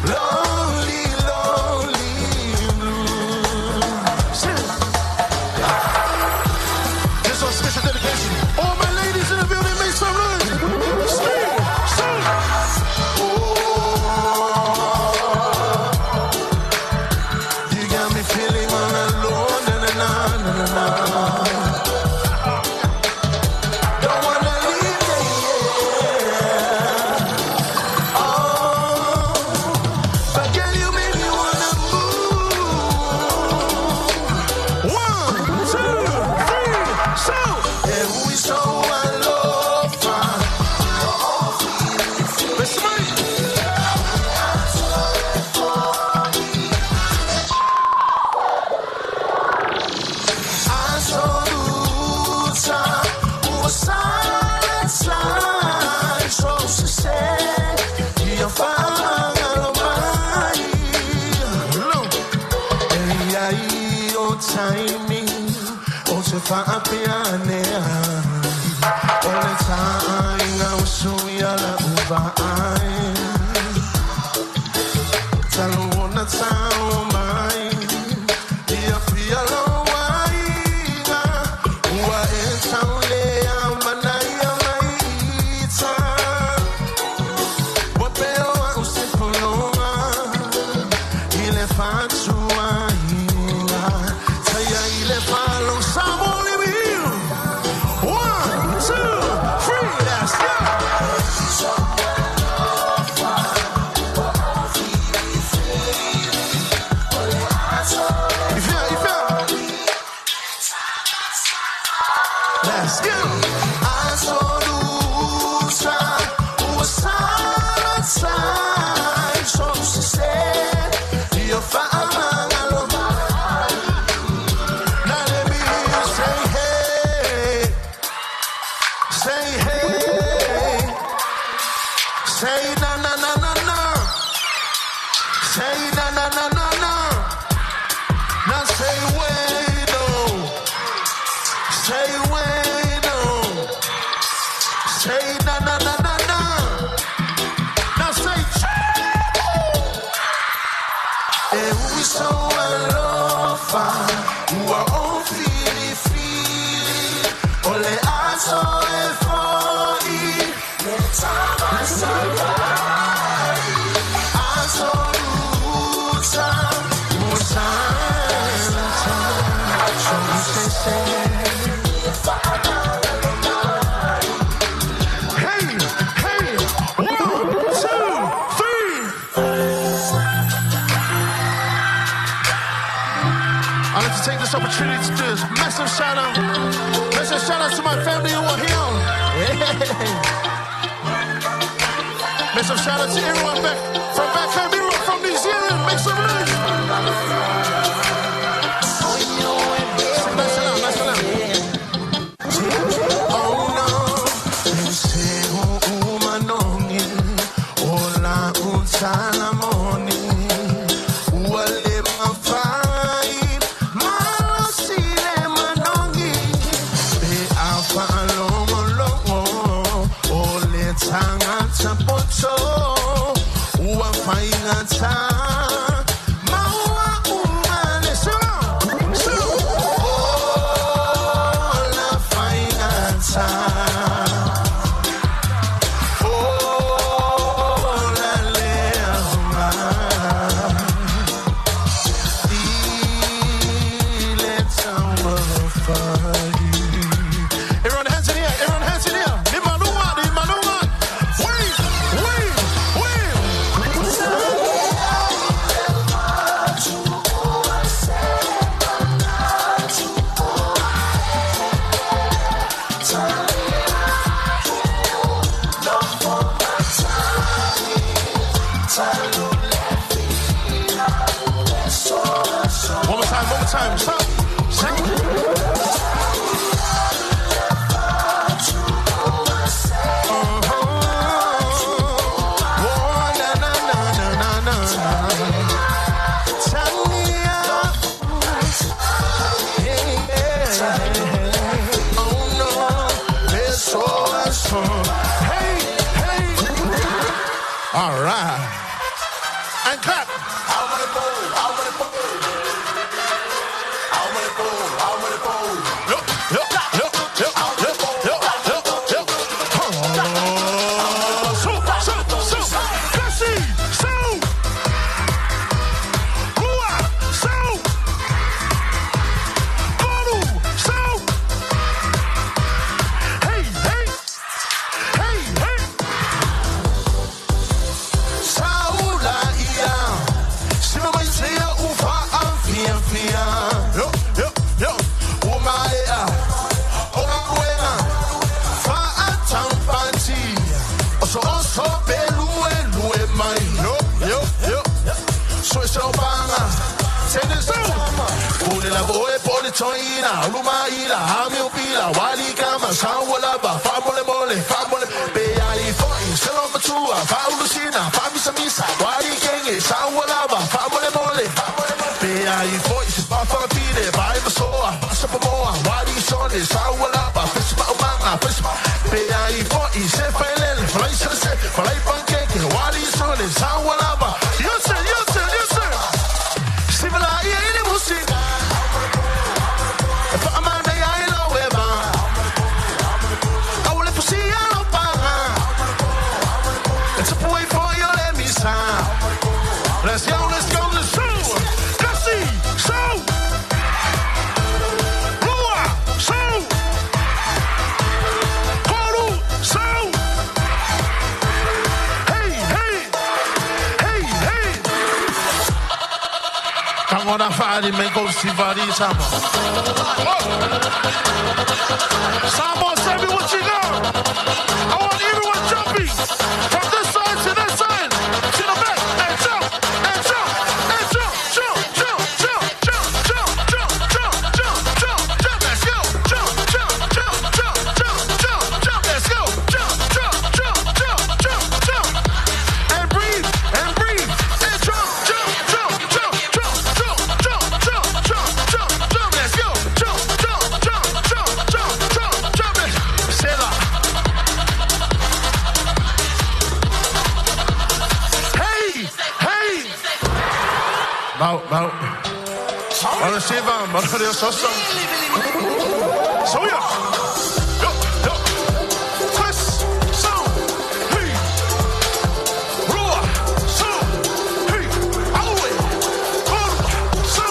Lonely, lonely blues. This one's special dedication. se faapeanea o le taaiga usu ia la uvaai talu ona tau mai ia fia lou aiga ua e taulea manaia mai ita ua pea o au se pologa i le fatuaiga taia i le falo Samoa with you. 1, 2, 3, let's go. Let's go. Absoluta, usata, so se, io fa amangalo. Now let me hear you say hey, say hey, say na na na na na, say na na na na na, now say wait oh. Say wait oh. Say na na na na na. Now say E ui so alofa ua o fili fili o le aso e foi le tama savai aso luta usa so se se. Hey, hey, 1, 2, 3. I'd like to take this opportunity to do this massive shout out. Massive shout out to my family who are here. Hey. Massive shout out to everyone back from back home, everyone from New Zealand. Make some noise. Nice and loud, nice and loud. Oh no, se umanongi, ola utalamoni, uale mafai, malosile manongi, be afa longo longo, ole tanga tapoto, ua fainga ta. Maua umale so, so, ola fainga ta. Ola leama. Ile taua fai. Everyone hands in the air, everyone hands in the air. Ni malunga, ni malunga. Wave, wave, wave. One more time, one more time. Stop. Sing. Oh, na, na, na, na, na, na, na. Tania. Yeah, yeah. Oh, no. This so. Hey, hey. All right. And clap. Yup, yup, yup, yup, yup, yup, yup, yup. Oh, so, so, so. Kasi, so. Lua, so. Koru, so. Hey, hey. Hey, hey. Saula ia. Sima mai sea ufa amfia fia. Yo, yo, yo. Umaea. Omakuena. Fa atampati. Oso oso belue lue mai. Yo, yo, yo. So so banga. Tene so. Pule la boe pole toina. Luma ila. Hami upila. Wali kama. Sawala ba. Fa mole mole. Fa mole. Be ali foi. Selo matua. Fa ulusina. Fa misa misa. Wali kenge. Sawala ba. Fa mole mole. Be ali foi. Se pa fa pile. Vai masoa. Pasa pa moa. Wali sole Sawalapa Fish ma umanga Fish ma Pe ai fo i se failele Falai se se Falai pancake Wali sole Sawalapa Listen, listen, listen Sivela ia ile musi Whaamana ia i lau e ma Aule fusi a lau panga It's a way for your let me sign. Let's go, let's go, let's go. Kasi, so. Lua, so. Koru, so. Hey, hey. Hey, hey. Kangona whaari me go sivari sama. Samoa, tell me what you got. I want everyone jumping from this side to that side, to the back, and jump, and jump, and jump, jump, jump, jump, jump, jump, jump, jump, jump, jump, jump. Let's go, jump, jump, jump, jump, jump, jump, jump. Let's go, jump, jump, jump, jump, jump, jump, and breathe, and breathe, and jump, jump, jump, jump, jump, jump, jump, jump, jump, jump, jump. Let's go, jump, jump, jump, jump, jump, jump, jump. Sela. Hey, hey. Mau, mau. Ora siva, mara sosa. Soya. Yo, yo. Twist, so, hey. Rua, so, hey. Aue, koru, so,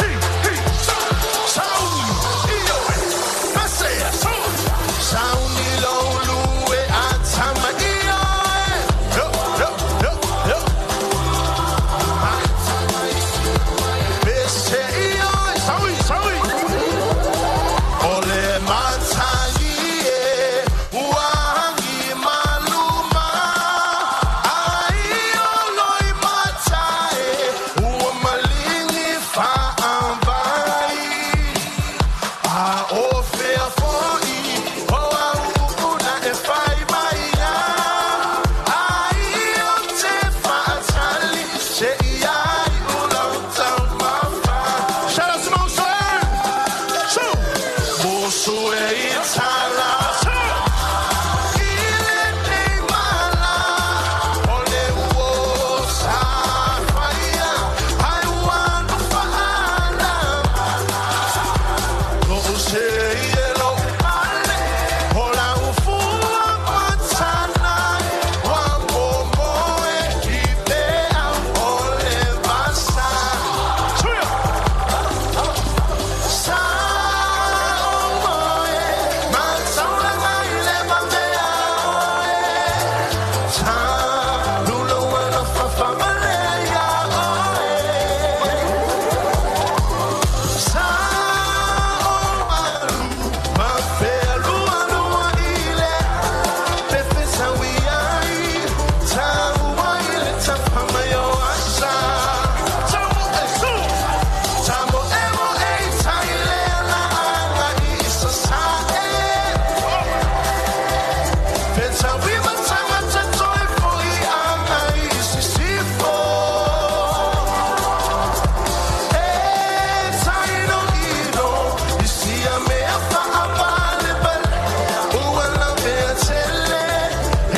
hey, hey, so, so, iyo, pese, so. Sauni lo lue atama iyo. Yo, yo, yo, yo. Pese iyo, saui, saui. Ole matai e uangi maluma ai oloi matai ua malingi faambai a o fea foi o au una e fai mai ai o te faatali se iai ula taumafa. Shout out to Mose! So, Mosu e itala. Ile nei mala, ole uo sa faia, ai uanu faala. Lo se ie lo pale, ola ufua matana, wa momo e ki te au ole vasa. Suya! Sa oe, matsaula ile mamea oe. Sa lulo wana fafa malea oe. Sa omaru, mafea lua lua ile. Pefe sa wiai, ta ua ile tafama yo asa. Tamo e su, tamo e mo e ta ile la anga isa sa e. Feta wi matanga te toi foi anga isi sifo. E taino ino, isi a mea whaapale pale. Ua la mea tele,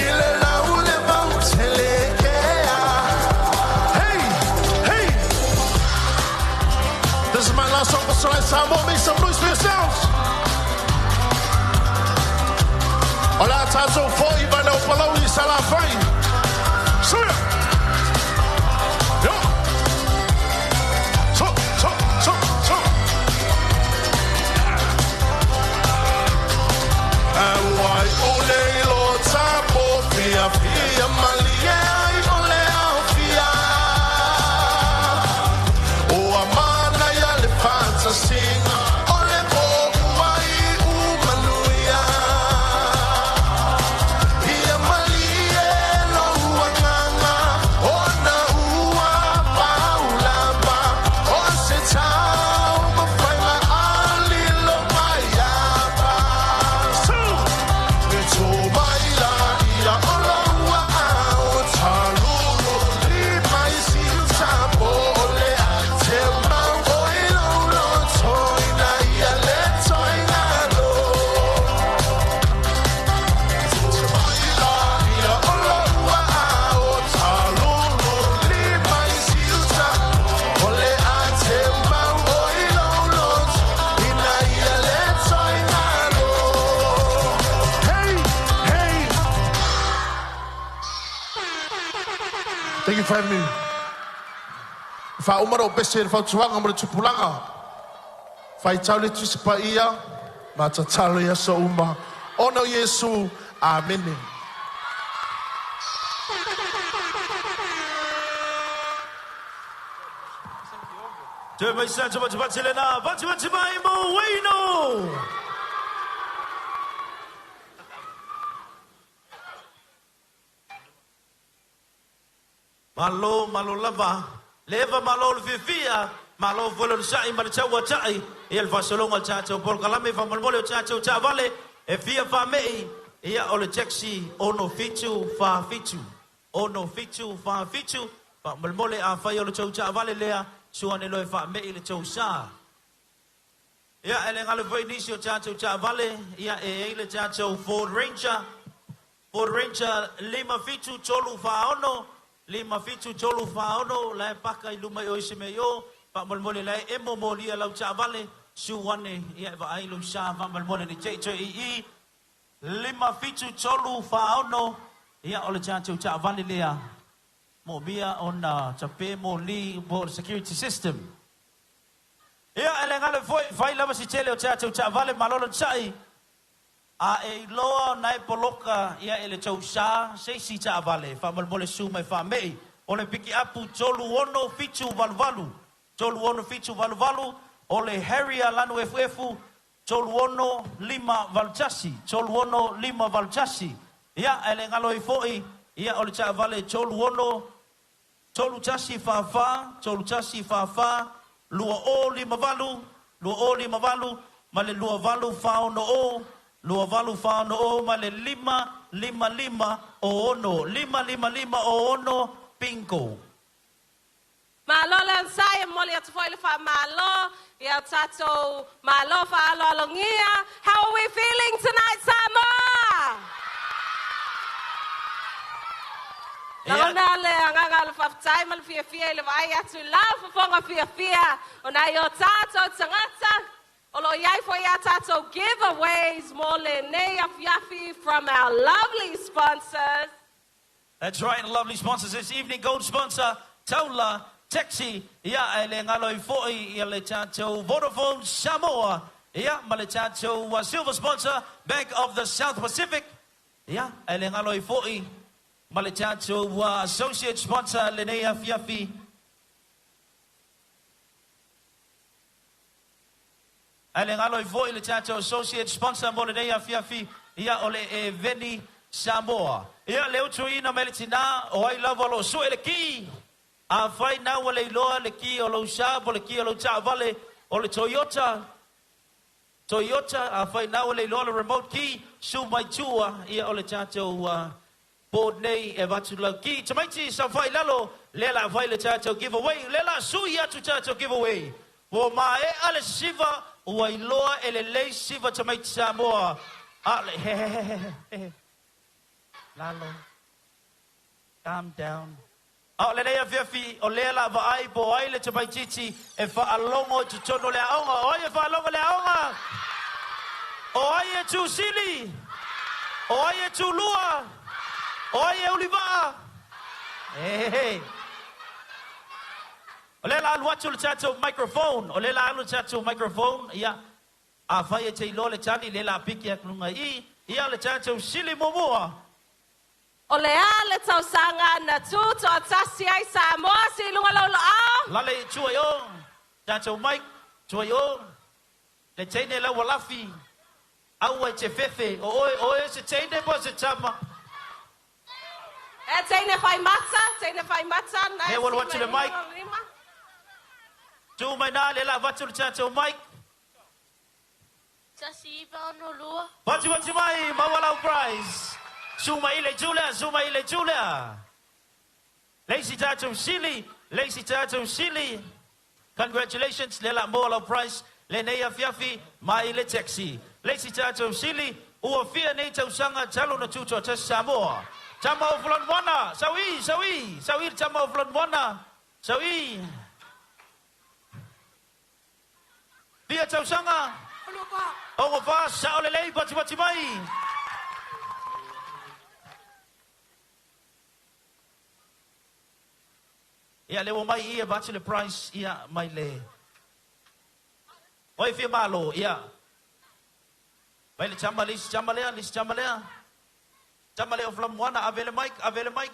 ile la ule vau tele kea. Hey, hey. This is my last song for tonight. Samoa, make some noise for yourselves. Ola tatou foi vai o palauli salafai. Suya. Yo. So, so, so, so. Auai ole lo tapo fia fia malie ai ole au fia. O amana ia le fantasinga ole mo uai u manuia. Ia malie Thank you for having me. Faauma lou pese i le fautuaga mo le tupulaga. Faitau le Tusi Paia ma tatalo i aso uma. Ona o Iesu. Amene. Toe mai sa tuma tuma tele na, vati vati mai mo Wayno! Malo, malo lava. Leva malo le fiafia, malo foi le onosai ma le tauatai ia le faasologa o le tatou polokalame faamolemole o tatou taavale e fia faamei ia o le taxi 6747 6747 faamolemole afai o le tou taavale lea sua ane loa e faamei le tou sa. Ia e le galo foi nisi o tatou taavale ia e i ai le tatou Ford Ranger Ford Ranger 57346, 57346, la e paka i luma i o i se mea i o, faamolemole la e emo molia lau taavale, su ane ia e vaai lou sa faamolemole ne i te i toe i i, 57346, ia o le tatou taavale lea moomia ona tape moli po o le security system. Ia e le galo foi, fai lava si tele o tatou taavale malolo sa'i, A e iloa ona e poloka ia e le tou sa se isi taavale, faamolemole su mai faamei o le pikiapu 36788, 36788, o le Harrier lanu efuefu 36581, 36581. Ia, ae le galo ai foi ia o le taavale 36 3144, 3144, 2058, 2058, ma le 2846, 2846 ma le 55506, 55506, bingo. Malo le onosai, e momoli atu foi le faamalo i a tatou malo faaaloalogia. How are we feeling tonight, Samoa? Lagona le agaga o le faafetai ma le fiafia i le vaai atu i lau fofoga fiafia o nai o tatou tagata. O lo o i ai foi a tatou giveaways mo lenei afiafi from our lovely sponsors. That's right, lovely sponsors this evening, gold sponsor Taula Taxi, ia e le galo ai foi ia le tatou Vodafone Samoa, ia ma le tatou silver sponsor Bank of the South Pacific, ia e le galo ai foi ma le tatou associate sponsor lenei afiafi. Ae le galo ai foi le tatou associate sponsor mo lenei afiafi, ia o le Eveni Samoa. Ia le utuina mai le tina, o ai lava o lo o sue le ki? Afai na ua le iloa le ki o lou sa po o le ki o lou taavale o le Toyota, Toyota, afai na ua le iloa le remote key, su mai tua, ia o le tatou board nei e avatu lau ki. Tamaiti saofai i lalo, lea la fai le tatou giveaway, lea la sui atu tatou giveaway. Ua maea le siva, ua iloa e lelei siva tamaiti Samoa. A le, he he he he he. Lalo. Calm down. A o lenei afiafi, o lea la vaai po o ai le tamaitiiti e faalogo i totonu o le aoga. O ai e faalogo i le aoga? O ai e tu sili? O ai e tu lua? O ai e ulivaa? Ee. O lea la alu atu le tatou microphone. O lea la alu le tatou microphone. Ia, afai e te iloa le tali, lea la piki atu luga i i. Ia, le tatou sili muamua. O le a le tausaga na tu toatasi ai Samoa si i luga lau laau? Lale i tua i o, tatou mic, tua i o, le teine lau ua lafi, aua e te fefe, o oe, o oe se teine po o se tama? E teine whai mata, teine whai mata, na He e walu si atu le mai mic. lima lima. Tu mai na, le la avatu le tatou mic. 1962. Vati vati mai, maua lau prize. Su mai le itu lea, su mai le itu lea. Le isi tatou sili, le isi tatou sili. Congratulations, lea la maua lau prize lenei afiafi mai le taxi. Le isi tatou sili, ua fia nei tausaga talu na tutoatasi Samoa. Tama o Fulanmoana, sau i, sau i, sau i le tama o Fulanmoana, sau i. Fia tausaga? 64, sao lelei, patipati mai. Ia le ua mai i e vatu le price ia mai le. Oi fia malo ia. Mai le tama le isi tama lea, le isi tama lea. Tama lea o Flamuana, ave le mic, ave le mic.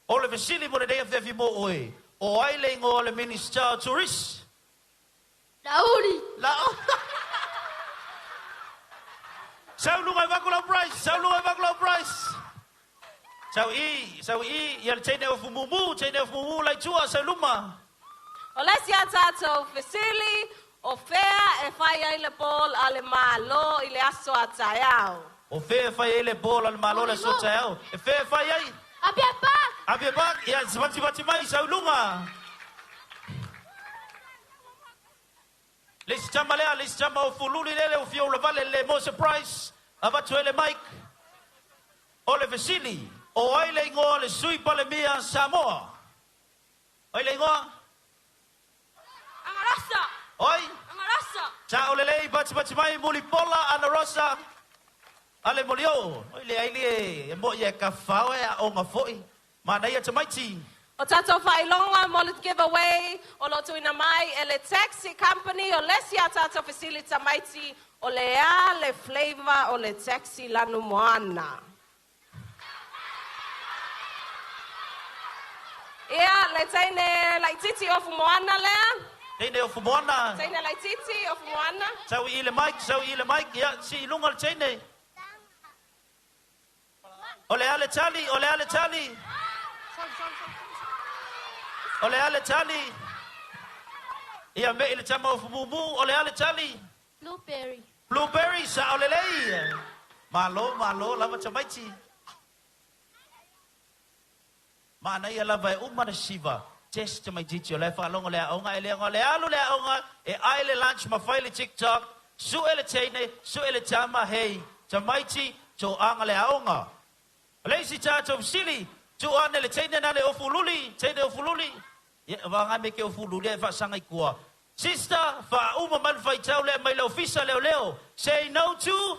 O le fesili mo lenei afiafi mo oe. O ai le igoa o le Minister o Tourist? Lauli. Lauli. Sau luga i vaku lau price, sau luga i vaku lau price. Sau i, sau i, ia le teine o fumumu, teine o fumumu lai tua, sau luma. O le isi a tatou fesili, o fea e fai ai le ball a le Malo i le aso a taeao? O fea e fai ai le ball a le Malo i le aso a taeao? E fea e fai ai? Apia Park. Apia Park, ia vativati mai, sau luga. Le isi tama lea, le isi tama o Fululi lele o fia ulavale le mo se price, avatu ai le mic. O le fesili, o ai le igoa o le Sui Palemia Samoa? O ai le igoa? Angarosa. Oi? Angarosa. Sa o lelei patipati mai Mulipola Anarosa a le Molioo. Oi le ai le e mo ia ka fao e a onga foi. Manaia tamaiti. O tatou faailoga mo le giveaway o lo o tuuina mai e le Taxi Company o le isi a tatou fesili tamaiti o le a le flavour o le taxi lanumoana. Ia, le teine laitiiti ofu moana lea. Teine ofu moana. Teine laitiiti ofu moana. Sau i le mic, sau i le mic, ia, si i luga le teine. O le a le tali, o le a le tali. O le a le tali. Ia me i le tama ofu mumu, o le a le tali. Blueberry. Blueberry, sa o lelei. Malo, malo, lava tamaiti. Manaia lava e uma le siva. Test tamaitiiti o la e faalogo le aoga e le aoga le alu le aoga e ai le lunch ma fai le TikTok, sue le teine, sue le tama, hei, tamaiti, toaga le aoga. O le isi tatou fesili, tuu ane le teine na le ofu luli, teine ofu luli. Ia, vaga me ke ofu luli e faasaga i kua. Sister, faauma mai le faitau lea mai le ofisa leoleo. Say no to?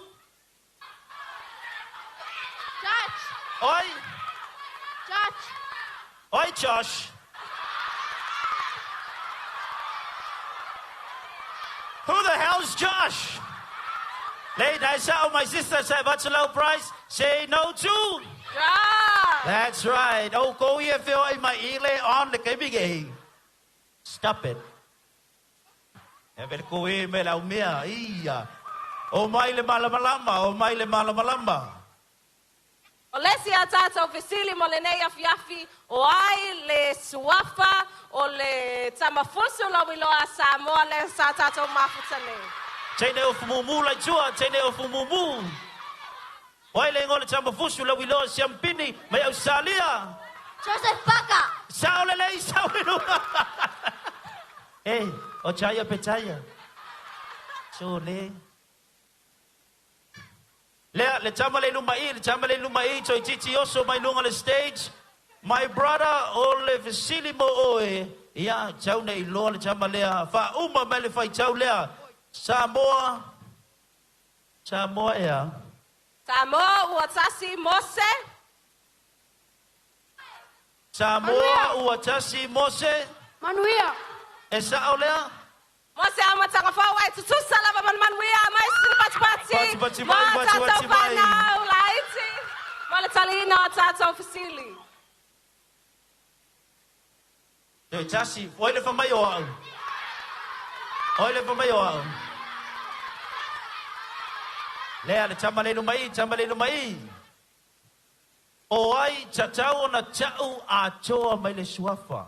Josh. Oi? Josh. Oi, Josh. Who the hell's Josh? Lei dai sa my sister sa what's low price? Say no to? Josh. That's right. Oh, go here, feel ai mai ile on the kebige. Stop it. E vele ko e me lau mea, ia. O mai le malamalama, o mai le malamalama. O le isi a tatou fesili mo lenei afiafi, o ai le suafa o le Tamafusu lauiloa a Samoa lea sa tatou mafuta nei. Teine o fumumu lai tua, teine o fumumu. O ai le igoa o le Tamafusu lauiloa Siampini mai Ausalia. Joseph Paka. Sao lelei, sao le luga. E, o chaia pe chaia. So le. Lea, le tama le luma i, le tama le luma i, toi titi oso mai lunga le stage. My brother, o le fesili mo oe. Ia, tau nei iloa le tama lea. Faauma mai le faitau lea. Samoa, Samoa ea. Samoa ua tasi Mose. Samoa ua tasi Mose. Manuia. E sao lea? Mose amataga fou e tutusa lava ma le manuia mai sili patipati. Patipati mai, Mo tatou patipati mai. fanau laiti mo le taliina o tatou fesili. Toe tasi, oi le whamai o au. Oi le whamai o au. Lea le tama le luma i, tama le luma i. O ai tatau ona ta'u atoa mai le suafa.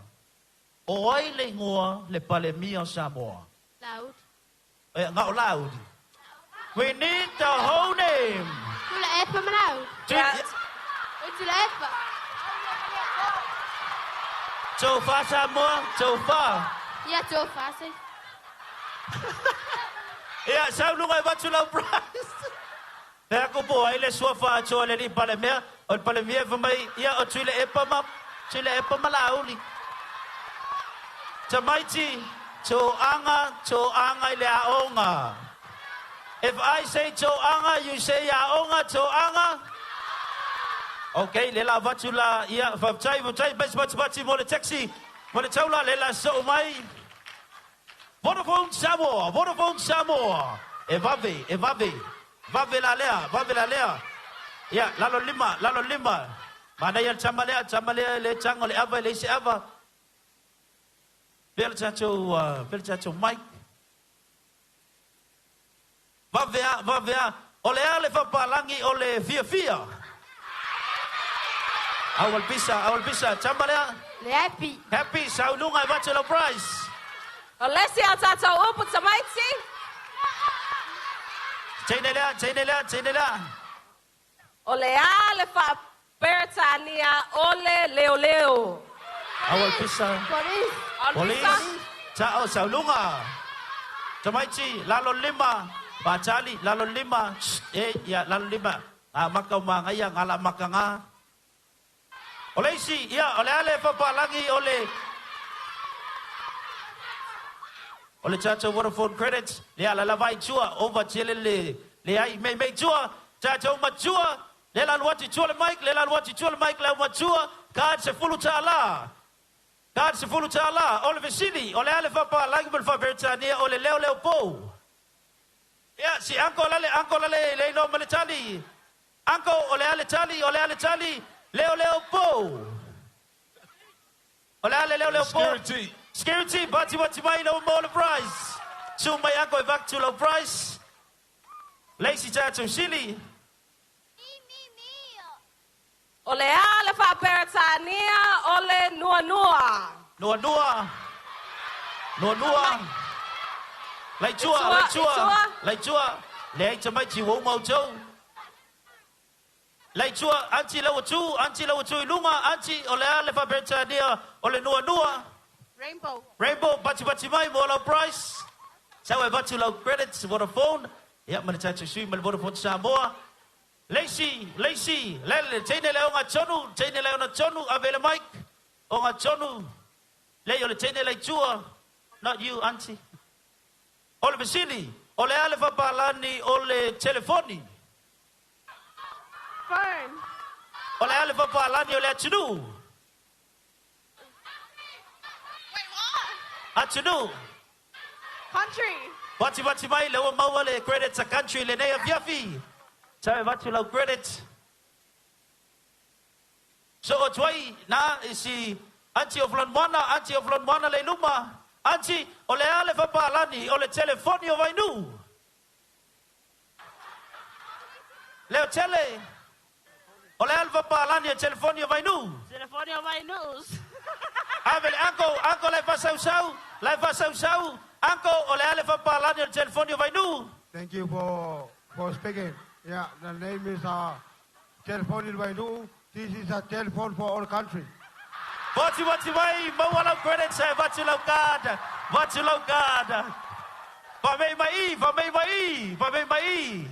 O ai le igoa le Palemia o Samoa? Loud. E, ngao loud. We need the whole name. Tuilaepa ma Loud. Tui- Tuilaepa. Tofa Samoa, tofa. Ia tofa se. Ia, sau luga e vatu lau price. Pea ko po ai le suafa atoa le li Palemia. O le Palemia e whamai, ia o Tuilaepa ma, Tuilaepa ma Lauli. Tamaiti, toaga, toaga i le aoga. If I say toaga, you say aoga, toaga. Okay, le la vatu la, ia, faafetai, faafetai, best pati pati mo le taxi. Mo le taula le la so mai. Vodafone Samoa, Vodafone Samoa. E vave, e vave. Vave la lea, vave la lea. Ia, lalo lima, lalo lima. Mana ia tama lea, tama lea le tango le ava le isi ava. Pela tatou, pela tatou mic. Vave a, vave a. O le a le fapalangi o le fia fia. Awal pisa, awal pisa. Tama lea. Le happy. Happy, saulunga e vatu lau prize. O lesi a tātou upu tamaiti. Teine lea, teine lea, teine lea. O le a le wha o le leo leo. Awal pisa. Police. Police. Tao saulunga. Tamaiti, lalo lima. Batali, lalo lima. Eh, ya, lalo lima. Ah, maka umanga ia, ngala maka nga. O le isi, ia, o le ale papalangi, o le... O le tātou Vodafone credits, le ala lava i tua, over tele le, le ai, mei mei tua, tātou matua, le la luati tua le mic, le la luati tua le mic, le matua, card se fulu tāla. Card se fulu tāla, o le vesili, o le ale papalangi mo le whaperitania, o le leo leo pou. Ia, si anko lale, anko lale, le ino ma le tali. Anko, o le ale tali, o le ale tali, leo leo pou. O le ale leo leo pou. Security. Security, bati bati mai no mo le prize. Tu mai anko e back to low price. Lacey tātou sili. O le a le wha o le nua nua. Nua nua. Nua nua. Lai tua, lai tua, lai tua. Le ai tamai ti wau mau tau. Lai tua, anti lau tu, anti lau tu i lunga, anti o le a le wha o le nua nua. Rainbow. Rainbow, bati bati mai, mo lau price. Sau e batu lau credits, Vodafone. Ia, ma le tātou sui, ma le Vodafone Samoa. Lacey, Lacey, lele, teine le o ngā tonu, teine le o ngā tonu, ave le mic. O ngā tonu. Lei o le teine lei tua. Not you, auntie. O le vesili, o le ale whapalani, o le telefoni. Phone. O le ale whapalani, o le atunu. Wait, what? Atunu. Country. Wati wati mai, le ua maua le credits a country, le nei afiafi. Tau e vatu lau credits. So o tuai, nā, isi, auntie o Flanwana, auntie o Flanwana le luma. Auntie, o le ale whapalani, o le telefoni o Vainu. Leo tele. O le ale whapalani o telefoni o Vainu. Telefoni o Vainu. Ave le anko, anko le whasausau, le whasausau. Anko, o le ale whapalani o telefoni o Vainu. Thank you for speaking. Yeah, the name is Telefoni Vainu. This is a telephone for all country. Vati vati mai, maua lau credits, vati lau card, vati lau card. Fa mei mai, fa mei mai, fa mei mai.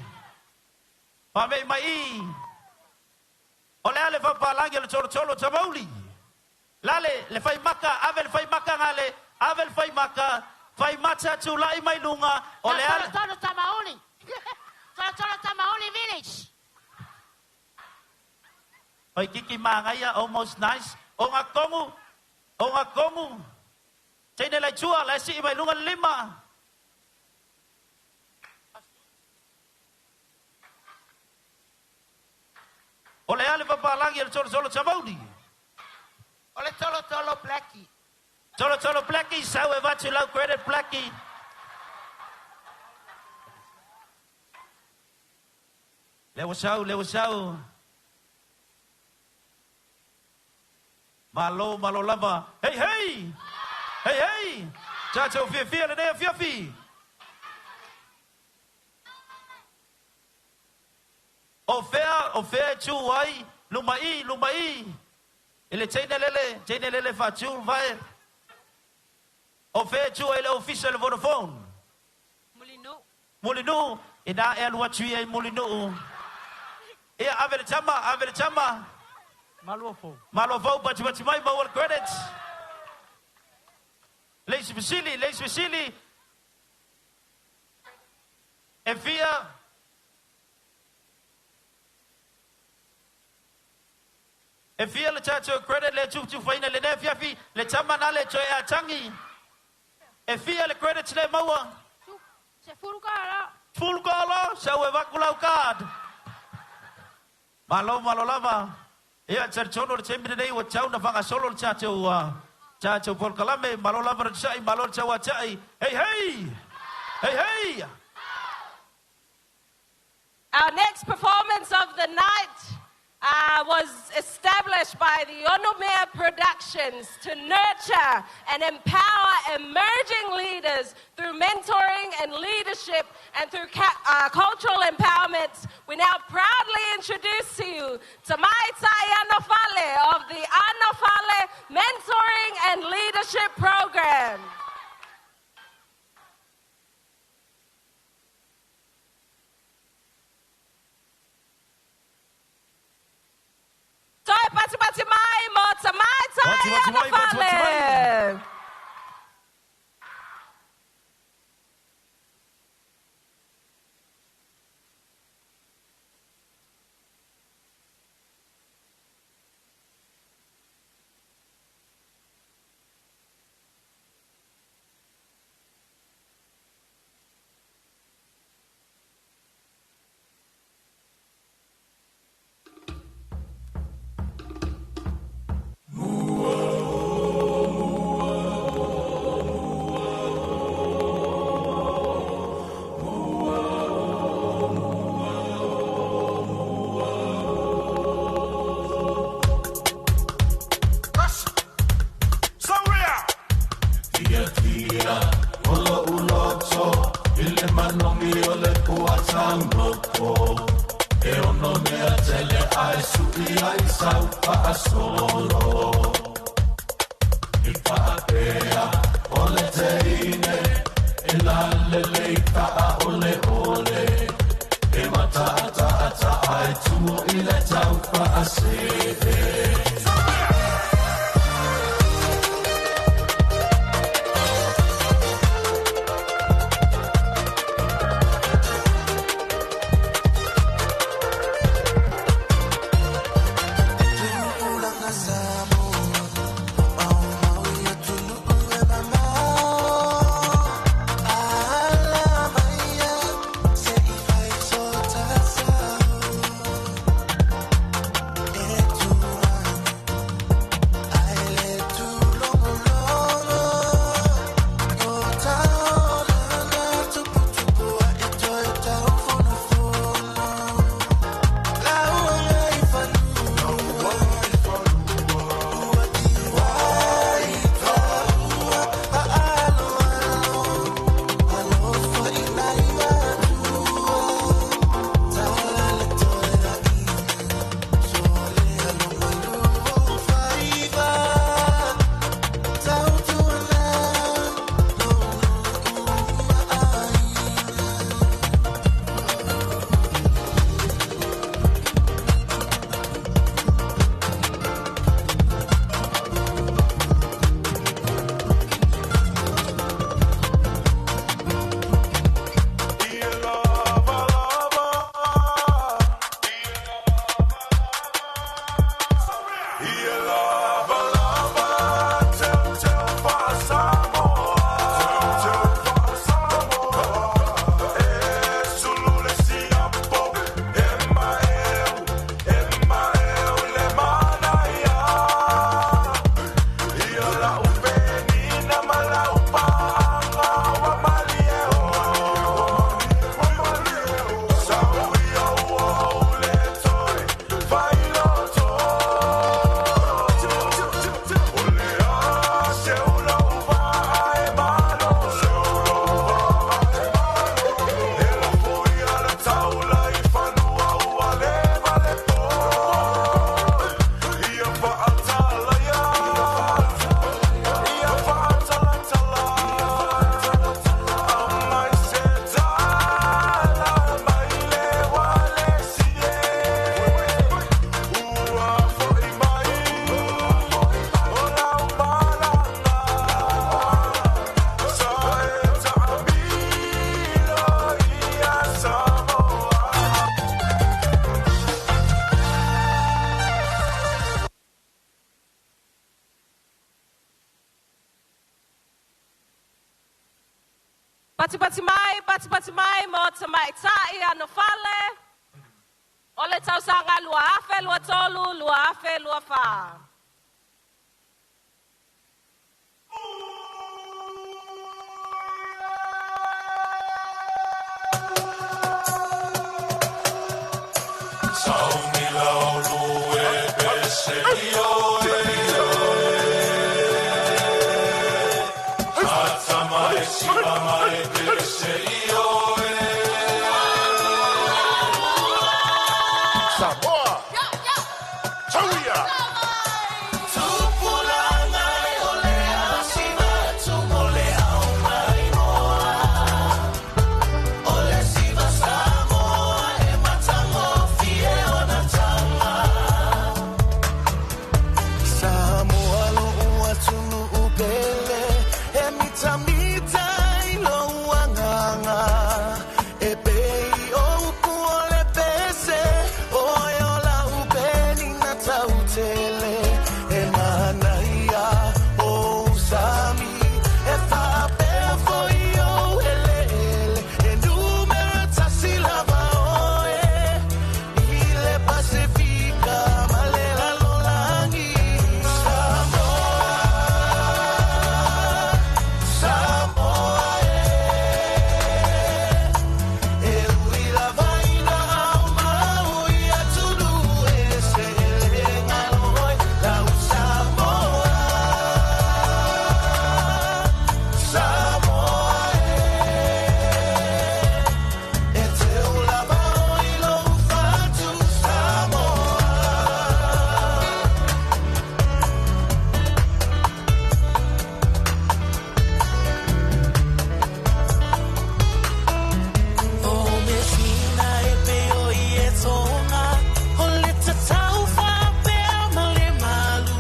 Fa mei mai. O le ale whapalangi o le tolo tolo tamauli. Lale, le whai maka, ave le whai maka ngale, ave le whai maka, whai mata tū lai mai lunga. O le ale... Tolo tolo tamauli. Tolo tolo tamauli village. Whai kiki maangaia, almost nice. O ngā kongu, o ngā kongu. Teine lai tua, lai si i mai lunga lima. O le ale papalangi o le tolo tolo tamauli. O le tolo tolo blackie. Tolo tolo blackie, sau e vatu lau credit blackie. Lewa sau, lewa sau. Malo, malo lava. Hey, hey! Hey, hey! Tātou fia fia le nea fia fi. O fea e tū ai, lumai, lumai. E le teine lele whātū, vai. O fea e tū ai le ofisa le Vodafone. Mulinu. Mulinu, e nā e alua tui ai Mulinu. Ia, ave le tama, ave le tama. Maluafou. Maluafou, bati bati mai, maua le credits. Leisi Vasili, Leisi Vasili. E fia. E E fia le tātou credit le tufutufaina le nea fiafi, le tama nā le toe a tangi. E fia le credits le maua. Se furu kala. Full kala, sau e vaku lau card. Malo malo lava. Ia, talitonu le taimi lenei ua tau na faagasolo le tatou tatou polokalame. Malo lava le sa'i, malo le tauata'i. Hey, hey! Hey, hey! Our next performance of the night was established by the Onomea Productions to nurture and empower emerging leaders through mentoring and leadership and through cultural empowerment. We now proudly introduce to you Tamaitai Anofale of the Anofale Mentoring and Leadership Program. Toi pati pati mai mo Tamaitai Pati pati mai, pati pati mai. Anofale. Pati pati mai, pati pati mai, mo te mai tai ano fale. O le tausaga 2023, 2024. Saumi laulu e pese i oe. Atama e sila mai pese i oe. Samoa! Tauia! Tupulanga e ole asiva tumole au mai moa. Ole siva Samoa e matango fie ona tama. Samoa lo ua tunu upele, e mita mita i lo uanganga. E pei o upu o le pese, o e ola upeni na tautele. E mana ia o usami, e whapea foi o ele ele. E numera tasi lava oe, i le Pasifika malela lolangi. Samoa, Samoa e. E ui lava ina au maui atunu e se ele ngaloi lau Samoa. Samoa e. E te ulava oi lo fatu Samoa. O mesina e pe o i e tonga, o le tatau whapea ma le malu.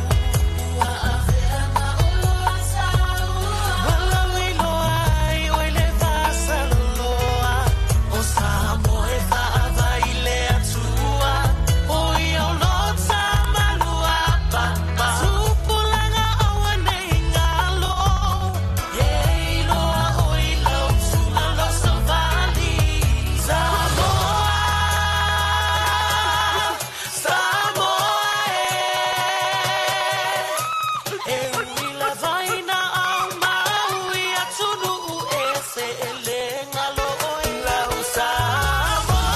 Ua awhea na olo a saua. Walau i loa ai o i le vasaloloa. O Samoa e whaava i le atua. O i au lota malua papa. Tupulanga aua nei ngalo. E iloa o i lau tula lau savali. Samoa, Samoa e. E ui lava ina au maui atunu e se ele ngalo o i lau Samoa.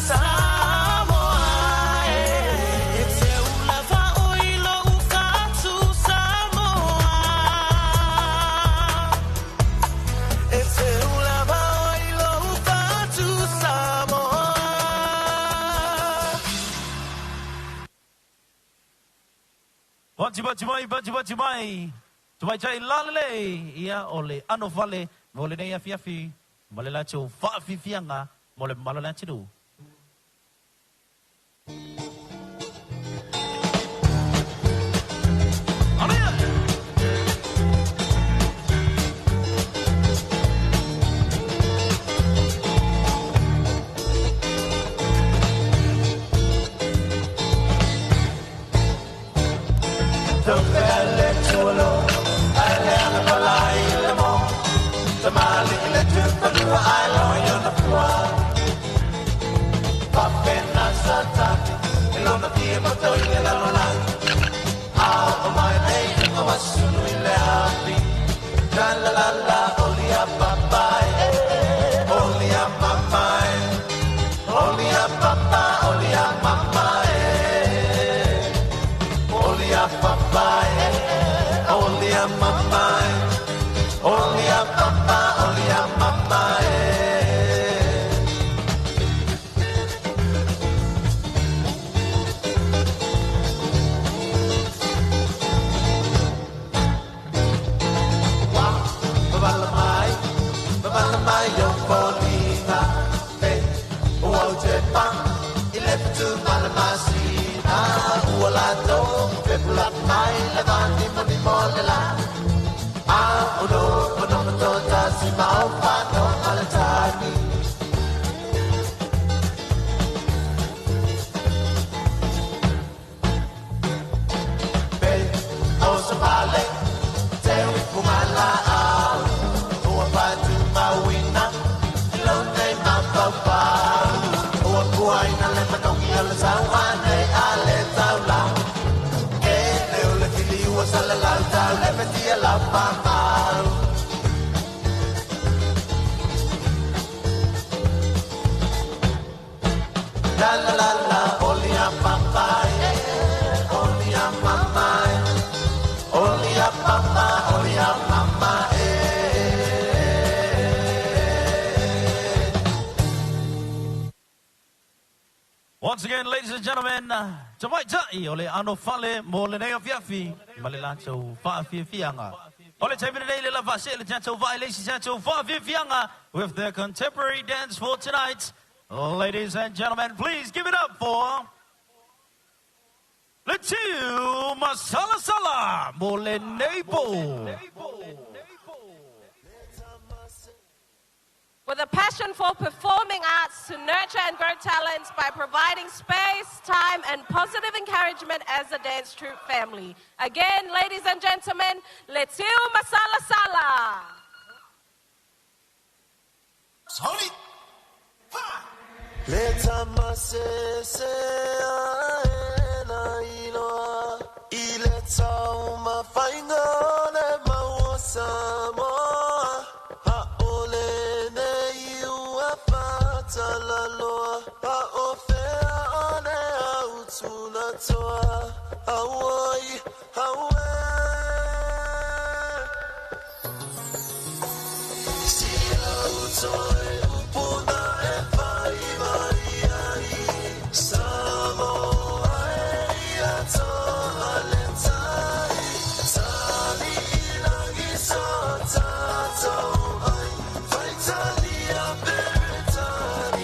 Samoa e. E te ulava o i lou fatu Samoa. E te ulava o i lou fatu Samoa. Pati pati mai, pati pati mai. Tumai chai lalele. Ia o le ano fale, mo le nei afiafi. Ma le latou faafiafiaga mo le malo le atunuu. Te papa. La la la la, oli a papa, eh, oli a mama, eh, oli a papa, oli a mama, eh. Once again, ladies and gentlemen, tamaitai o le ano fale mo le nei afiafi, ma le latou faafiafiaga. O le taimi lenei le lava se le tatou vaai le isi tatou faafiafiaga with their contemporary dance for tonight. Ladies and gentlemen, please give it up for Letiu Masalasala mo lenei po. With a passion for performing arts to nurture and grow talents by providing space, time, and positive encouragement as a dance troupe family. Again, ladies and gentlemen, Letiu Masala Sala. Sorry. Le tamasese aena iloa i le taumafaiga o le mau o Samoa. A o lenei ua fatalaloa, a o fea o le autulatoa. Auoi, aue. Si au toe upuna e fai mai ai, Samoa e ia toa le tai, tali i lagi so tātou ai, faitalia Peretania.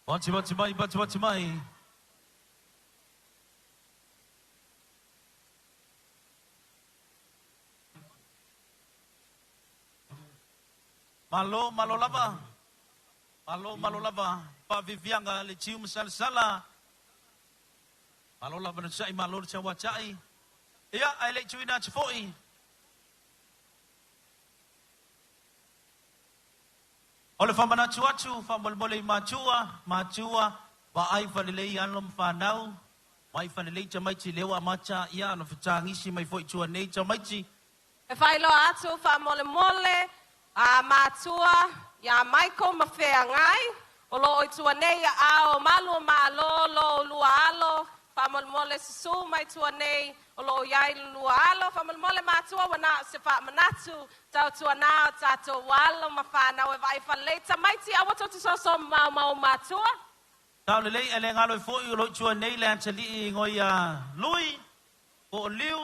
Pati pati mai, pati pati mai. Malo, malo lava. Malo, malo lava. Pa vivianga le tiu masalasala. Malo lava na sai, malo le wa chai. Ia, ai le tuina atu foi. O le whamanatu atu, whamolemole i matua, matua, wa ai whalelei alo mwhanau, mai whalelei tamaiti lewa mata, ia na whatangisi mai foi tua nei tamaiti. E whailoa atu, whamolemole, a matua, ia Michael Mawhea ngai, o lo oi tua nei a o malu malo, lo lua alo, whamolemole susu mai tua nei, o lo iai lua alo, whamolemole matua wana se whamanatu, tau tua nā o tātou alo ma whanau e vai whalelei tamaiti, awa tō te soso mau mau matua. Tau lelei ele ngalo i foi o lo tua nei le antali i ngoi a Lui, o Liu,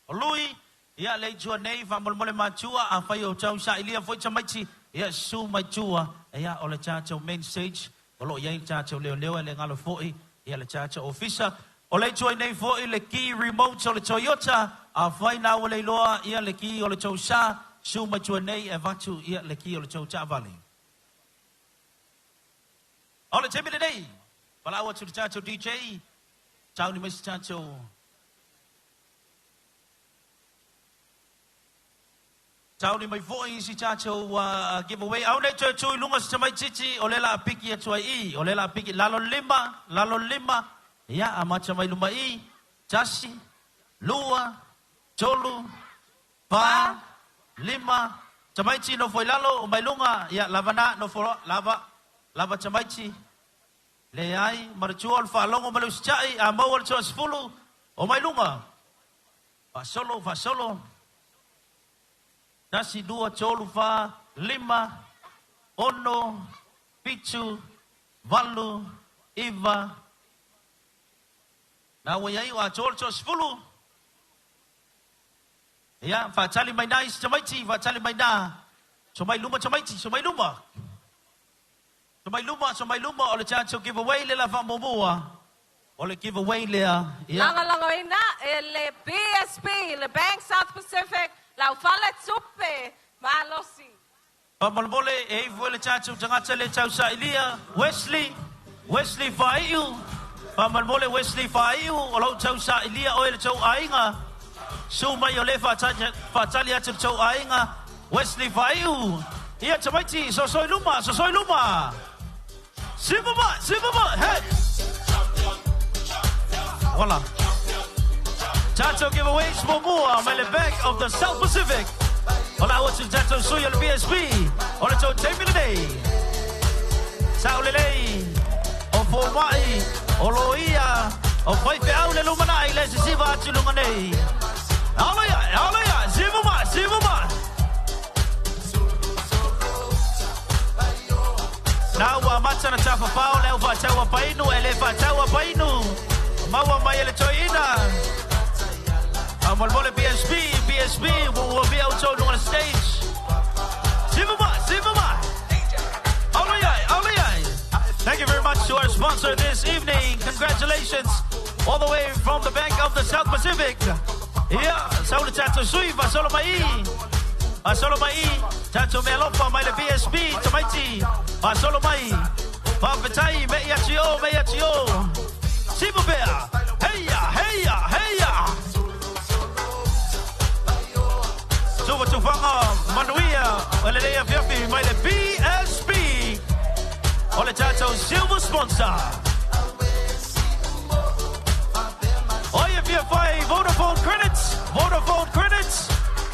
o Lui, ia le tua nei whamolemole matua, a whai o tau sa ilia foi tamaiti, ia su mai tua, ia o le tātou main stage, o lo iai tātou leo leo ele ngalo foi, ia le tātou ofisa, o le tua nei foi le key remote o le Toyota, a whai nā o le loa, ia le ki o le tau sa, su mai tua nei e vatu, ia le ki o le tau ta'avale. O le taimi lenei, palau atu le tātou DJ, tau ni mai se tātou Tau ni mai foi si tātou giveaway. Au nei toe tui lunga si tamai titi, o lela a piki atu ai i, o lela a piki, lalo lima, lalo lima, ia, a macha mai luma i, tasi, lua, tolu, pa, lima, tamaiti no foi lalo, o mai lunga, ia, lava na, no foi, lava, lava tamaiti, le ai, maratua o le whaalongo ma le usitai, a maua le toa sefulu, o mai lunga, fasolo, fasolo, tasi, dua, tolu, fa, lima, ono, pitu, valu, iva, na ua iai o a tolu toa sefulu. Ia, whaatali mai nā isi tamaiti, whaatali mai nā. So mai luma tamaiti, so mai luma. So mai luma, so mai luma, o le tātou giveaway le la whamomua. O le giveaway lea. Ia. Langa ina e le BSP, le Bank South Pacific, lau fale tupe, malosi. Whamolemole, e ifu le tātou tangata le tau sailia, Wesley, Wesley Whaiu. Whamolemole Wesley Whaiu, o lau tau sailia o e le tau ainga. Su mai o le whaatali atu le tau ainga, Wesley Whaiu. Ia tamaiti, sosoi luma, sosoi luma. Sipama, sipama, hey! Voila. Tato giveaways for more, mai le Bank of the South Pacific. Ola atu tato sui o le BSP. O le tau taimi lenei. Sao lelei, o fōmai, o loia, o whaiwheau le lumanai le sisiva atu lunga nei. Aloia, aloia, sipama, sipama. Nā ua mata na tawhawhao le au whātaua painu, e le whātaua painu. Maua mai e le toina. A molemole BSP, BSP, ua via au lunga le stage. Sipama, sipama. Aloia, aloia. Thank you very much to our sponsor this evening. Congratulations all the way from the Bank of the South Pacific. Ia, saule tātou sui, fasolo mai. Fasolo mai, tātou mealofa mai le BSP, tamaiti. Fasolo mai. Whawhetai, mei atu o, mei atu o. Sipu pea. Heia, heia, heia. Tuva tufanga, manuia, o le lea fiafi mai le BSP. O le tātou silver sponsor. Oia fia whai Vodafone credits, Vodafone credits.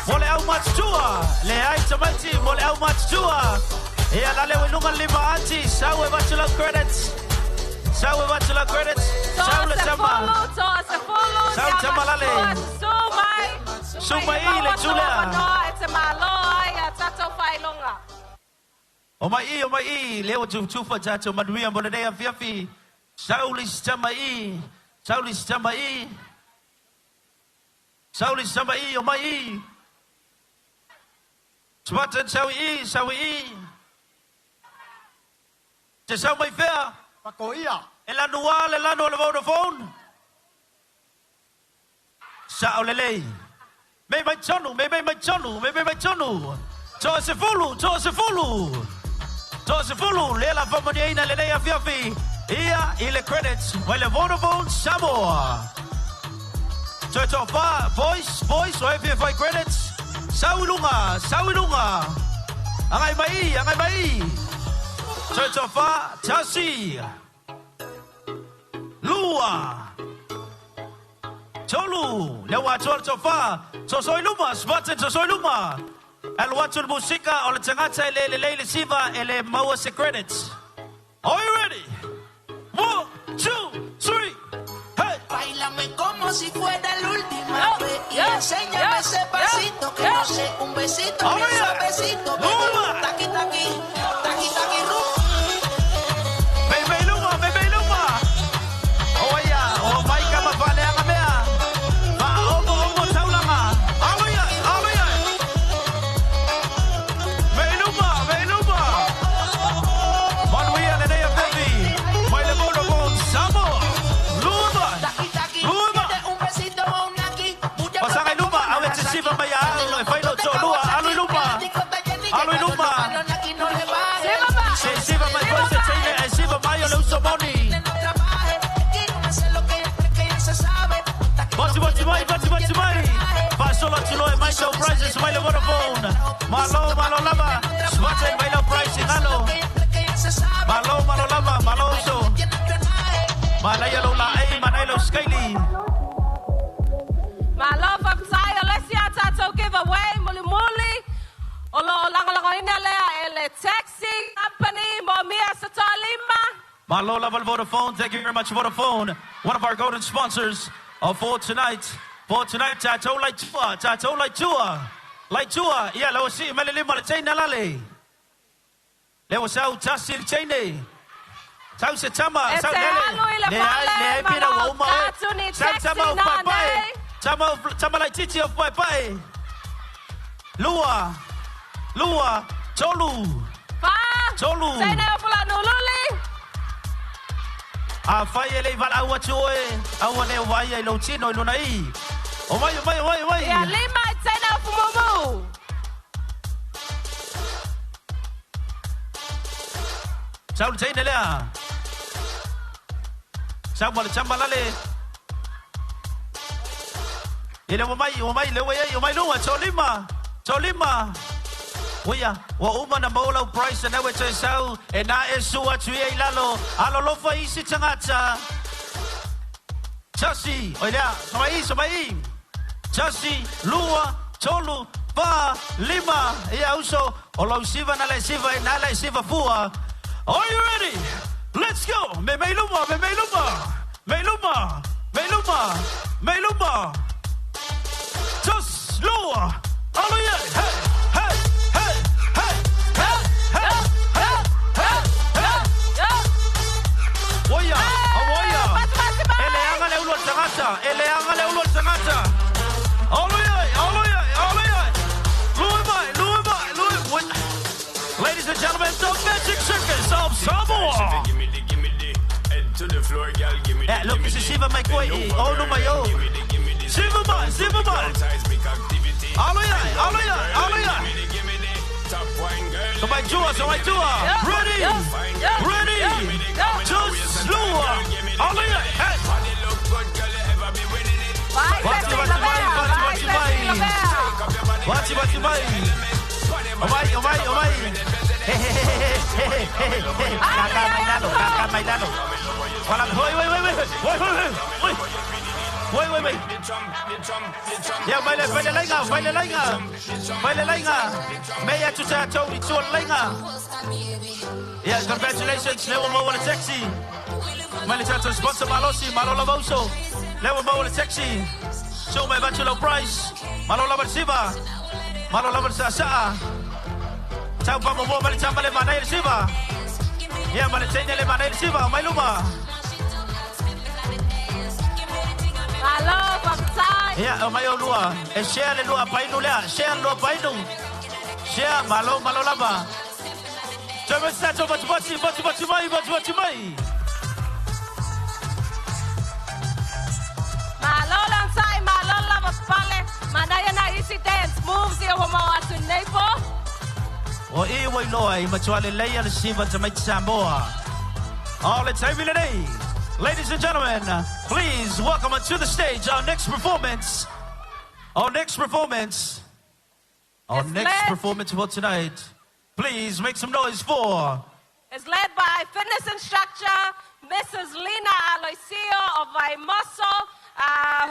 Mo le au matua, le ai tamaiti, mo le au matua. Ia la lewe lunga lima anti, sau e vatula credits. Sau e vatula credits. Sau le tama. Toa se fulu, Sau tama lale. Su mai. Su mai i le tulea. E te malo ai a tātou whailonga. O mai i, o mai i, leo tufa tātou manuia mo le nei afiafi. Sauli tama i, Sauli tama i. Sauli tama i, o mai i. Spartan saui i, saui i. Te sau mai fea. Pakoia. E lanu a le lanu o le Vodafone. Sao lelei. Me mai tonu, me mai tonu, me mai tonu. Toa se fulu, toa se fulu. Toa se fulu, le la faamaniaina lenei afiafi. Ia i le credits mai le Vodafone Samoa. Toe toa wha, boys, boys, o e fia whai credits. Sau i lunga, sau i lunga. Angai mai, angai mai. Toe toa wha, tasi. Lua. Tolu, lea ua atoa le tofa. Soso i luma, Spartan soso i luma. Alu atu le musika o le tagata e le lelei le siva e le maua se credits. Are you ready? 1, 2, 3, hey! Báilame como si fuera la última vez y enséñame ese pasito que no sé, un besito bien suavecito, bebé. Taqui, taqui, taqui, taqui, ru. Bebe luma, bebe luma. O ia, o mai ka mafale anga mea. Ma omo omo taulanga. Alo ia, alo ia. Bebe luma, bebe luma. Manuia lenei afiafi. Mai le Vodafone Samoa. Luma. Luma. Pasaga i luma, au e te siva mai a au, e whai lo tō lua, alu i luma. Alu i luma. Se siva mai koe se teine, e siva mai o le uso moni. Bati bati mai, bati bati mai. Faasolo atu loa e mai sau prizes mai le Vodafone. Malo, malo lava. Smarten mai lau prize i lalo. Malo, malo lava, malo uso. Manaia lou laei, manaia lou skaili. Malo faafetai o le isi a tatou giveaway mulimuli. O lo o lagolagoina lea e le taxi company mo mia se toalima. Malo lava le Vodafone. Thank you very much, Vodafone. One of our golden sponsors for tonight. For tonight, tatou lai tua, tatou lai tua. Lai tua, ia lau si mai le lima le teina lale. Le ua sau tasi le teine. Sau se tama, E sau te lele. alu i le Le ai, fale, le ai pina malo ua uma oe. tatu ni Sau taxi tama o na paepae. nei. Tama, tama lai titi o paepae. Lua, lua, tolu. Fa. Tolu. Teine o pula nululi. A whai e lei wala au atu oe, au ane o waia i lau tino i luna i. O mai, o mai, o mai, o mai. Ia lima i teine o fumumu. Sau le teine lea. Sau ma le tama lale. I le o mai, le ua iai, o mai lua, tō lima, tō lima. Oia, ua uma na maua lau price na ue toe sau, e nā e sua atu ia i lalo, alolofa isi tagata. Tasi, oi lea, somai, somai. Tasi, lua, tolu, fa, lima. Ia uso, o lau siva na le siva, e na le siva fua. Are you ready? Let's go! Me mei luma, me mei luma. Me luma, me luma, me luma. Tos, lua. Alo ia, hey, hey, hey, hey, hey, hey, hey, hey, hey. Oia, oia. E leaga le ulu o le tagata, e leaga le ulu o le tagata. Alo ia, alo ia, alo ia. Lui mai, lui mai, lui. Ladies and gentlemen, the Magic Circus of Samoa. Give me the, give me the, head to the floor, girl, give me the, Eh, look, give me se the. siva mai koe i, Bend o over, numa girl, i o. give me the, give me the. Siva mai, siva mai. Seismic activity. Alo ia, alo ia, alo ia. Give me the, give me the, top wine girl. So mai tua, so mai tua. Ready, ready. Just lua. Alo ia, hey. Body look good, girl, you ever be winning it. Bati, bati mai, bati, bati mai. Bati, bati mai. O mai, o mai, o mai. He, he, he, he, he, he, he, he. Kaka mai lalo, kaka mai lalo. Wala, woi, woi, woi, woi, woi, woi, woi. Woi, woi, woi. Ia, mai le, mai le lainga, mai le lainga. Mai le lainga. Mei atu te atou i tua le lainga. Ia, congratulations, le ua maua le taxi. Mai le tatou sponsor malosi, malo lava uso. Le ua maua le taxi. So mai vatu lau price. Malo lava le siva. Malo lava le saasaa. Tau pa momoa mai le tama le manai le siva. Ia, ma le teine le manai le siva, mai luma. Malo faafetai. Ia, o mai o lua. E share le lua painu lea. Share le lua painu. Share, malo, malo lava. Toe mai se tatou fatufati, fatufati mai, fatufati mai. Malo le onosai, malo le lavapapale. Manaia nai isi dance moves ia ua maua atu nei po. O i ua iloa i matua lelei a le siva tamaiti Samoa. O le taimi lenei. Ladies and gentlemen, please welcome onto the stage our next performance. Our next performance. Our It's next led- performance for tonight. Please make some noise for Is led by fitness instructor Mrs. Lena Aloisio of Vaimoso,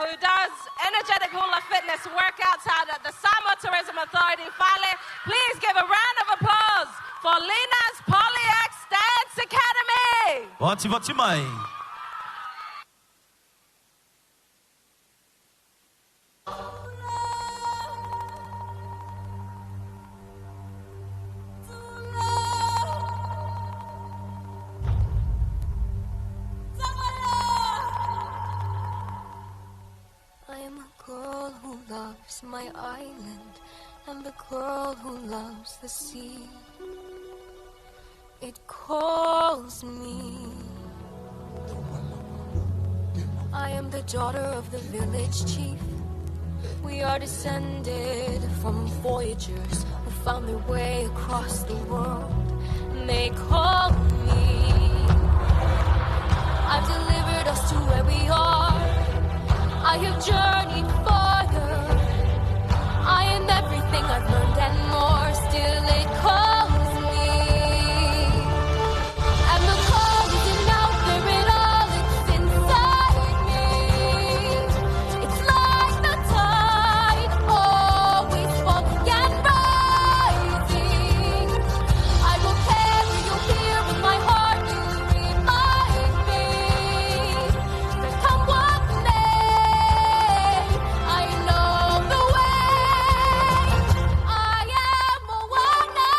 who does energetic hula fitness workouts out at the Samoa Tourism Authority, Fale. Please give a round of applause for Lena's Polyax Dance Academy. Vati vati mai. I am a girl who loves my island and the girl who loves the sea. It calls me. I am the daughter of the village chief. We are descended from voyagers who found their way across the world. And they call me. I've delivered us to where we are. I have journeyed farther. I am everything I've learned and more. Still it calls me. And the call isn't out there at all. It's inside me. It's like the tide, always falling and rising. I will carry you here with my heart. You remind me that come what may, I know the way. I am Moana.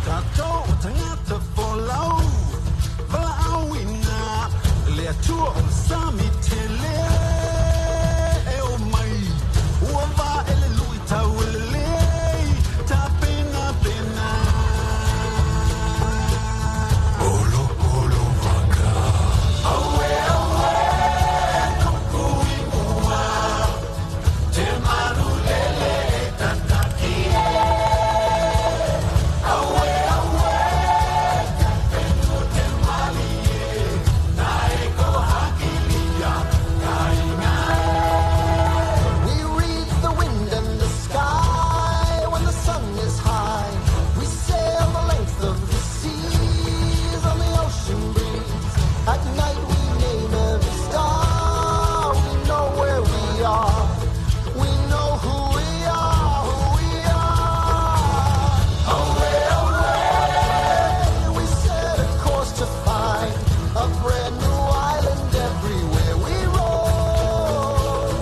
Tatou o tagata folau, valaauina, le Atua o le sami tele e o mai. Ua vae le luitau e lelei, tapenapena. Olo, olo vaka. Aue, aue, kuku i mua. Te manulele e tataki e. Aue, aue, te whenua te malie. Na e ko hakilia, ka inga e. We read the wind and the sky when the sun is high. We sail the length of the seas on the ocean breeze. At night we name every star. We know where we are. We know who we are, who we are. Away, away, we set a course to find a brand new island everywhere we roam.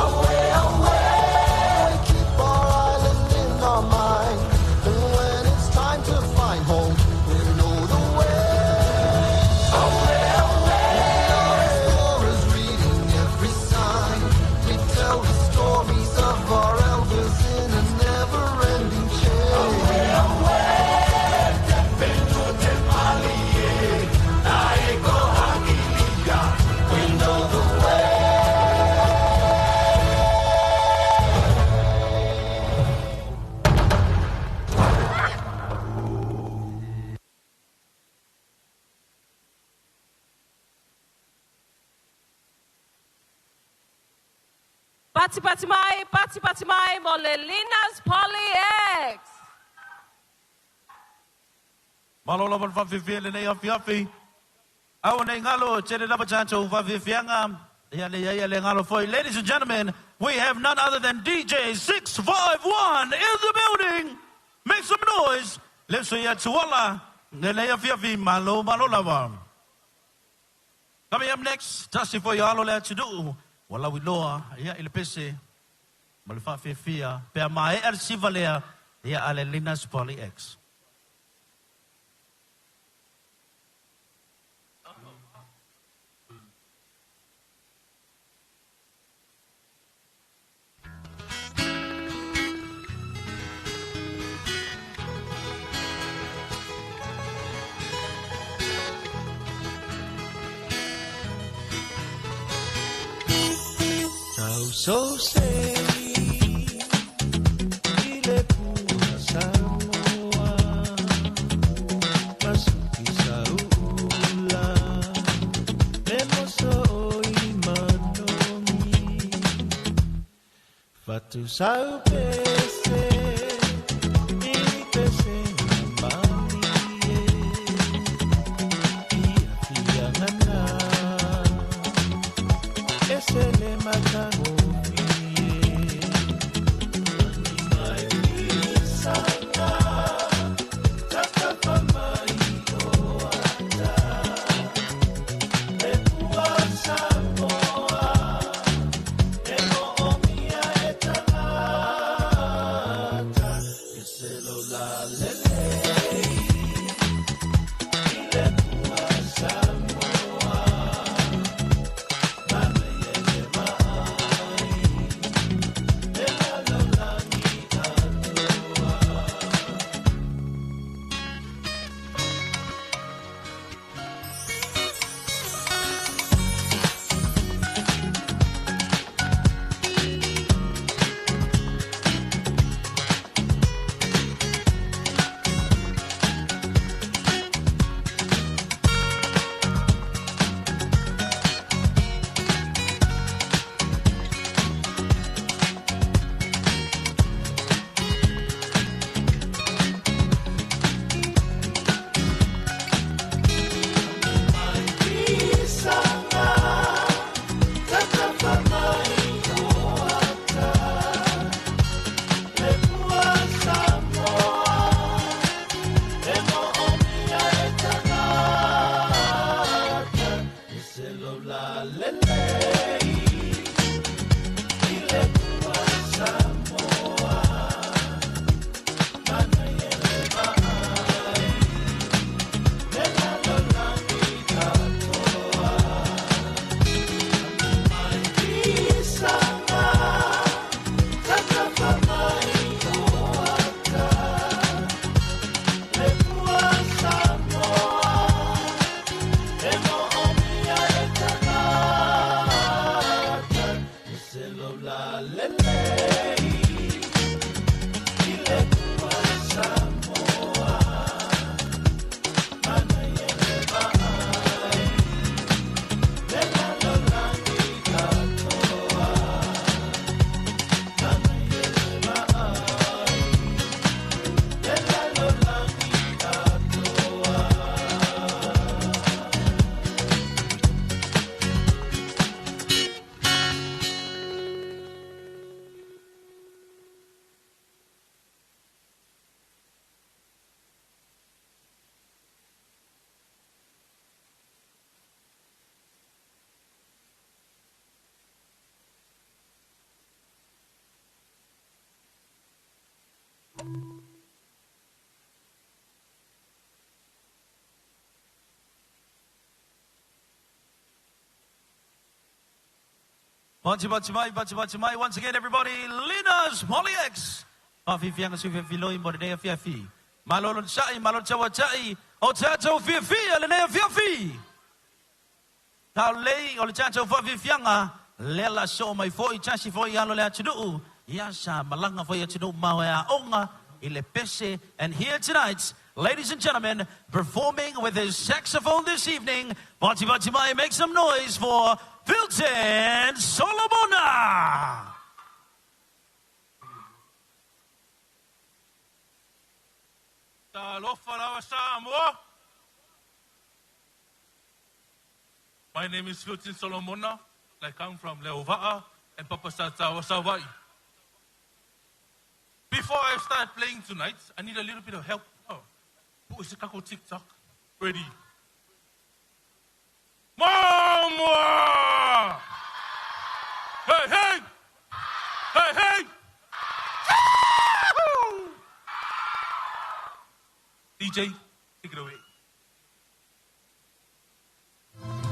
Away, away, we keep our island in our mind. And when it's time to find home, we know the way. Away, away, we are explorers reading every sign. We tell the stories of our elders in a never-ending chain. Away, away, Pati pati mai, pati pati mai mo le Linas Poly X. Malo lava le faafefea lenei afiafi. Aua nei galo, tele lava tatou faafeafeaga. Ia le ia le galo foi. Ladies and gentlemen, we have none other than DJ 651 in the building. Make some noise. Le sui atuola. Lenei afiafi, malo malo lava. Coming up next, tasi foi alo le atunuu. Ua lauiloa, ia i le pese. Ma le faafefea. Pe a maea le siva lea, ia a le Linas Poly X. So say ile pua Samoa masuki saula le moso i manogi fatu sau pese i pese malie ia fia ngana ese le matango. Pati pati mai, pati pati mai. Once again, everybody, Linas Poly X. Faafeafeaga seu filoi mo lenei afiafi. Malo le sa'i, malo le tauata'i, o tatou fiafia lenei afiafi. Taulei o le tatou faafeafeaga, lea la so mai foi, tasi foi alo le atunuu, ia sa malaga foi atunuu mamao e aoga i le pese. And here tonight, ladies and gentlemen, performing with his saxophone this evening, pati pati mai, make some noise for Vilton Solomona. Talofa lava Samoa. My name is Hilton Solomona. I come from Leova'a and Papasatawa, Savaii. Before I start playing tonight, I need a little bit of help. Oh, is it kako TikTok? Ready? Mama! Hey, hey! Hey, hey! Yahoo! DJ, take it away. Thank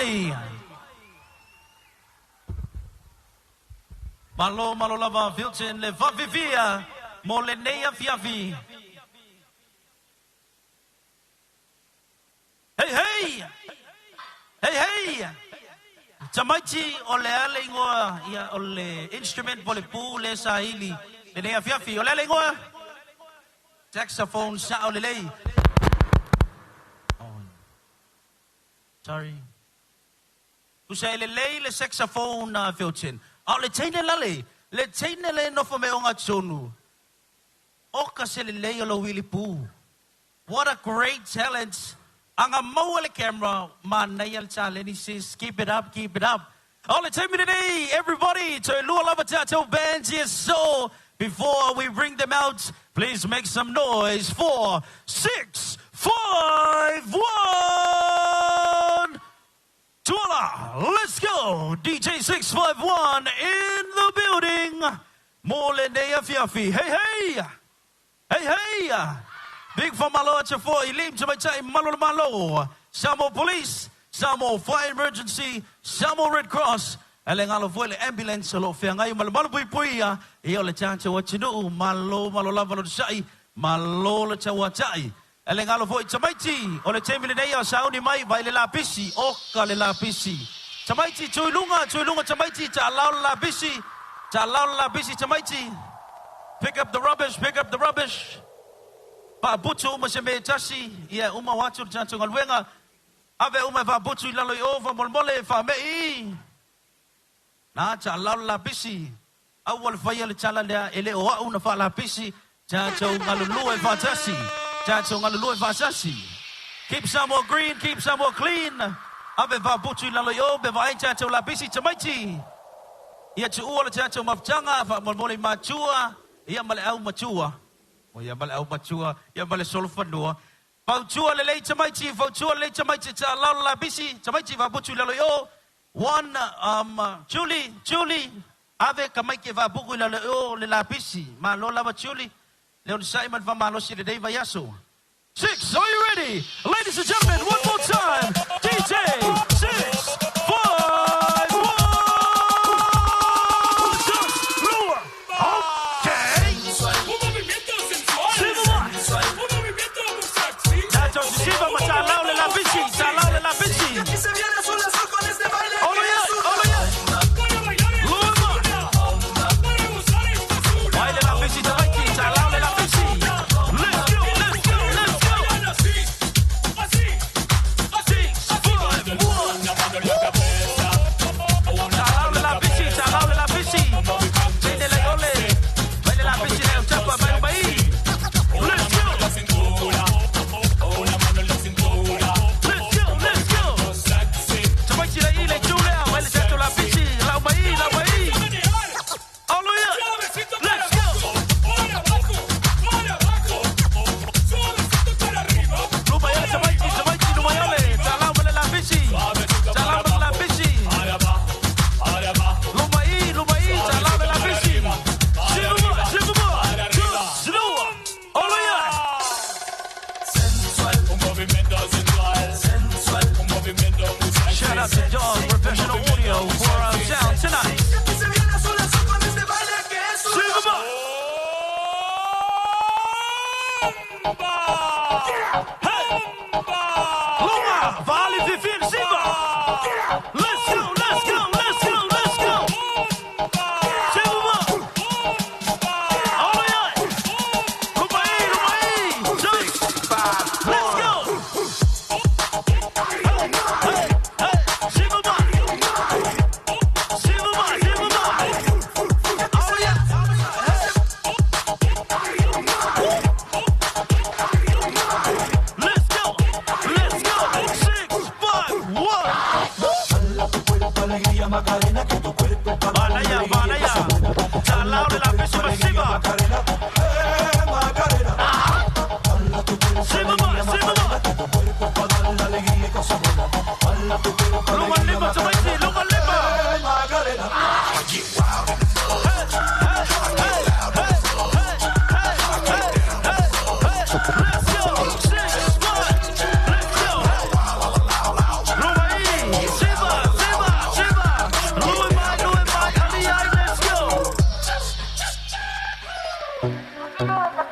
mai. Malo malo lava Vilton le vavivia mo le nei afiafi. Hey hey! Hey hey! Tamaiti o le ale ingoa ia o le instrument po le pu le sahili le nei afiafi. O le ale ingoa? Saxophone sa o le lei. Oh, sorry. Kusa e le lei le saxophone na Vilton. A o le teine lale, le teine le nofo me onga tonu. O ka se le lei o lo wili pu. What a great talent. Anga maua le camera, ma nei al taleni sis. Keep it up, keep it up. All the time today, everybody, to Lua Lava Tato Bands, yes, so before we bring them out, please make some noise for 6, 5, 1. Tuala, let's go. DJ 651 in the building. Mole nea fiafi. Hey, hey. Hey, hey. Big for malo atu fo i lim te maitai malo le malo. Samoa Police, Samoa Fire Emergency, Samoa Red Cross. E le ngalo foi le ambulance o lo whea ngai malo malo pui pui ia. I o le tātou atunuu, malo malo lava lo sai, malo le tau atai. E le ngalo foi tamaiti, o le taimi lenei o sauni mai vai le lapisi, o ka le lapisi. Tamaiti, tui lunga tamaiti, ta alao le lapisi, ta alao le lapisi tamaiti. Pick up the rubbish, pick up the rubbish. Paabutu uma se me tasi, ia uma watu le tātou ngaluenga. Ave uma e paabutu i lalo i o, whamolmole, whamei. Nā, ta alao le lapisi. Aua le whaia le tala lea, e le o au na wha lapisi. Tātou ngalulua e whatasi. Tātou ngalulua e whatasi. Keep Samoa green, keep Samoa clean. Ave paabutu i lalo i o, be vaai tātou lapisi tamaiti. Ia tu ua le tātou mafutanga, whamolmole matua, ia male au matua. O ia male au matua, ia male solo whanua. Fautua le lei tamaiti, fautua le lei tamaiti, ta lau la bisi, tamaiti vabutu lalo i o. One, Julie, Julie, ave ka maike vabuku i lalo i o le la bisi. Ma lo lava Julie, le on sai man whamalosi le dei vaiaso. 6, are you ready? Ladies and gentlemen, one more time, DJ 6, 5, 1. Let's go!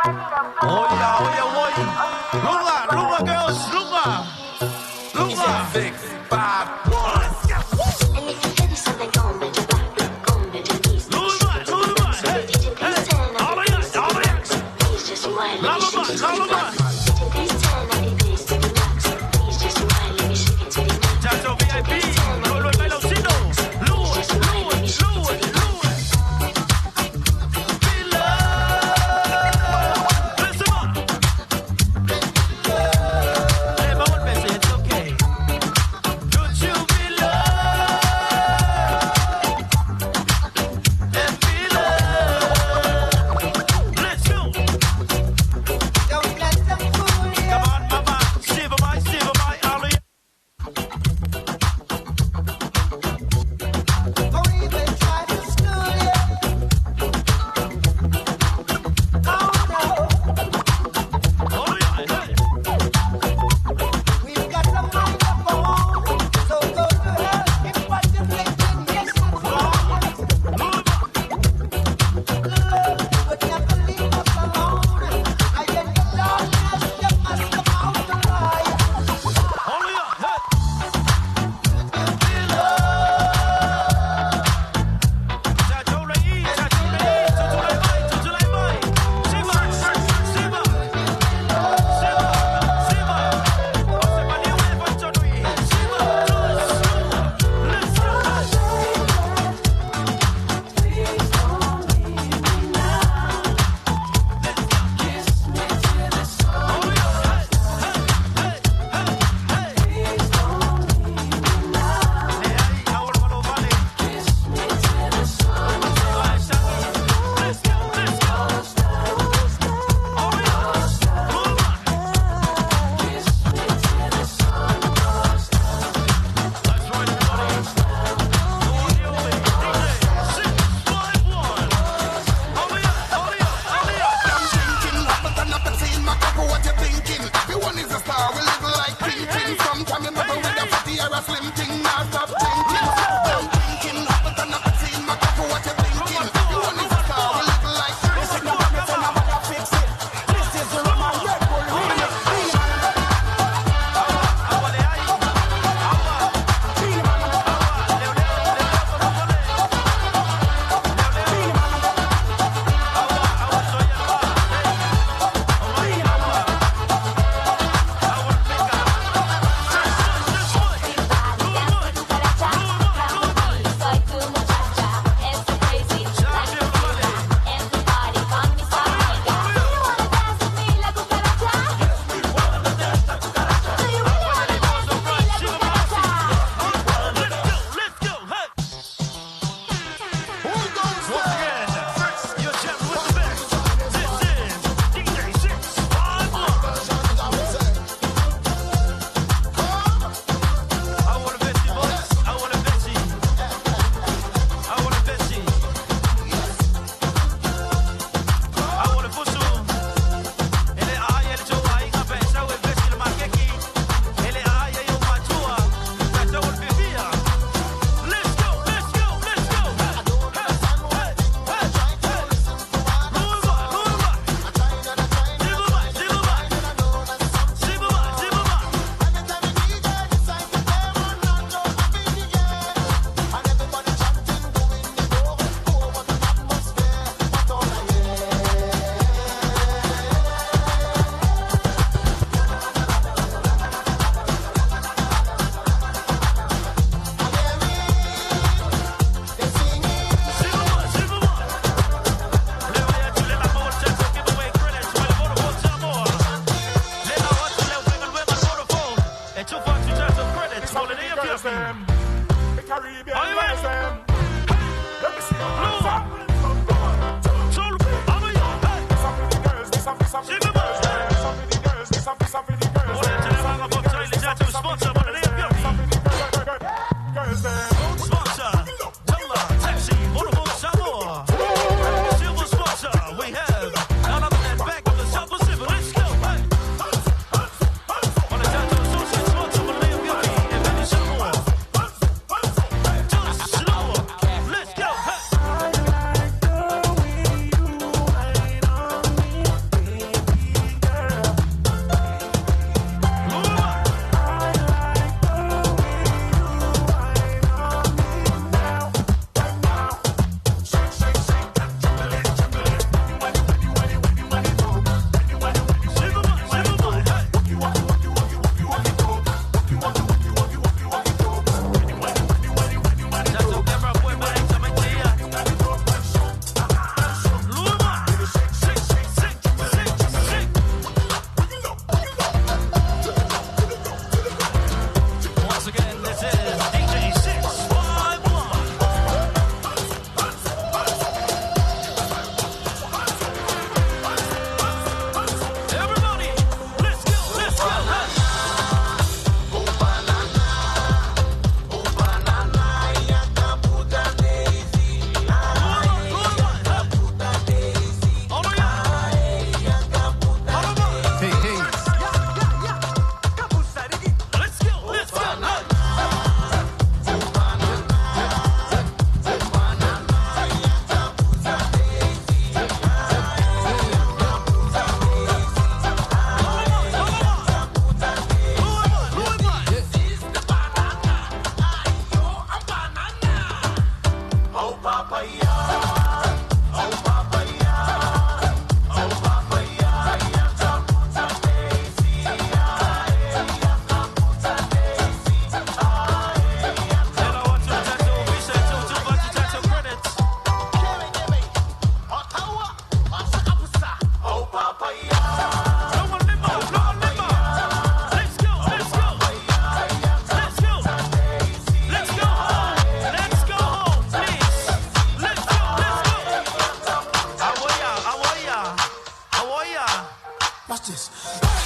Oh yeah, oh yeah, oi. Lunga, lunga girls, lunga. Lunga. 6, 5, 1. Chacho VIP, Lolo el bailoncino. Lue, lue, lue, lue. Listen up. Hey, my one message, it's okay. Could you be loved and be loved? Let's go. Come on, mama. Shiver my, shiver my, Ali. I'm drinking, but I'm not in my cup. What you thinking? Everyone is a star. We live like kingpin. Sometimes you never with a fatty or a slim thing. Now stop thinking. I'm drinking, but I'm not in my cup. What you thinking? Everyone is a star. We live like This is not a and I'm gonna fix it. This is the Roman Red Bull remix. Once again, your champ with the best. This is DJ 651. I want a Betsy, boys. I want a Betsy. I want a Betsy. I want a Fusu. Ele ai, ele jo ai, nga pensa, we Betsy le makeki. Ele ai, yo matua. Kacha ul fifia. Let's go, let's go, let's go. Hey, hey, hey, hey. Luva, luva. Zibuba, zibuba. Zibuba, zibuba. The Caribbean girls, them. Let me see your hands up. One, two, three. This a for the girls, this a for the girls, this a for the girls, this a for the girls, this a for the girls, this a for the girls, this a for the girls, them. Sponsor, Tola, Taxi, Vodafone Samoa. Silver sponsor, we have none other than Bank of the South Pacific. Let's go. Hey. On the Tato Associate sponsor, Malaya Beauty, and Benny Samoa. Watch this. Let's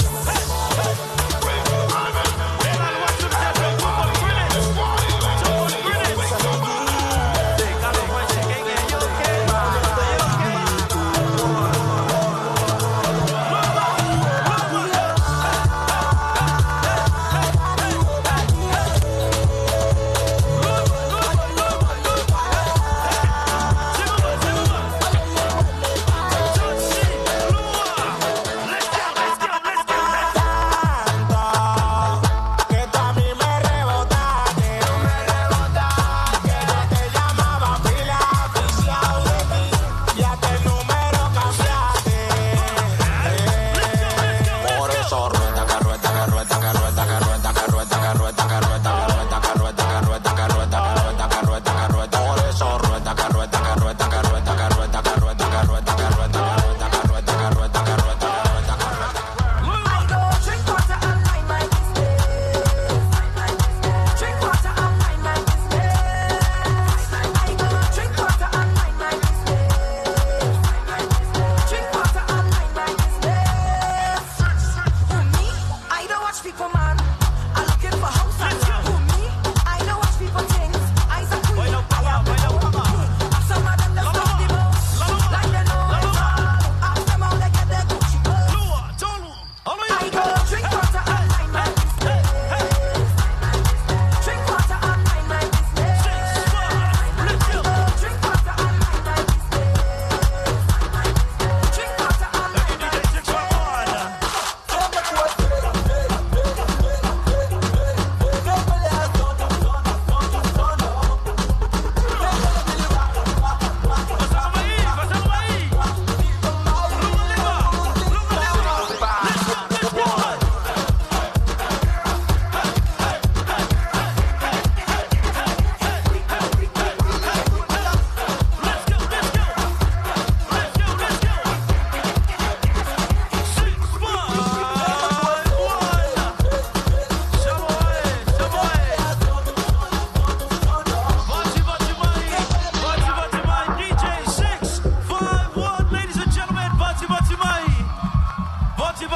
go.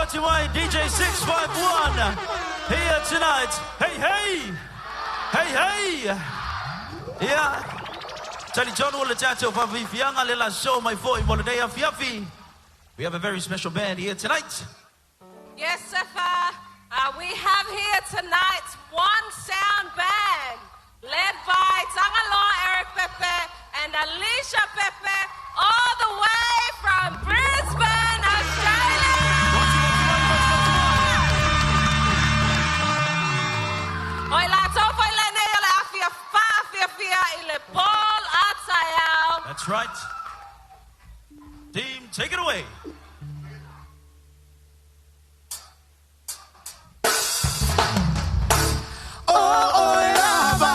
Wati DJ 651 here tonight. Hey, hey! Hey, hey! Yeah. Tali John o le tātou whawhiwhianga le la show mai foi mo le nei afiafi. We have a very special band here tonight. Yes, Sefa. We have here tonight One Sound Band, led by Tangaloa Eric Pepe and Alicia Pepe, all the way from Brisbane, Australia. Oi la taufa i le nei o le afia wha afia fia i le Paul Atayau. That's right. Team, take it away. Oh, lava.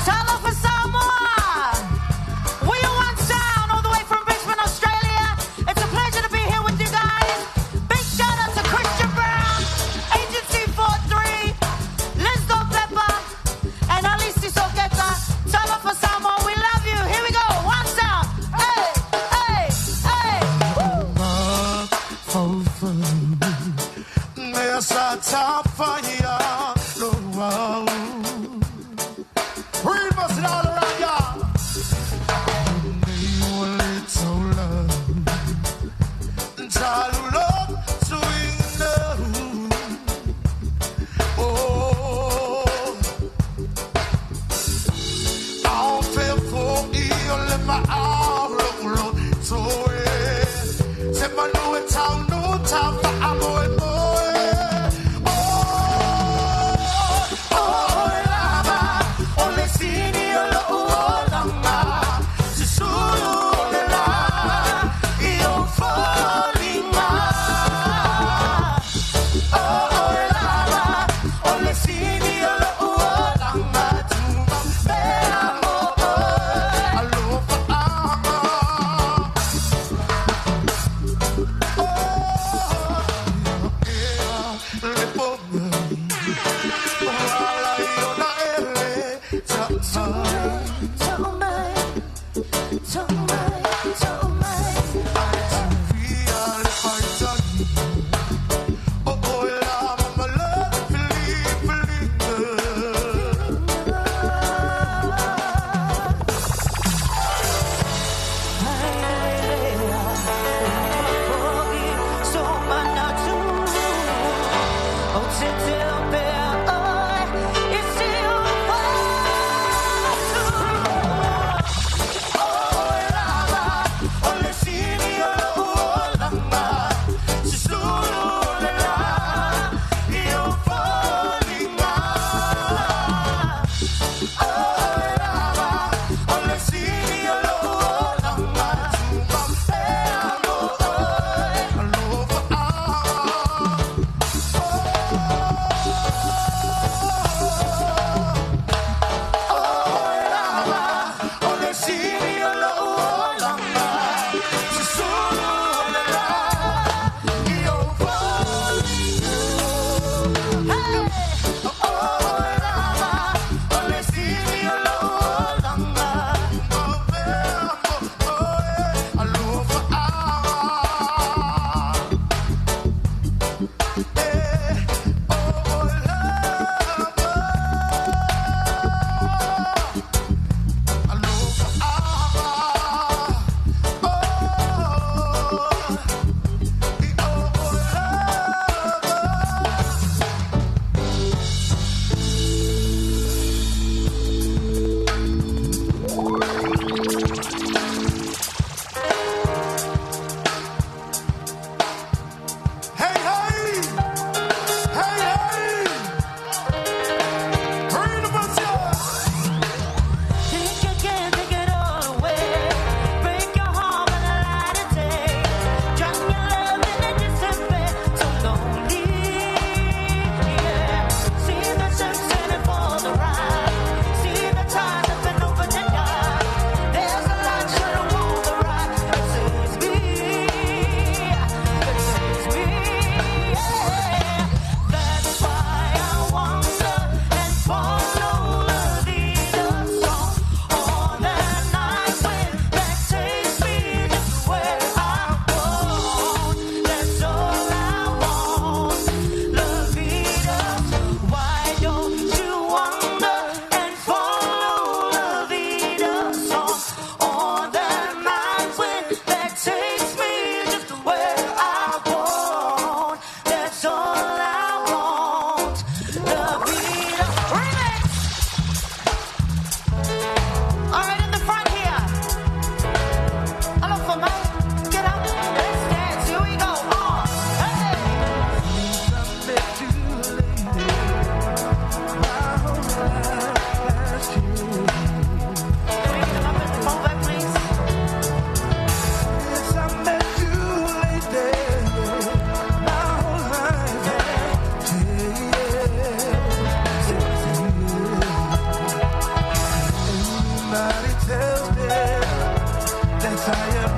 Talofa Samoa. We are One Sound all the way from Brisbane, Australia. It's a pleasure to be here with you guys. Big shout out to Christian Brown, Agency 43, Liz Pepper, and Alisi Soketa. Talofa Samoa, we love you. Here we go. One Sound. Hey, hey, hey. Oh,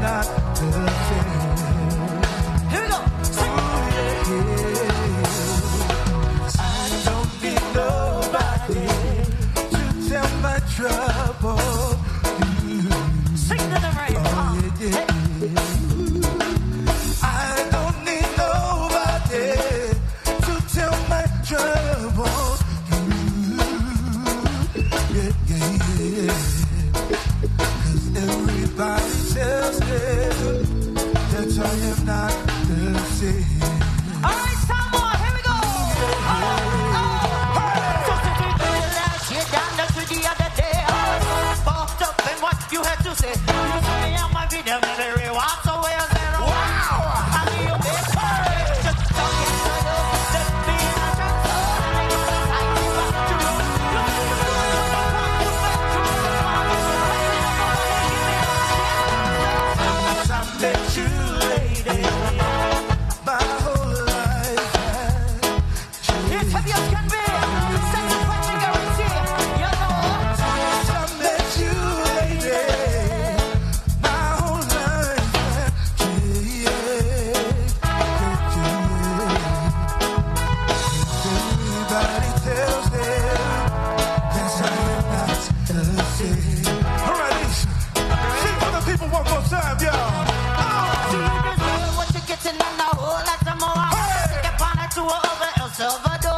not the same. Here we go. Sing. I don't need nobody to tell my trouble. Sing to the rain. Oh, yeah, yeah. I don't need nobody to tell my troubles. Yeah, yeah, yeah. 'Cause everybody tells me that I am not the same. All right, Samoa, here we go. Oh, oh. So since we did the last year down the street the other day, I was fucked up in what you had to say. You took me out my video, memory walks away. I said, wow. I need your best friend. Just talking to you, just being a Since I met you, lady, my whole life has It's heavy as can be. Satisfaction guarantee. You know. Since I met you, lady, my whole life has changed. Everybody tells me that I am not the same. All right, Lisa, sing for the people one more time, y'all. What you getting and a whole lot more. Take a pound or two over El Salvador.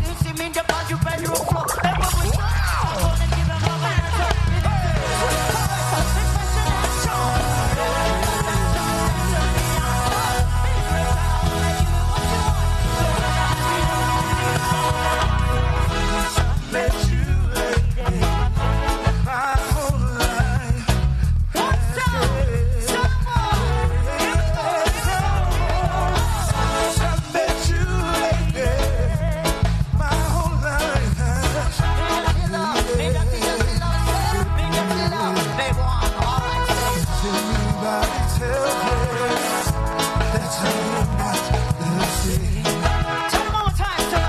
You see me in the bunch, you better floor. Remember we I'm gonna give 'em all my answer. Met you, lady, my whole life has Since I met you, lady, my whole life has Everybody tells me that I am not the same. Tell 'em one more time, sir.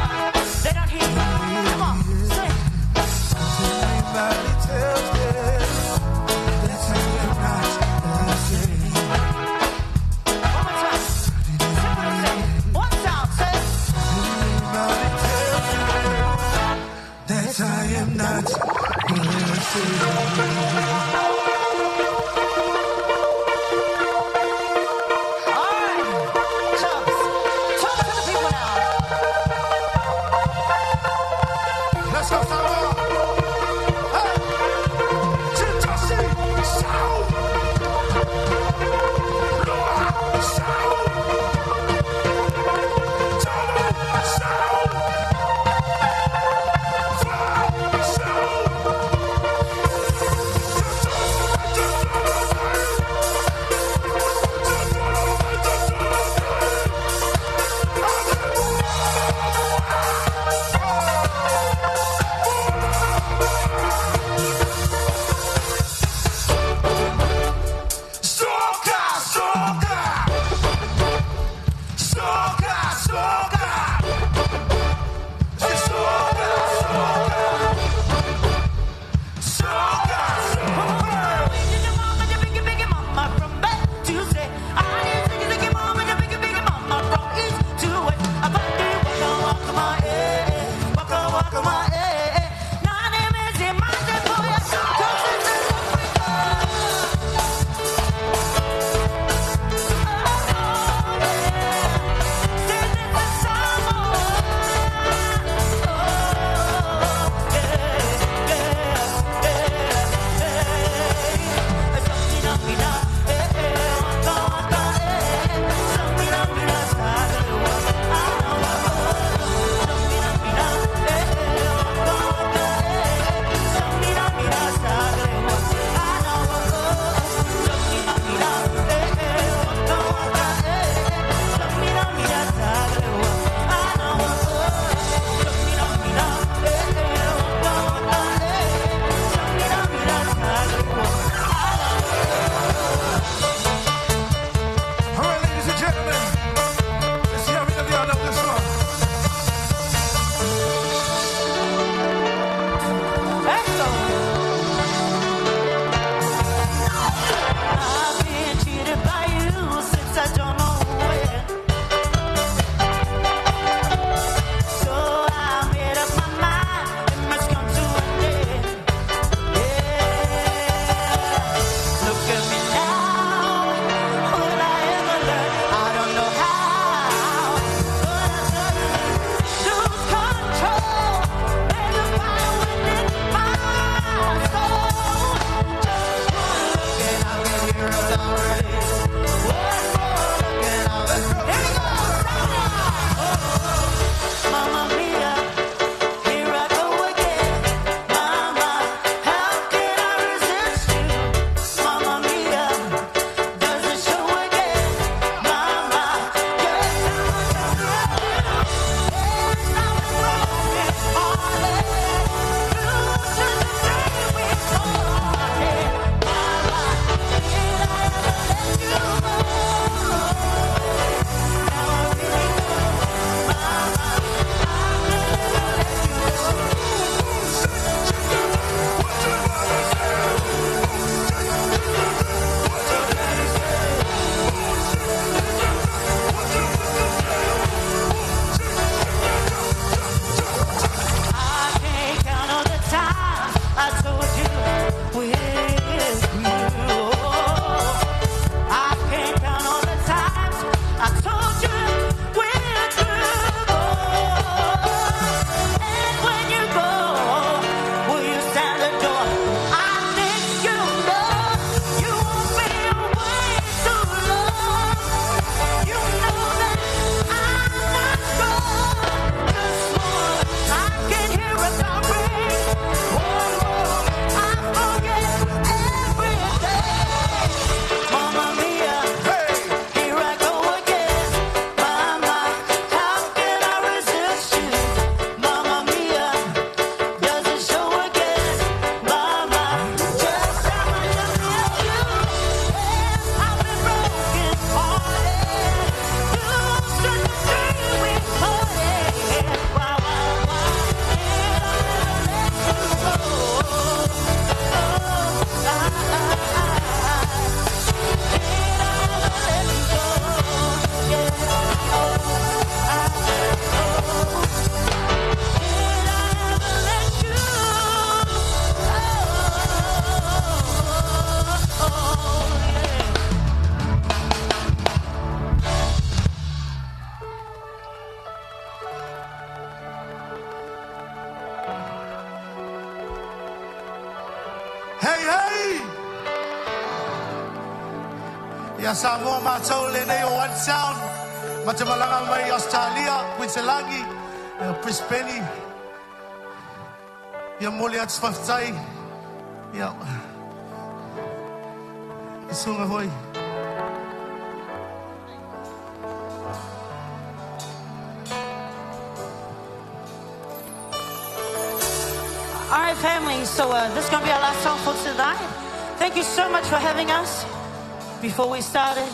They don't hear you. Come on, sing. Everybody tells me that I am not the same. One more time. Simple to say. One sound, say. Everybody tells me that I am not the same. All right. Chubbs. Talk to the people now. Let's go, Samoa. Hey. Chitasi, Sau. Lua, Sau. Tolu, Sau. Fa, Sau. Soca, soca. Ia Samoa mātou lenei o One Sound. Ma te malaga mai Australia, Queensland, ia Brisbane. Ia mole atu faafetai. Ia. Isunga foi. All right, family, so this is going to be our last song for tonight. Thank you so much for having us. Before we started,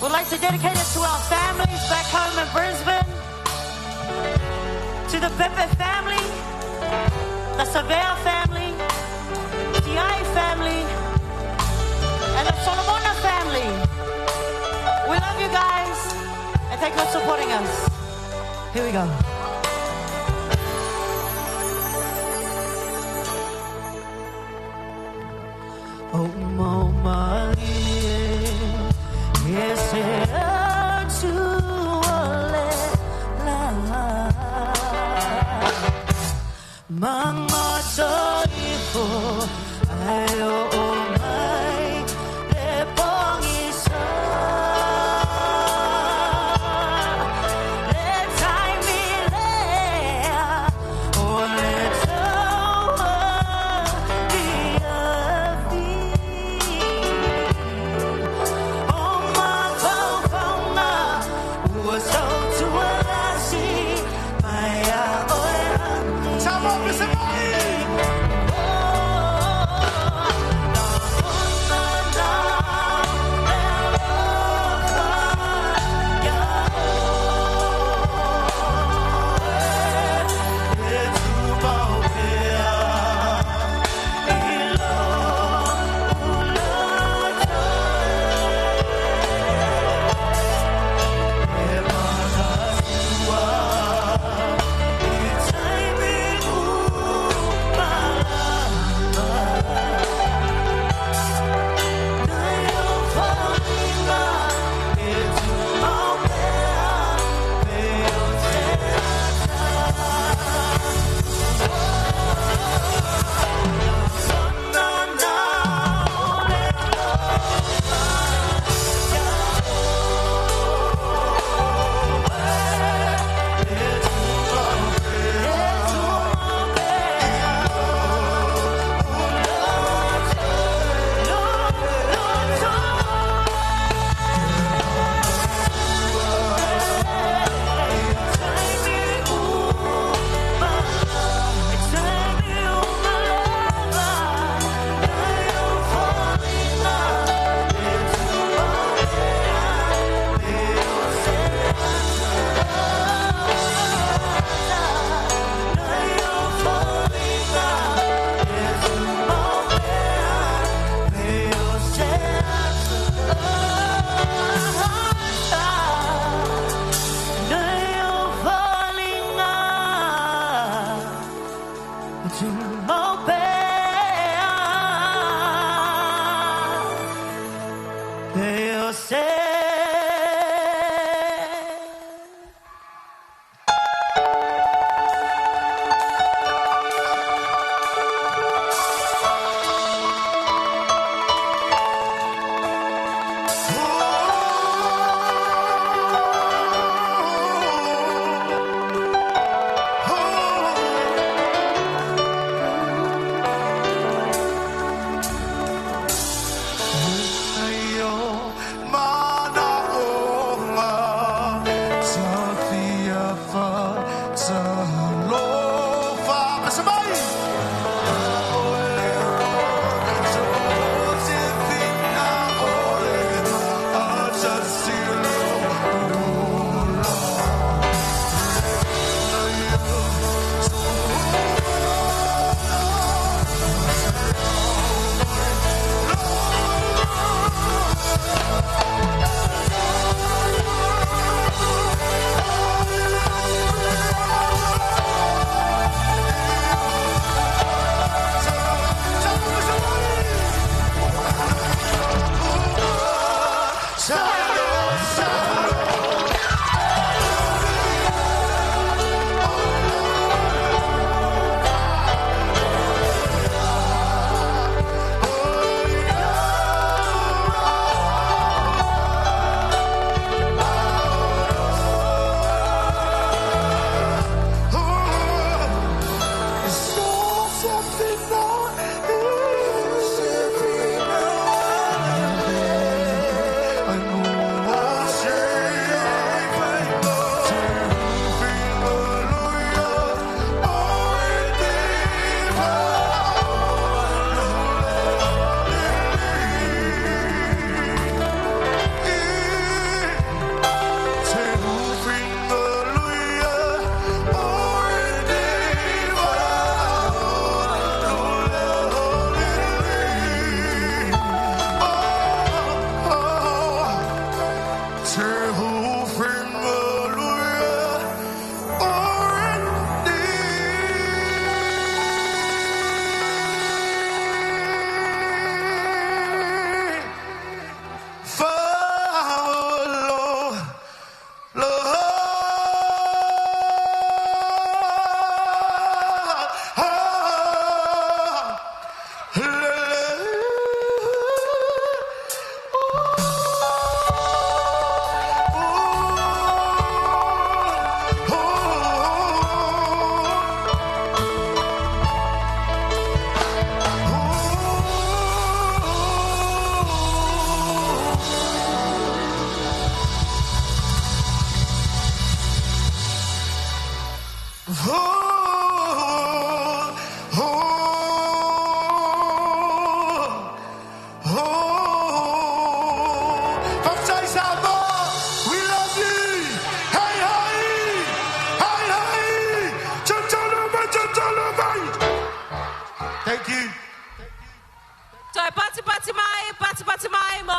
we'd like to dedicate it to our families back home in Brisbane, to the Pepe family, the Savea family, the I family, and the Solomona family. We love you guys, and thank you for supporting us. Here we go. Oh, mama, yes, Mama joyful, I oh my, le pongisa, le time le, oh le Oh,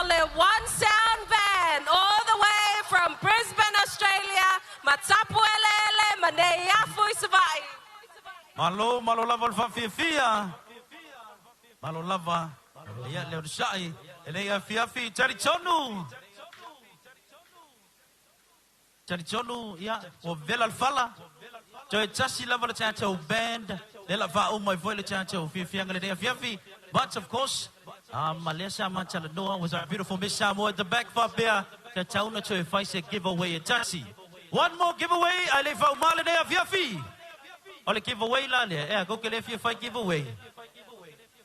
le One Sound Band, all the way from Brisbane, Australia, Matapueleele, Maneiafu i Savaii. Malo, malo lava o le faafiafia. Malo lava. Ia, le onosai. E le afiafi. Talitonu. Talitonu, ia, ua vela le fala. Toe tasi lava le tatou band. Le la faauma ai foi le tatou fiafiaga lenei afiafi. But of course, ma lea sa matalanoa was our beautiful Miss Samoa at the back faapea. Tatau ona toe fai se giveaway e tasi. One more giveaway, ae le i faauma lenei afiafi. O le giveaway la lea, ea, kou ke le fia fai giveaway.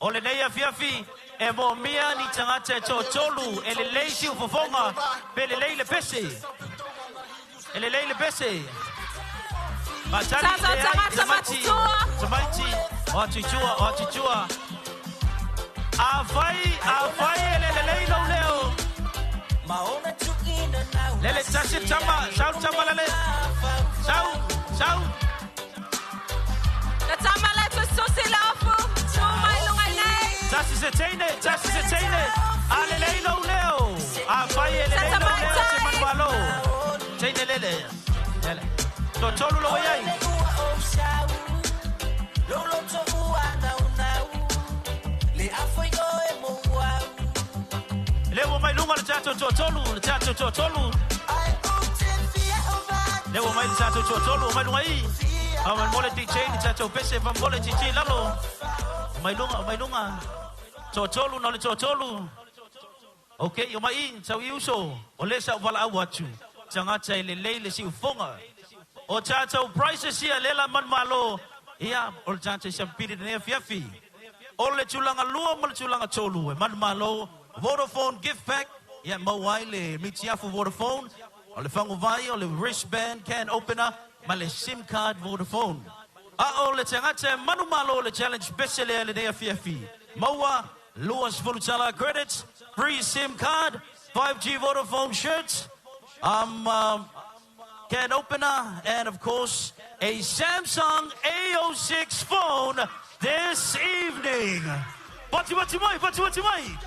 O lenei afiafi, e moomia ni tagata e toatolu e lelei siufofoga pe lelei le pese. E lelei le pese. Matali, Tatou leai, tagata tamaiti, matutua. tamaiti, o atu i tua, o atu i tua. Afai, afai e le lelei lou leo. Lele tasi tama, sau tama lele. Sau, sau. Le tama le tususi le ofu, tu mai lunga i nei. Tasi se teine, tasi se teine. A lelei lou leo. Afai e lelei lou leo, te manualo. Teine lele. Lele. Toatolu lou ai. Le ua mai luga le tatou toatolu, le tatou toatolu. Le ua mai le tatou toatolu, ua mai luga i. A mai mo le DJ le tatou pese, fa mo le DJ lalo. Mai luga, mai luga. Toatolu na le toatolu. Okay, o mai i, sau i uso. O le sa wala au atu. Tagata e lelei le siufoga. O tatou prizes ia lela manumalo. Ia, o le tatou sampili lenei afiafi. O le tulaga lua ma le tulaga tolu e manumalo. Vodafone gift pack. Ia maua ai le mitiafu Vodafone. O le faguvai, o le wristband can opener ma le SIM card Vodafone. A o le tagata e manumalo le challenge pese lea lenei afiafi. Maua 20 tala credits, free SIM card, 5G Vodafone shirts, can opener, and of course, a Samsung A06 phone this evening. Pati pati mai, pati pati mai.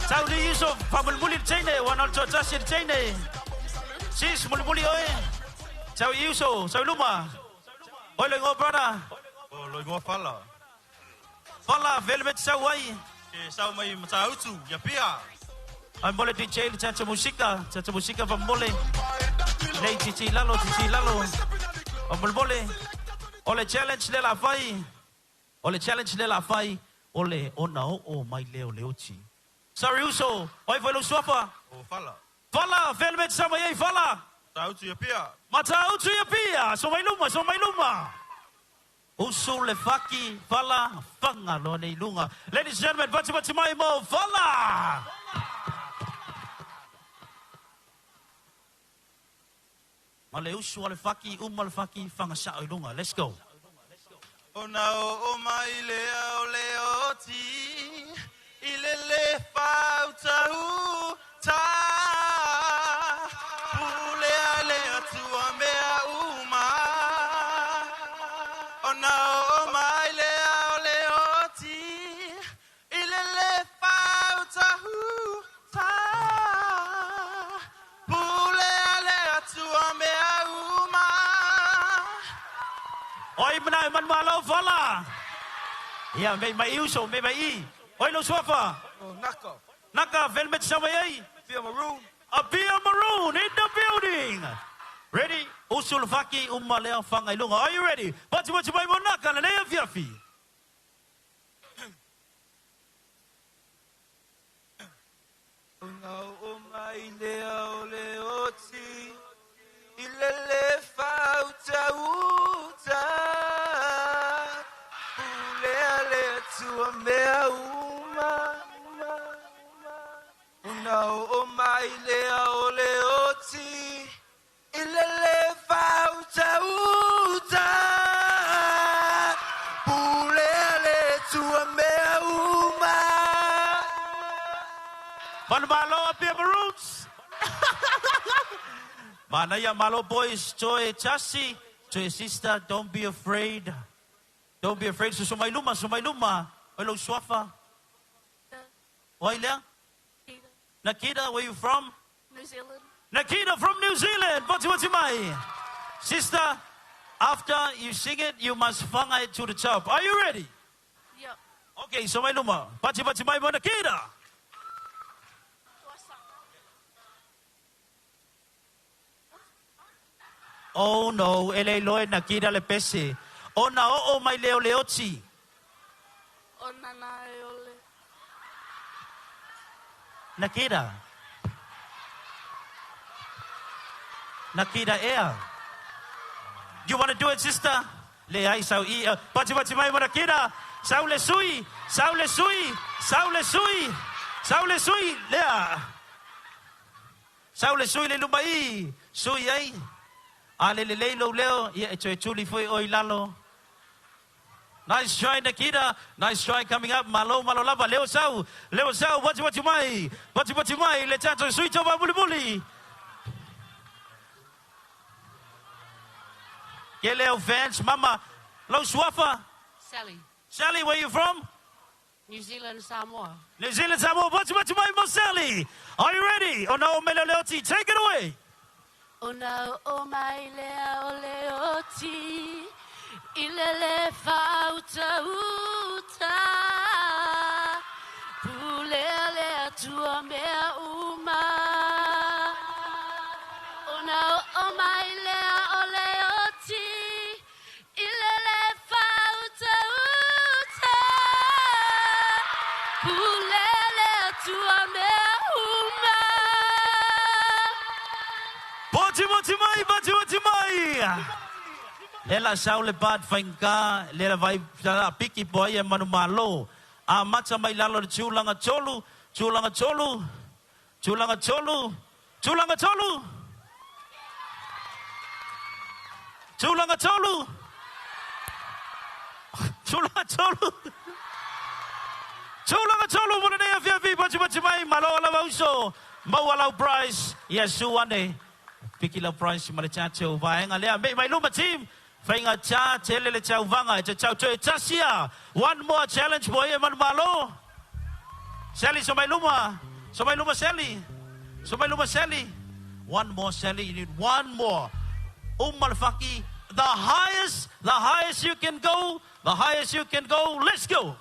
Tau di Yusuf, pamulimuli le teine, ua na o le toatasi le teine. Sis, mulimuli oe. Tau Yusuf, sau i luma. Oi lo igoa, brother. O lo igoa Fala. Fala, vele me te sau ai. E sau mai Matautu, ia pia. Ai mole DJ le tata musika, tata musika fa mole. Nei titi lalo, titi lalo. O mole. O le challenge le la fai. O le challenge le la fai. O le ona o o mai leo le oti. Sorry uso, oi foi lo suafa. O Fala. Fala, vele me te sau mai ai Fala. Matautu ia pia. Matautu ia pia, so mai luma, so mai luma. Usu le faki, fala, fanga lo nei lunga. Ladies and gentlemen, pati pati mai mo, fala! Ma le usu a le faki, uma le faki, fanga sao i lunga. Let's go. O na o o mai le o le oti, i le le fauta u ta. Pule a le atua mea uma. O na o o mai le o le oti, i le le fauta u ta. Pule a le atua mea uma. Oi mana man malo fala. Ia me mai uso, me mai i. Oi lo suafa. O naka. Naka velmet sa mai ai. Apia Maroon. Apia Maroon in the building. Ready? Usu le faki uma lea fanga i lunga. Are you ready? Pati pati mai mo naka lenei afiafi. O na o mai le o le oti, i le le fauta uta. Pule a le atua mea uma. O na o mai le o le oti, i le le fauta uta. Pule a le atua mea uma. Manumalo Apia Maroons. Manaia Malo boys, toe tasi, toe sister, don't be afraid. Don't be afraid. So sumai luma, sumai luma. Oi lo suafa. Oi lea? Nikita, where you from? New Zealand. Nikita from New Zealand. Poti poti mai. Sister, after you sing it, you must whanga it to the top. Are you ready? Yep. Okay, so mai luma. Pati pati mai mo Nikita. Oh no, ele loe Nikita le pese. O na o o mai leo leoti. O nana e ole. Nakita. Nakita Air. You want to do it, sister? Le ai sau i. Pati pati mai mo Nakita. Sau le sui. Sau le sui. Sau le sui. Sau le sui. Lea. Sau le sui le luma i. Sui ai. A le le le leo. Ia e toe tuli fui oi lalo. Nice try, Nikita. Nice try coming up. Malo, malo lava. Leo sau. Leo sau. Wati wati mai. Wati wati mai. Le tato sui tova muli muli. Ke leo fans. Mama. Lau suafa. Sally. Sally, where you from? New Zealand, Samoa. New Zealand, Samoa. Wati wati mai mo Sally. Are you ready? Oh no, mele leoti. Take it away. O na o mai lea o leoti. I lele whauta uta. Pulea lea tua mea uma. O na o mai lea o leoti. I lele whauta uta. Pulea lea tua mea uma. Poti poti mai, poti poti mai. Lela sau le pat whainga, lela vai tala piki po ai e manu malo. A mata mai lalo le tūlanga tolu, tūlanga tolu, tūlanga tolu, tūlanga tolu. Tūlanga tolu. Tūlanga tolu. Tūlanga tolu, mona nei awhia fi, pati pati mai, malo ala mauso. Mau alau prize, Yesu ane. Piki lau prize, ma le tātou vaenga lea. Me mai luma team. Whainga cha, te lele tau vanga, e te tau toe tasia. One more challenge, boy, e manu malo. Sally, so mai luma. So mai luma, Sally. So mai luma, Sally. One more, Sally. You need one more. Umalfaki, the highest you can go, the highest you can go. Let's go.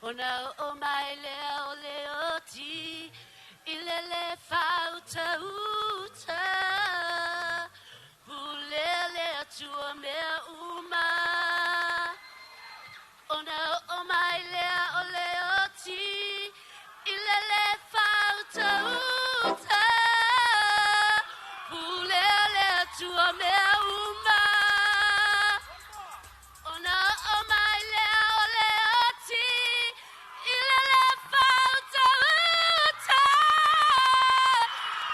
O na o mai lea o leoti, i lele whauta uta. Pulea lea tua mea uma. O na o mai lea o leoti, i lele whauta uta. Pulea lea tua mea uma. O na o mai lea o leoti, i lele whauta uta.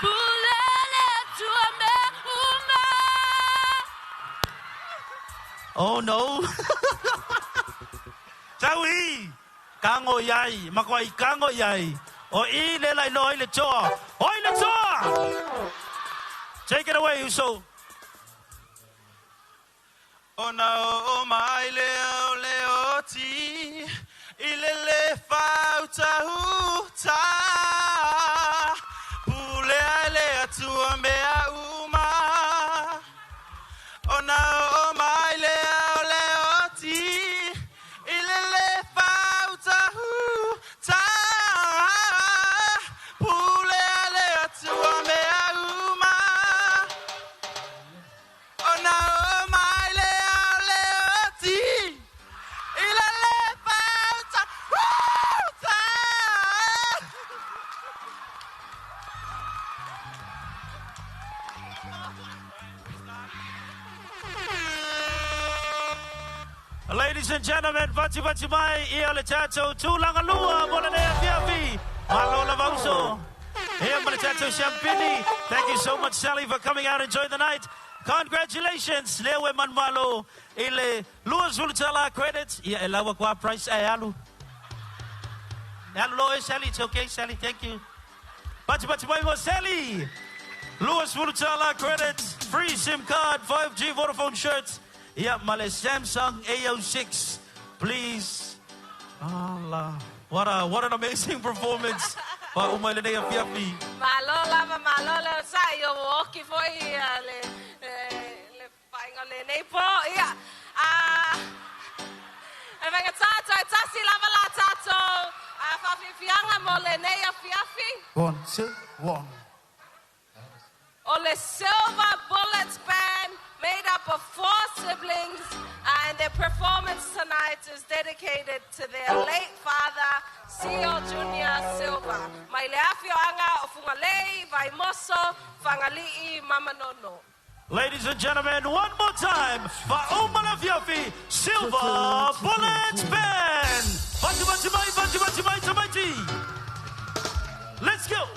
Pulea lea tua mea uma. Oh no. Tau i. Kango iai. Makoa i kango iai. O i le lai loa i le toa. O i le toa! Take it away, Uso. O na o mai lea o leoti, i lele whauta uta. Pulea lea tua mea uma. O na o mai lea o leoti, i lele whauta uta. Pulea lea tua mea uma. O na o mai lea o leoti, i lele whauta uta. Ladies and gentlemen, pati pati mai, ia le tātou tūlanga lua, mo le nea fiafi. Malo la vauso. Ia ma le tātou champini. Thank you so much, Sally, for coming out and enjoy the night. Congratulations, leo e manu malo, i le lua zulutala credits. Ia e lawa kua price e alu. Alu lo e, Sally, it's okay, Sally, thank you. Pati pati mai mo, Sally. Lua zulutala credits, free SIM card, 5G Vodafone shirts. Ia ma le Samsung A06. Please. Allah. What an amazing performance. Faauma i lenei afiafi. Malo lava, malo le onosai, o ua oki foi le, le, le faaiga o lenei po. Ia, ah, e faigata toe tasi lava la tatou faafiafiaga mo lenei afiafi. One, two, one. O le Silver Bullets Band, made up of four siblings, and their performance tonight is dedicated to their late father, Sio Junior Silva. Mai le afioaga o Fugalei, Vaimoso, Fagali'i, ma Manono. Ladies and gentlemen, one more time, Faauma le afiafi, Silver Bullets Band. Vati, vati, mai, vati, vati, mai, tamaiti. Let's go.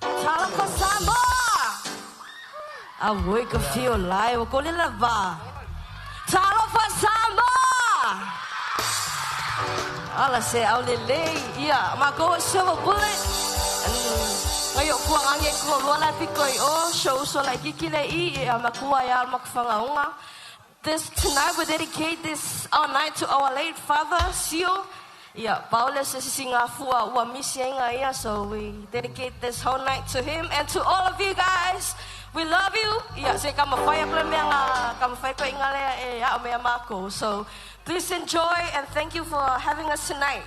Talofa Samoa! I wake up feel alive. Ko le lava. Talofa Samoa! Ala se au le lei ia ma ko Silver Bullet. Ngai o kua ngange ko lua la piko i o show so like kiki le i e ama kua ia ma whangaunga. This tonight we dedicate this our night to our late father, Sio. Yeah, Paula se singa fua ua misi inga ia, so we dedicate this whole night to him and to all of you guys. We love you. Yeah, se kama fai ko mea nga kama fai ko inga lea e a mea mako. So please enjoy and thank you for having us tonight.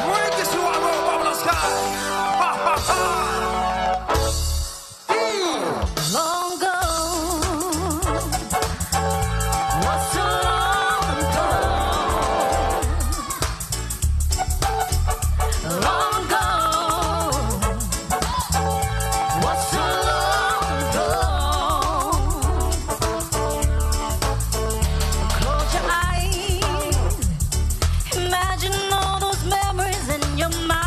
Right, this is what I wrote, Babylon Sky. Ha, ha, ha. Long gone, what's so long gone? Long gone, what's so long gone? Close your eyes, imagine all those memories in your mind.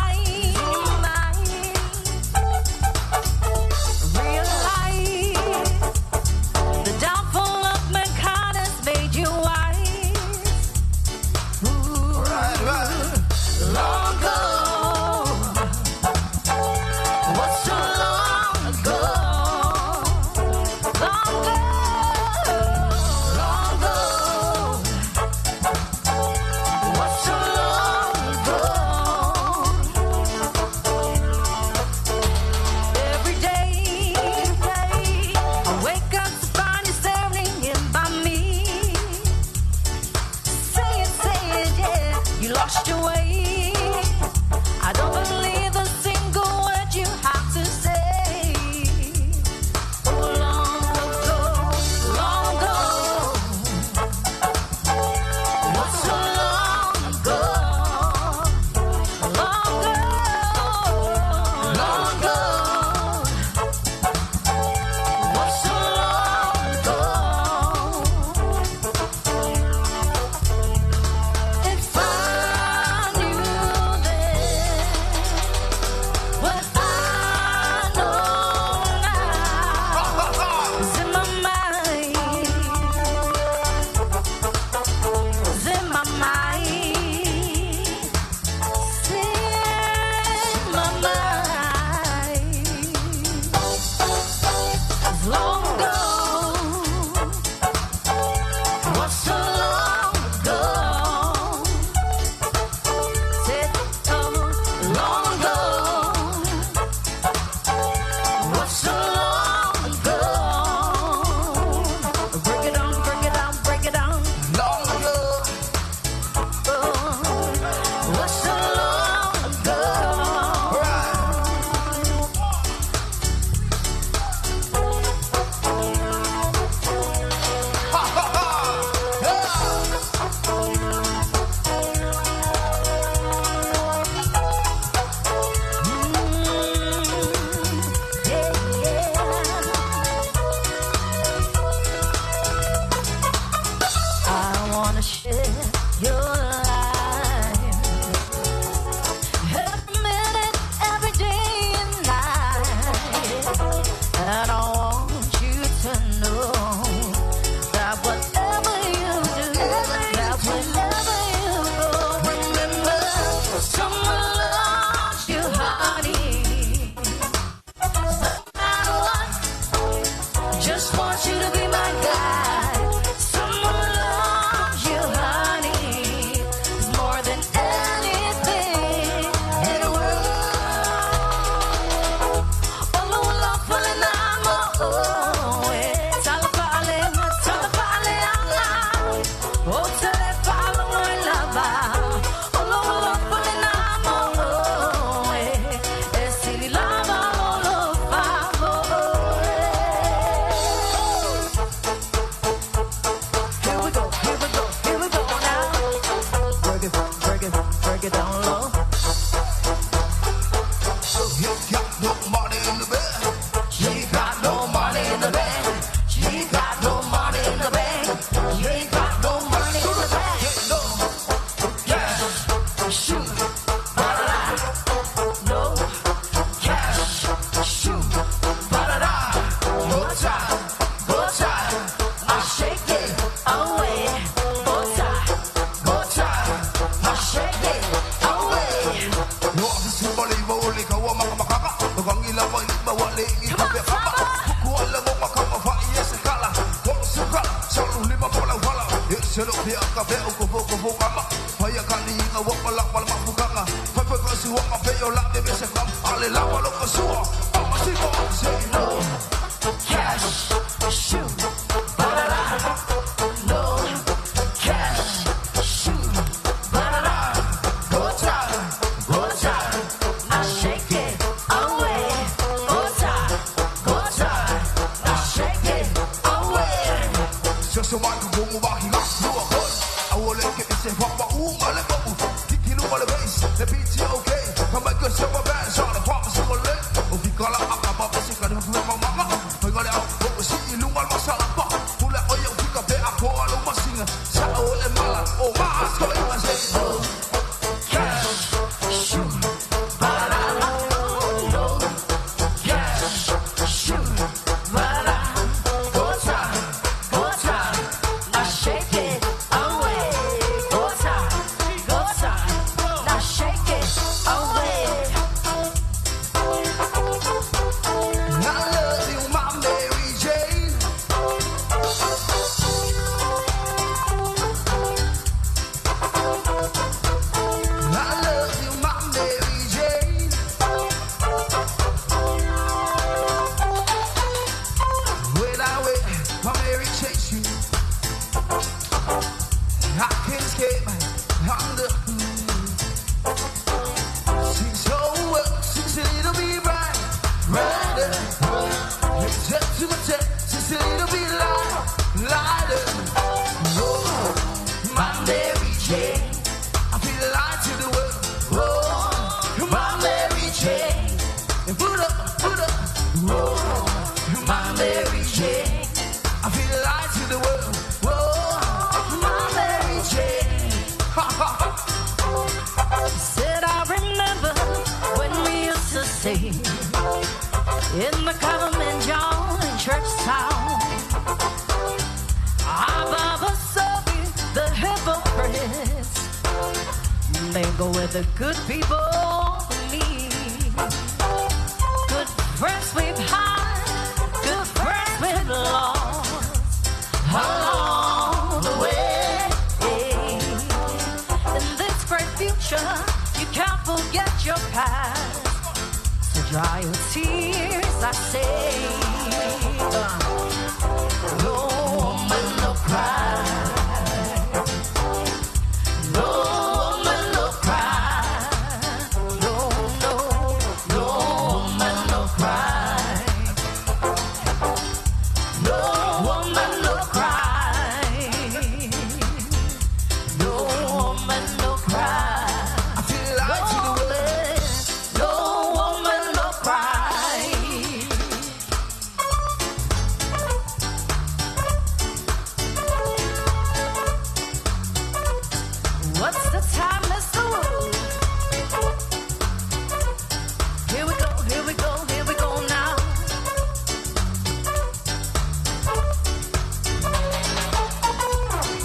You got no money in the bank. You got no money in the bank. You got no money in the bank. You got no money in the bank. No cash, shoot, ba-da-da. No cash, shoot, ba-da-da. Go time, go time. I shake it away. Go time, go time. I shake it away. No si bali ba uli ka wa maka makaka. Kang ila pa ili ba wale i ka pe kapa. Ku ala mo maka ma fa i se kala. Ko su kala, sa lu lima bola wala. E se lo pe ka pe o ko bo ko bo kama. Pa ya ka ni nga wa pala pala ma fukanga. Pa pa ko si wa ma pe yo la be se kam. Ale la wa lo ko suwa. Pa ma si ko se no. Cash, shoot, ba-da-da. No cash, shoot, ba-da-da. Go time, go time. I shake it away. Go time, go time. I shake it away. So so ma ko mo ba hi ga no ko. I will let get se fa ba u ma le ba u. Ki lu ma le bass, the beat okay. Come back so ma ba so the pop so le. O ki kala a ka ba se ka fu ma ma ma. Pa ga le a o si lu ma ma sa pa. Pu la o yo ki ka pe a ko a lo ma singa. Sa o le mala o ma sko i ma se no. Cash, shoot, ba-da-da. No cash, shoot, ba-da-da. Go time, go time. I shake it away. Go time, go time. Now shake it away. I love you, my Mary Jane. I love you, my Mary Jane. When I wait, my Mary chase you. I can't escape. I'm the She's so well, she's a little bit bright, brighter. It's up to my chest, she's a little bit light, lighter. Oh, my Mary Jane, I feel the light to the world. Oh, my Mary Jane, and put up, put up. Oh, my Mary Jane, I feel the light to the world. Oh, my Mary Jane. Ha ha ha. Said I remember when we used to sing in the Kilimanjaro in Church Town. Our Baba Sophie, the hypocrites, mingle with the good people believe. Good friends we've had, good friends we've lost along the way. In this great future, you can't forget your past. So dry your tears, I say. No woman, no cry. No woman, no cry. No, no, no woman, no cry. No woman, no cry. No woman, no cry. I feel the light to the world. No woman, no cry. What's the time, Mr. Wu? Here we go, here we go, here we go now.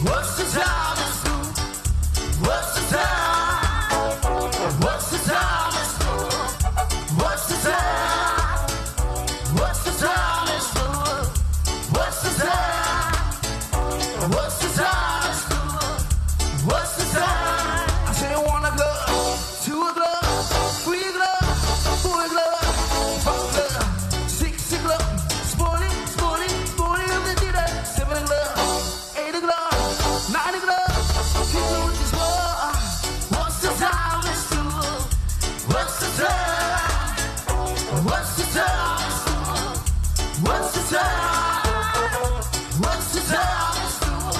What's the time? Mr. Wu? What's the time? What's the time? Mr. Wu? What's the time? What's the time? Mr. Wu? What's the time? What's the time? Mr. Wu? What's the time? I say 1 o'clock, 2 o'clock, 3 o'clock, 4 o'clock, 5 o'clock, 6 o'clock. Spoolie, spoolie, spoolie of the dinner. 7 o'clock, 8 o'clock, 9 o'clock. People with this war. What's the time? Mr. Wu? What's the time? What's the time? Mr. Wu? What's the time? What's the time? Mr. Wu?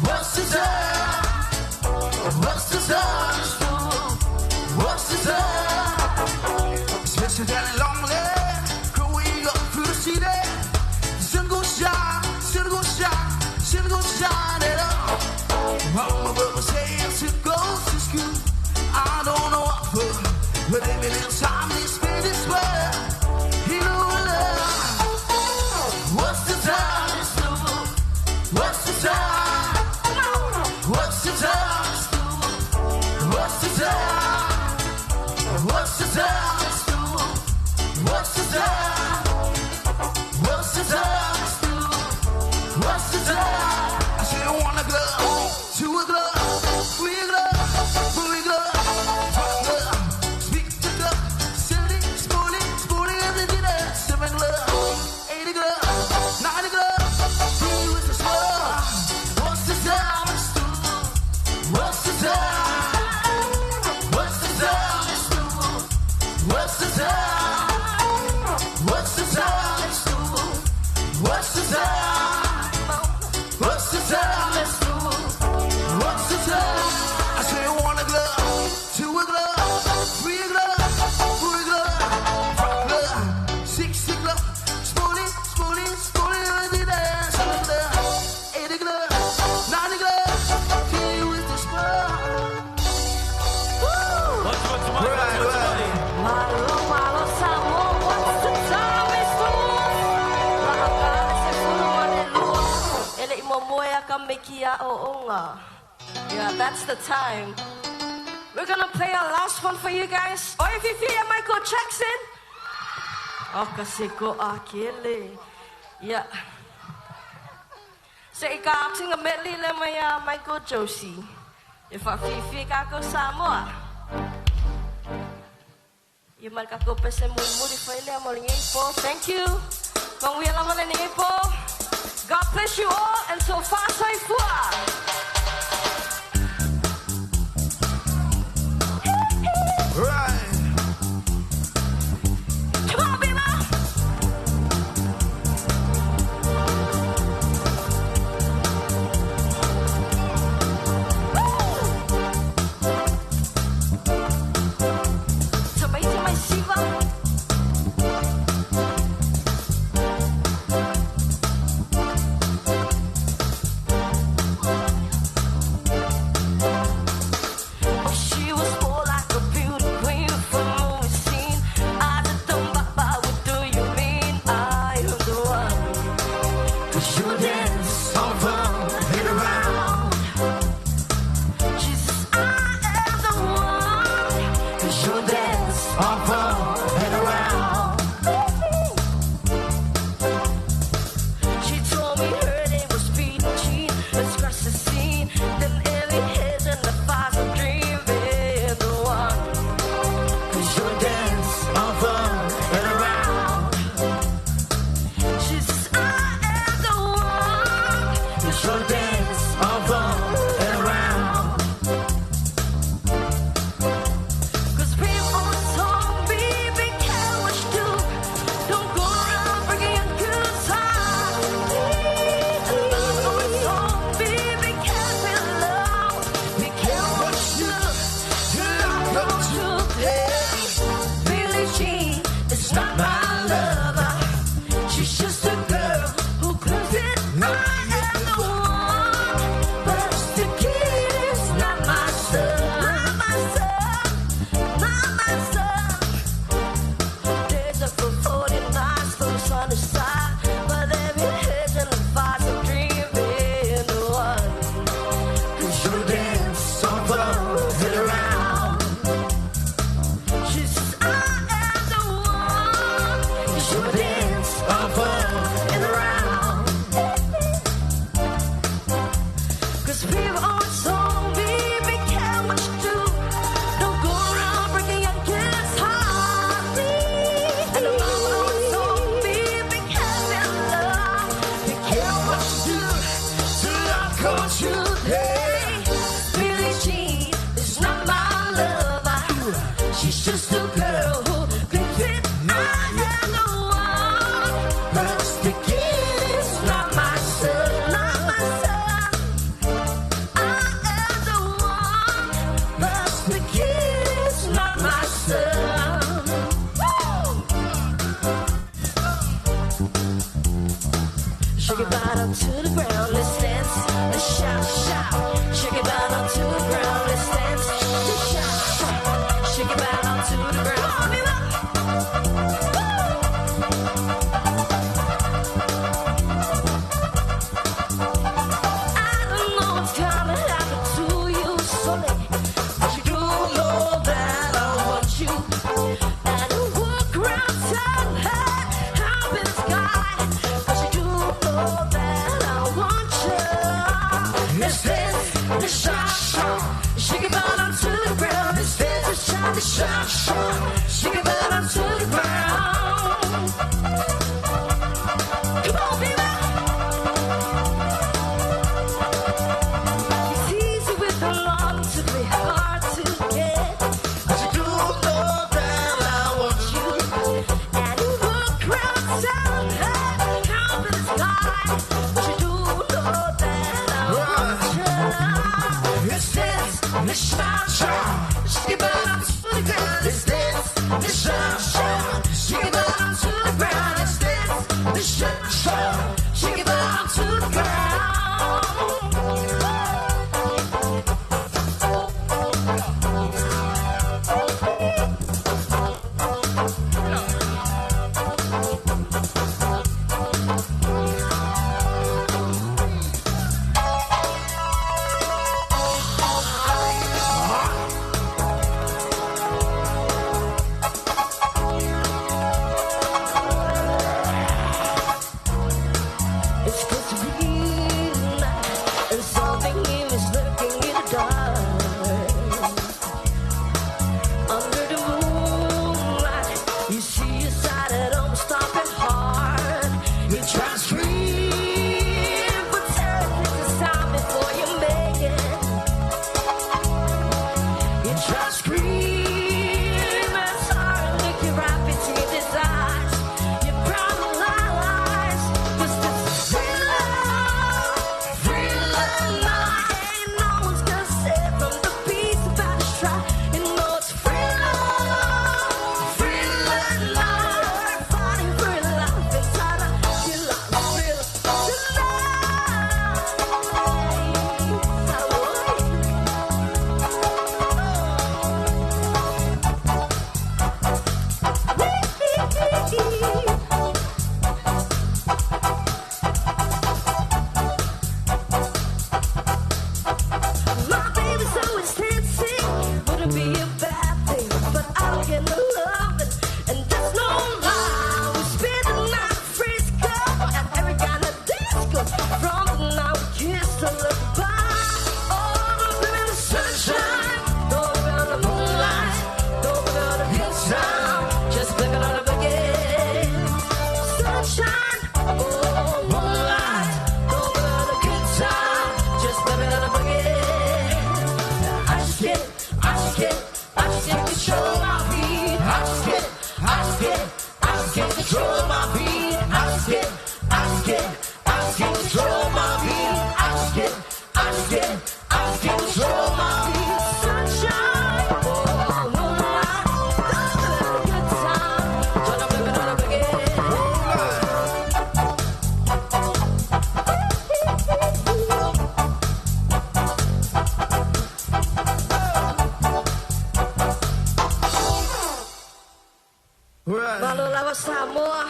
What's the time? What's the time? Mr. Wu? What's the time? It's getting lonely, growing up through the city. Sun gon' shine, sun gon' shine, sun gon' shine it up. All my brother says to go to school. I don't know what for, but every little time they spend this way. He know love. What's the time? What's the time? What's the time? What's the time? What's the time? What's the time? What's the time? What's the time? I said 1 o'clock, 2 o'clock, 3 o'clock, 4 o'clock, 5 o'clock, 6 o'clock, 7, 7 o'clock, 8 o'clock, 9 o'clock. 2 is the score. What's the time? What's the time? What's the time? What's the time? What's the time? What's the time? What's the time? What's the time? I say 1 o'clock, 2 o'clock, 3 o'clock, 4 o'clock, 5 o'clock, 6 o'clock. Slowly, slowly, slowly, 7 o'clock, 8 o'clock, 9 o'clock. 10 is the score. Right, Malo, malo, Samoa, what's the time, Mr. Wolf? Yeah, that's the time. We're gonna play our last one for you guys. Oh, if you feel Michael Jackson. Oh, kasi ko akili. Yeah. Sa ika-aksing nga medley le maya Michael Josie. If I feel ka ko Samoa. Yung malka ko pese muri faile po. Thank you. Kung po. God bless you all and so far so far. Right. Come on, baby. She was more like a beauty queen from movie scene. I said, "Don't baba, what do you mean? I am the one." 'Cause you dance all around and around. She says, "I am the one." 'Cause you dance all around and around. She told me her name was Peter Jean. Let's crash the scene. Then Ellie heads and the fires of dreaming the one. 'Cause you dance all around and around. She says, "I am the one." 'Cause you dance all around and around. 'Cause people told me be careful what you do. Don't go around bringing your good time. People told me be careful, love. Be careful what you do. Don't you play. Billie Jean is not my lover. She's just a girl who claims that I am the one. But the kid is not my son. Not my son. Not my son. There's a 49 schools on the side, but every head and the fires of dreaming the one. 'Cause you dance all around and around. She says, "I am the one." 'Cause you bottom to the ground. Let's dance, let's shout, shout. Shake your bottom to the ground. Let's dance, let's shout, shout. Shake your bottom to the ground. Come on, people. I don't know what's gonna happen to you, Sonny, but you do know that I want you. And you walk around town, head up in the sky, but you do know that I want you. Let's dance, let's shout, shout. Shake your bottom to the ground. Let's dance, let's shout, let's shout, shout. Shake your bottom to the ground. Come on, baby. It's easy with the long to be hard to get. But you do know that I want you. And you look round town, head up in the sky. But you do know that I want you. Let's dance, let's shout, shout. Shake your bottom to the ground. Let's dance, let's shout, shout. Shake your bottom to the ground. Let's dance, let's shout, shout. Shake your bottom to the ground. It's close to midnight, and something is lurking in the dark. Under the moonlight, you see a side that almost stop your heart. You try to scream, but terror is the sound before you make it. You try to scream, and sorrow look you right between his eyes. You paralyzed. 'Cause this free love, free love night. Ain't no one's gonna save from the beast about to try. You know it's free love night. We're fighting for your life inside a killer, thriller tonight. My baby's always dancing. Wouldn't be a bad thing, but I don't get no loving, and that's no lie. We spend the night in Frisco at every kind of disco. From the night we kissed and look goodbye. Oh, the in the sunshine, don't be on the moonlight, don't be on the good time, just blame it on the boogie. Sunshine, oh moonlight, don't be on the good time, just blame it on the boogie. I just can't, I just can't, I just can't control my feet. I just can't, I just can't, I just can't control my feet. I just can't, I just can't, I just can't control my feet. I just can't, I just can't, I just can't control my feet. Sunshine, oh moonlight, good time. Tryna blame it on the boogie. Malo lava Samoa.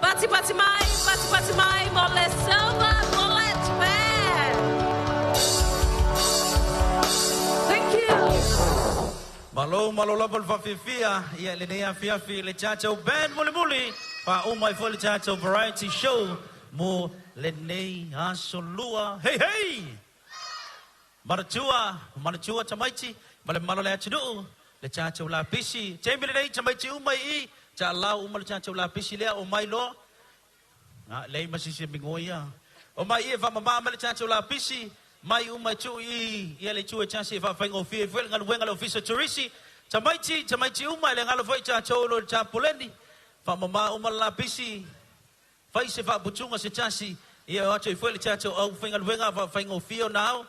Pati pati mai, pati pati mai, mole samba, mole twe. Thank you. Malo malo lava le faafia ia lenei afiafi le tatou band mulimuli faauma ai foi le tatou variety show mo lenei aso lua. Hei hei! Manatua, manatua tamaiti, ma le malo le atunuu, le tatou lapisi. Taimi lenei tamaiti uma i i, taalau uma le tatou lapisi lea o mai loa. Ah, lei ma sisi mingoia. O mai i e faamamā ma le tatou lapisi, mai uma e tuu i ia le itu e tasi e faafaigofie ai foi le galuega le ofisa turisi. Tamaiti, tamaiti uma e le galo foi tatou lo le tapoleni. Faamamā uma le lapisi, fai se faaputuga se tasi, ia o atu ai foi le tatou au faigaluega faafaigofie ona ao.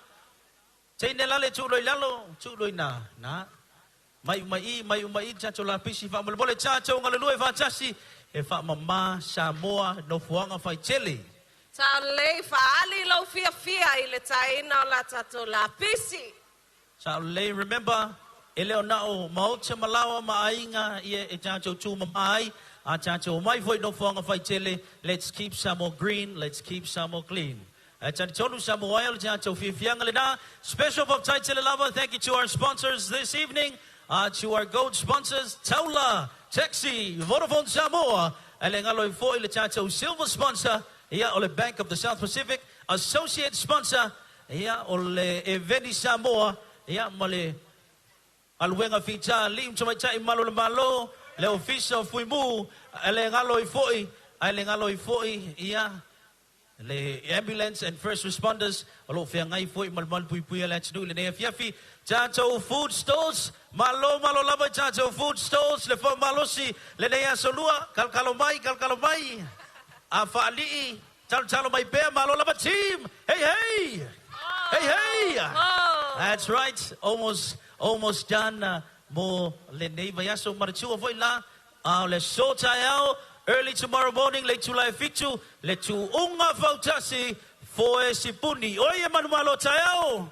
Teine lale tu loi lalo, tu loi na. Na. Mai mai i, mai mai i, tātou lapisi, wha mole tātou ngā lelue whātasi, e wha mama, Samoa, no fuanga whai tele. Ta lei faali lau fia fia i le taina o la tātou lapisi. Sa lei, remember, e leo nao maota malawa maainga ia e tātou tū mamai, a tātou mai foi no fuanga whai tele, let's keep Samoa green, let's keep Samoa clean. Tanu Samoa o le tātou fiafianga le nā. Special of Taitele Lava, thank you to our sponsors this evening, to our gold sponsors, Taula, Taxi, Vodafone Samoa, ele ngalo i foi le tātou silver sponsor, ia o le Bank of the South Pacific, associate sponsor, ia o le Eveni Samoa, ia ma le aluenga fita lim tamaitai malo le malo le ofisa o Fuimu ele ngalo i foi ele ngalo i foi ia le ambulance and first responders o lo feagai foi ma le malupuipuia le atunuu i lenei afiafi. Tātou food stalls, malo malo lava i tātou food stalls le faamalosi lenei aso lua, kalokalo mai, kalokalo mai. A faalii, talotalo mai pea, malo lava team. Hey, hey! Hey, hey! That's right, almost, almost done mo lenei vaiaso manatua foi la. A o le aso taeao, early tomorrow morning, le itula e 7, le tuuga fautasi, foe sipuni. Oi e manumalo taeao!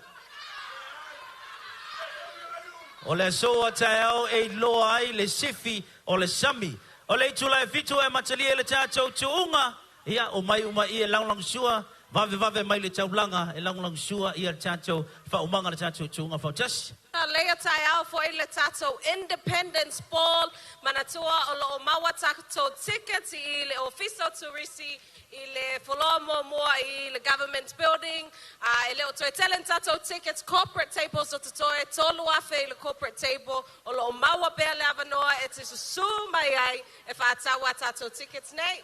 O le aso a taeao e iloa ai le sifi o le sami. O le itula e 7 e amatalia le tātou tuuga, ia o mai uma i e lagolagosua, vavevave mai le taulaga e lagolagosua ia le tātou faaumaga le tātou tuuga fautasi. Leia taeao foi le tātou Independence Ball, manatua o loo maua tātou tickets i le ofisa o turisi i le fuloa muamua i le Government Building. E le o toe tele ni tātou tickets, corporate tables o totoe, 3,000 i le corporate table, o loo maua pea le avanoa e te susū mai ai e faatau a tātou tickets nei.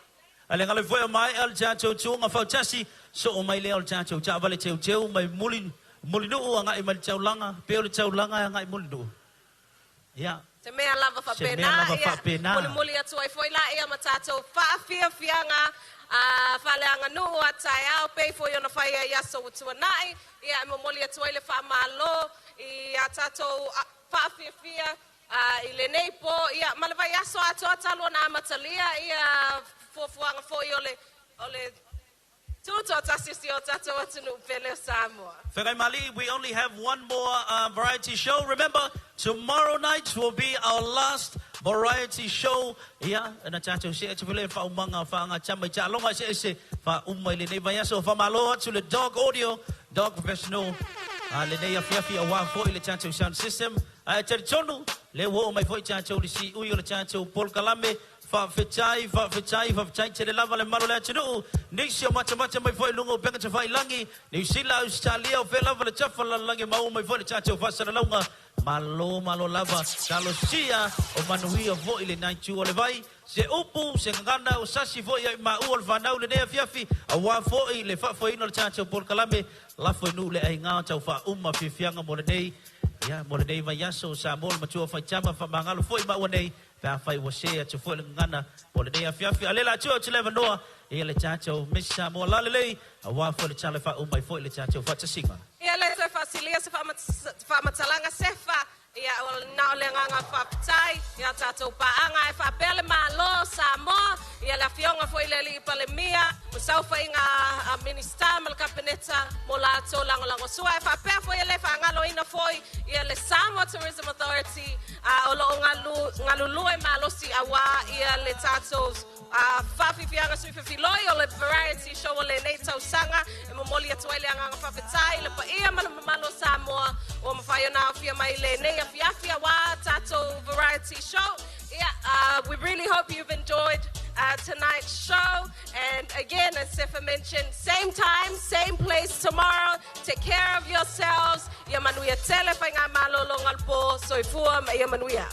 A le galo foi o maea le tātou tuuga fautasi, soo mai lea o le tātou taavale teuteu mai muli Mulinuu agai mai le taulaga, pei o le taulaga e agai i Mulinuu. Ia. Se mea lava Se mea faapena, lava ia, faapena. mulimuli atu ai foi laia ma tātou faafiafiaga a faaleaganuu a taeao pei foi ona fai ai aso ua tuanai, ia, e momoli atu ai le faamalo i a tātou faafiafia i lenei po, ia, ma le vaiaso atoa talu ona amatalia ia fuafuaga foi o le o le tutoatasi o si o tātou atunuu pele o Samoa. Feagai ma Alii, we only have one more variety show. Remember, tomorrow night will be our last variety show. Ia, na tātou see atu foi le faaumaga faagatama i taaloga eseese faauma i lenei vaiaso. Faamalo atu le Dog Audio, Dog Professional, lenei afiafi auā foi le tātou sound system. Ae talitonu, lea ua oo mai foi tātou i le siui o le tātou polokalame. Faafetai, faafetai, faafetai tele lava le mamalu o le atunuu. Nisi o matamata mai foi i luga o upega tafailagi, Niu Sila, Ausetalia, o fea lava le tafa lalolagi maua mai foi le tatou faasalalauga. Malo, malo lava, talosia o manuia foi le naitu o le vai. Se upu, se gagana, o sasi foi ia i maua o le fanau lenei afiafi, auā foi le faafoeina o le tatou polokalame, lafo i nuu le aiga tau faauma fiafiaga mo lenei, ia, mo lenei vaiaso. Samoa le matua faitama, faamagalo foi maua nei, pe afai ua se atu foi le gagana mo lenei afiafi. A o lea o le a tuu atu le avanoa ia le tatou Miss Samoa lalelei, auā foi le tala e faauma ai foi le tatou faatasiga. Ia le toe faasilia se faamatalaga sefa, ia na o le agaga faafetai ia tatou paaga e faapea le Malo o Samoa, ia le Afioga foi i le Alii Palemia, ma saofaiga a Minisita ma le Kapeneta mo latou lagolagosua e faapea foi e le faagaloina foi ia le Samoa Tourism Authority o lo o galulue malosi auā ia le tatou faafiafiaga sui fefiloi o le variety show o lenei tausaga e momoli atu ai le agaga faafetai i le paia ma le mamalu o Samoa ua mafai ona aofia mai i lenei afiafi auā tatou variety show. Ia, we really hope you've enjoyed tonight's show. And again, as Sefa mentioned, same time, same place tomorrow. Take care of yourselves. Ia manuia tele faigamalo longa le po. Soifua ma ia manuia.